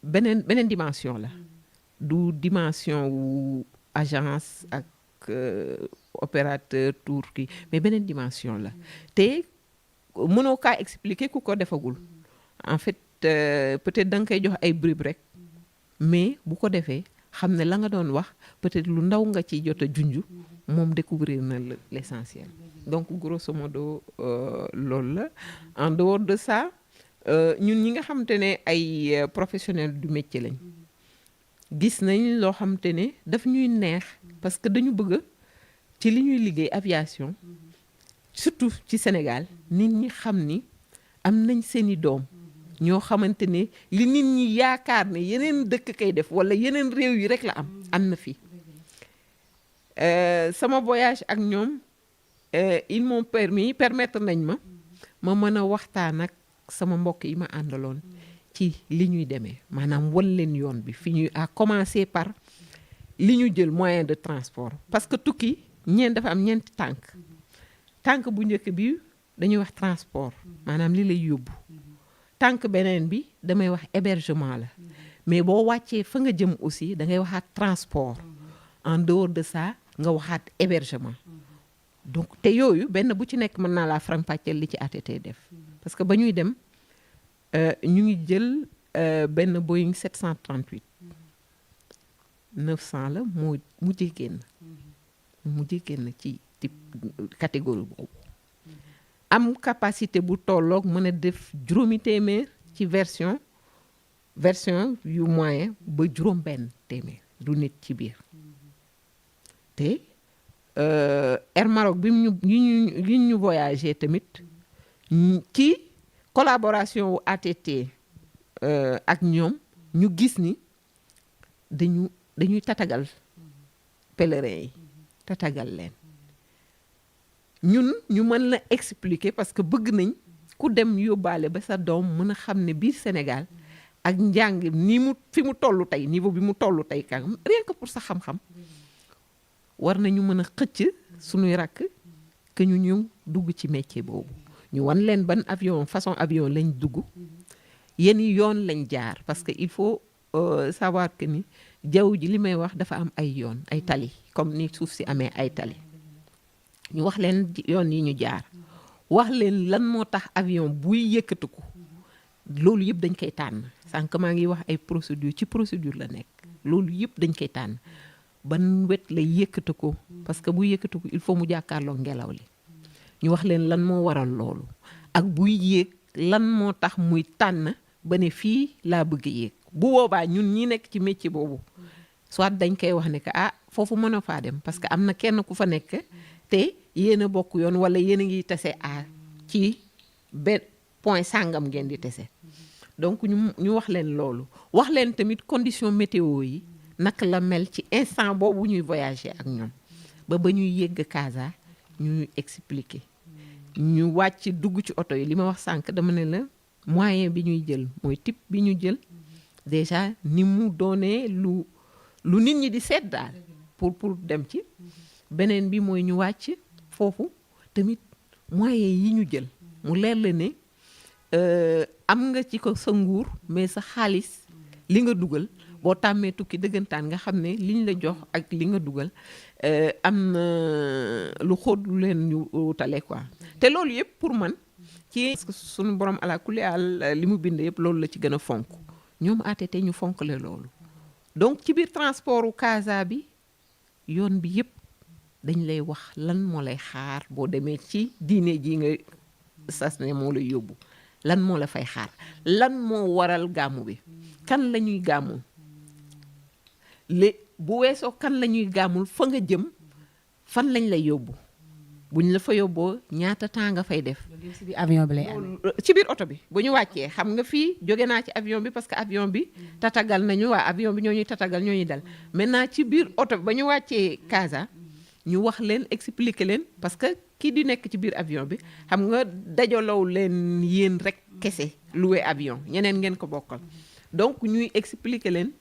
beneen dimension la du dimension wu agence ak opérateur tour ki mais beneen dimension la te mënoo kaa expliquer ku ko defagul en fait peut-être da nga koy jox ay bribes rek mais bu ko defee xam ne la nga doon wax peut-être lu ndaw nga ci jot a junj moom découvrir na l'essentiel donc grosso modo loolu la en dehors de ça ñun ñi nga xamante ne ay professionnels du métier lañ gis nañ loo xamante ne daf ñuy neex parce que dañu bëgg ci li ñuy liggéey aviation surtout ci Sénégal nit ñi xam ni am nañ seeni doom ñoo xamante ne li nit ñi yaakaar ne yeneen dëkk kay def wala yeneen réew yi rek la am na fi sama voyage ak ñoom ils m'ont permettre nañ ma mën a waxtaan ak sama mbokk yi ma àndaloon ci li ñuy demee maanaam wan leen yoon bi fi ñuy à commencer par li ñu jël moyen de transport parce que tukki dafa am ñeenti tànk bu njëkk bi dañuy wax transport maanaam li lay yóbbu tànk beneen bi damay wax hébergement la mais boo wàccee fa nga jëm aussi da ngay waxaat transport en dehors de ça nga waxaat hébergement donc te yooyu benn bu ci nekk mën naa laa faram-fàcceel li ci ATT def parce que ba ñuy dem ñu ngi jël benn Boeing 738 900 la moo mujjee génn ci catégorie boobu am capacité bu tolloog mën a def juróomi téeméer ci version yu moyen ba juróom benn téeméer du nit ci biir te Air Maroc bi ñu voyagé tamit ci collaboration wu ATT ak ñoom ñu gis ni dañuy tatagal pèlerins yi tatagal leen ñun ñu mën la expliquer parce que bëgg nañ ku dem yóbbaale ba sa doom mën a xam ne biir Sénégal ak njàng fi mu toll tey niveau bi mu toll tey kan rien que pour sa xam-xam war nañu mën a xëcc suñuy rakk que ñu ñëw dugg ci métier boobu ñu wan leen ban façon avion lañ dugg yenn yoon lañ jaar parce que il faut savoir que ni jaww ji li may wax dafa am ay yoon ay tali comme ni suuf si amee ay tali ñu wax leen yoon yi ñu jaar wax leen lan moo tax avion buy yëkkatiku loolu yëpp dañ koy tànn sànq maa ngi wax ay procédure la nekk loolu yëpp dañ koy tànn ban wet lay yëkkatiku parce que buy yëkkatiku il faut mu jàkkaarloo ngelaw li ñu wax leen lan moo waral loolu ak buy yéeg lan moo tax muy tànn ba ne fii laa bëgg yéeg bu boobaa ñun ñi nekk ci métier boobu soit dañ koy wax ne que foofu mën a faa dem parce que am na kenn ku fa nekk te yéen a bokk yoon wala yéen a ngi tase ci benn point sàngam ngeen di tase donc ñu wax leen loolu wax leen tamit condition météo yi naka la mel ci instant boobu ñuy voyager ak ñoom ba ñuy yegg Casa ñuy expliquer ñu wàcc dugg ci oto yi li ma wax sànq dama ne la moyen bi ñuy jël mooy type bi ñu jël déjà ni mu doonee lu nit ñi di seet daal pour dem ci beneen bi mooy ñu wàcc foofu tamit moyen yi ñu jël mu leer la ne am nga ci ko sa nguur mais sa xaalis li nga dugal boo tàmmee tukki dëggantaan nga xam ne liñ la jox ak li nga dugal am na lu xóot lu leen ñu wutale quoi te loolu yëpp pour man ci suñu borom ala kulli al li mu bind yëpp loolu la ci gën a fonk ñoom ATT ñu fonk le loolu donc ci biir transportu Casa bi yoon bi yëpp dañ lay wax lan moo lay xaar boo demee ci diine ji nga sas ne moo lay yóbbu lan moo la fay xaar lan moo waral gàmmu bi kan la ñuy gàmmu bu weesoo kan la ñuy gàmmul fa nga jëm fan lañ lay yóbbu buñ la fa yóbboo ñaata temps nga fay def. ci biir avion bi lay am. ci biir oto bi bu ñu wàccee xam nga fii jóge naa ci avion bi parce que avion bi tatagal nañu waa avion bi ñoo ñuy tatagal ñoo ñuy dal maintenant ci biir oto bi ba ñu wàccee Casa ñu wax leen expliquer leen parce que kii di nekk ci biir avion bi xam nga dajalow leen yéen rek kese loué avion ñeneen ngeen ko bokkal donc ñuy expliquer leen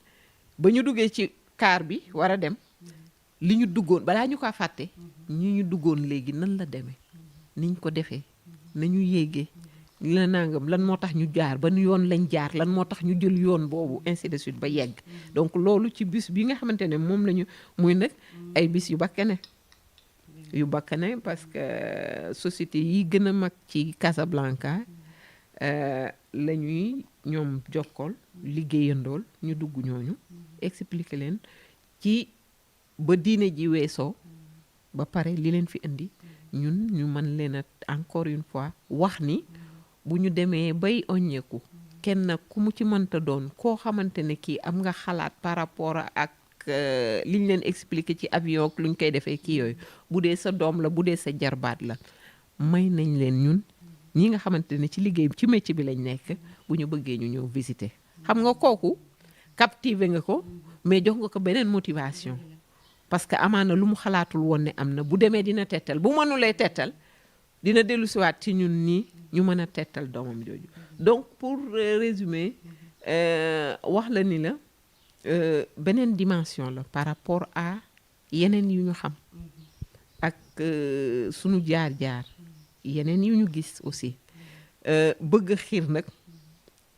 ba ñu duggee ci car bi war a dem li ñu duggoon balaa ñu ko fàtte ñu duggoon léegi nan la demee niñ ko defee nañu yéegee la nangam lan moo tax ñu jaar ban yoon lañ jaar lan moo tax ñu jël yoon boobu ainsi de suite ba yegg donc loolu ci bis bi nga xamante ne moom la ñu muy nag ay bis yu bakkane parce que société yi gën a mag ci Casablanca la ñuy ñoom jokkool liggéeyandool ñu dugg ñooñu expliquer leen ci ba diine ji weesoo ba pare li leen fi indi ñun ñu mën leen a encore une fois wax ni bu ñu demee bay oññeeku kenn ku mu ci mënta doon koo xamante ne kii am nga xalaat par rapport ak liñ leen expliquer ci avion ak luñ koy defee kii yooyu bu dee sa doom la bu dee sa jarbaat la may nañ leen ñun ñi nga xamante ne ci liggéey ci métier bi lañ nekk bu ñu bëggee ñu ñëw visiter xam nga kooku captiver nga ko mais jox nga ko beneen motivation parce que amaana lu mu xalaatul woon ne am na bu demee dina tettal bu mënulee tettal dina dellu siwaat ci ñun nii ñu mën a tettal doomam jooju donc pour résumer wax la ni la beneen dimension la par rapport à yeneen yu ñu xam ak sunu jaar-jaar yeneen yu ñu gis aussi bëgg xiir nag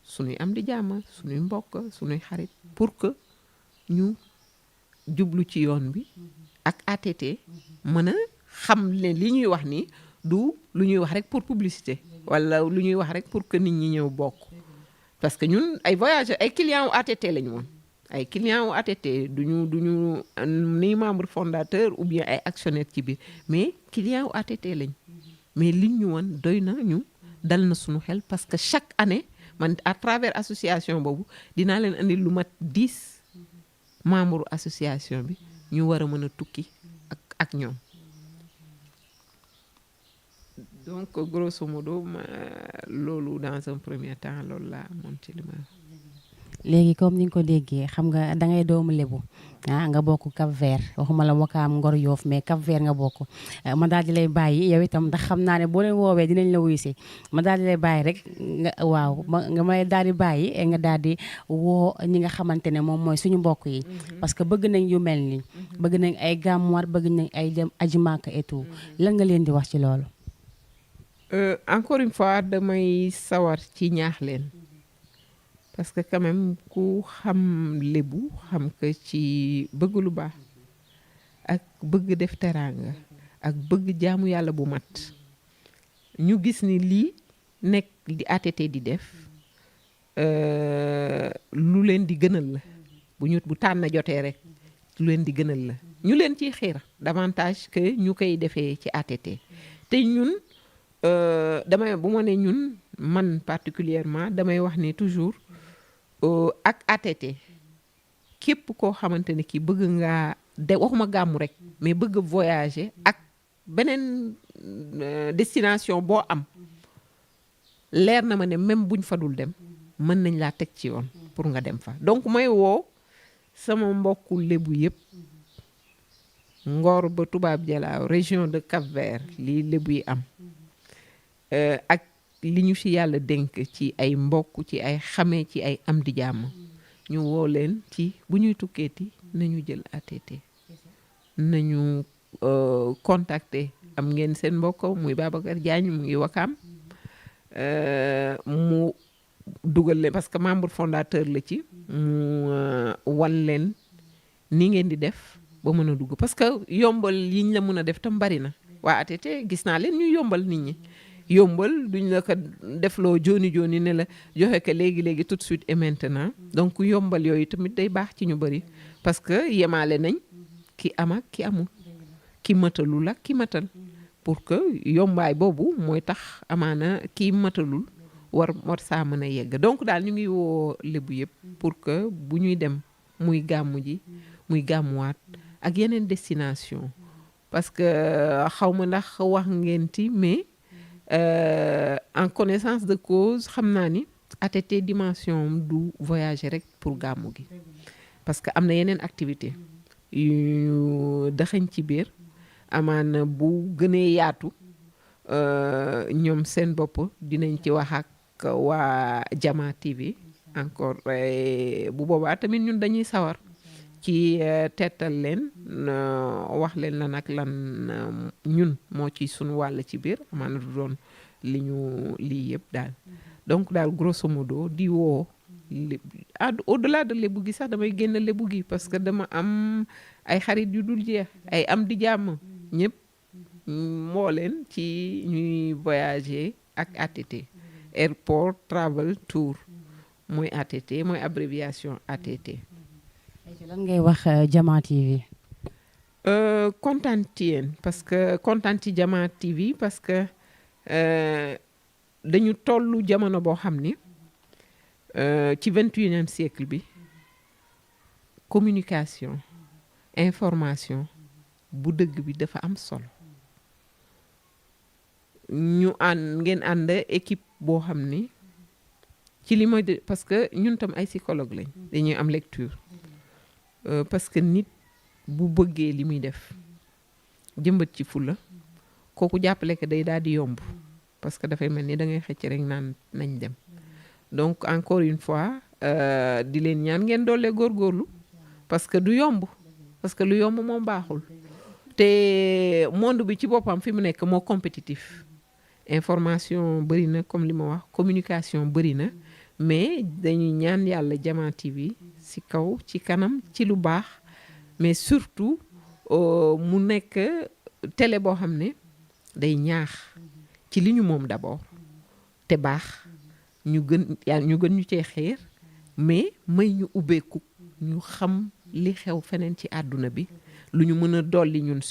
sunuy am di jàmm sunuy mbokk sunuy xarit pour que ñu jublu ci yoon bi ak ATT mën a xam ne li ñuy wax ni du lu ñuy wax rek pour publicité wala lu ñuy wax rek pour que nit ñi ñëw bokk parce que ñun ay voyageurs ay clients wu ATT lañu woon ay clients wu ATT duñu ni membre fondateur ou bien ay actionnaire ci biir mais clients wu ATT lañ mais liñ ñu woon doy na ñu dal na suñu xel parce que chaque année man à travers association boobu dinaa leen andi lu mat 10 membre association bi ñu war a mën a tukki ak ñoom donc grosso modo loolu dans un premier temps loolu laa amoon ci li ma léegi comme ni nga ko déggee xam nga da ngay doomu Lebu nga bokk Cap Vert waxuma la Wakaam Ngor Yoof mais Cap Vert nga bokk ma daal di lay bàyyi yow itam ndax xam naa ne boo leen woowee dinañ la wuyu si ma daal di lay bàyyi rek nga may daal di bàyyi nga daal di woo ñi nga xamante ne moom mooy suñu mbokk yi parce que bëgg nañ yu mel ni bëgg nañ ay gàmmuwaat bëgg nañ ay dem aji Màkka et tout lan nga leen di wax ci loolu. encore une fois damay sawar ci ñaax leen. parce que quand même ku xam Lebu xam que ci bëgg lu baax ak bëgg def teraanga ak bëgg jaamu yàlla bu mat ñu gis ni lii nekk di ATT di def lu leen di gënal la bu tànn jotee rek lu leen di gënal la ñu leen ciy xiir davantage que ñu koy defee ci ATT te ñun bu ma ne ñun man particulièrement damay wax ni toujours ak ATT képp koo xamante ne kii bëgg ngaa waxuma gàmmu rek mais bëgg voyager ak beneen destination boo am leer na ma ne même buñ fa dul dem mën nañ laa teg ci yoon pour nga dem fa donc may woo sama mbokku Lebu yëpp Ngor ba Tubaab Jalaaw région de Cap-Vert lii lébu yi am ak li ñu fi yàlla dénk ci ay mbokk ci ay xame ci ay am di jàmm ñu woo leen ci bu ñuy tukkeeti nañu jël ATT nañu contacter am ngeen seen mbokk muy Babacar Diagne mu ngi Wakaam mu dugal leen parce que membre fondateur la ci mu wan leen ni ngeen di def ba mën a dugg parce que yombal yiñ la mën a def tam bari na waa ATT gis naa leen ñuy yombal nit ñi yombal duñ la ko defloo jooni jooni ne la joxe ko léegi tout de suite et maintenant donc yombal yooyu tamit day baax ci ñu bari parce que yemaale nañ ki am ak ki amul ki matalul ak ki matal pour que yombaay boobu mooy tax amaana kii matalul war saa mën a yegg donc daal ñu ngi woo lébu yëpp pour que bu ñuy dem muy gàmmu ji muy gàmmuwaat ak yeneen destination parce que xaw ma ndax wax ngeen ti mais en connaissance de cause xam naa ni ATT dimension du voyager rek pour gàmmu gi parce que am na yeneen activité yu daxañ ci biir amaana bu gënee yaatu ñoom seen bopp dinañ ci wax ak waa Jama TV encore bu boobaa tamit ñun dañuy sawar ci teetal leen wax leen lan ak lan ñun moo ci sunu wàll ci biir amaana du doon li ñu lii yëpp daal donc daal grosso modo di woo au-delà de lébu gi sax damay génn lébu gi parce que dama am ay xarit yu dul jeex ay am di jàmm ñëpp moo leen ci ñuy voyager ak ATT Airport Travel Tour mooy ATT mooy abréviation ATT. lan ngay wax Jama TV. kontaan ci yéen parce que kontaan ci Jama TV parce que dañu tollu jamono boo xam ni ci 21e siècle bi communication information bu dëgg bi dafa am solo ñu ngeen ànd équipe boo xam ni ci li mooy parce que ñun tam ay psychologue lañ dañuy am lecture parce que nit bu bëggee li muy def jëmbat ci fulla kooku jàppale ko day daal di yomb parce que dafay mel ni da ngay xëcc rek naan nañ dem donc encore une fois di leen ñaan ngeen doole góorgóorlu parce que du yomb parce que lu yomb moom baaxul te monde bi ci boppam fi mu nekk moo compétitif information bëri na comme li ma wax communication bëri na mais dañuy ñaan yàlla Jama TV ci kaw ci kanam ci lu baax mais surtout mu nekk télé boo xam ne day ñaax ci li ñu moom d'abord te baax ñu gën ñu cee xeer mais may ñu ubbeeku ñu xam li xew feneen ci àdduna bi lu ñu mën a dolli ñun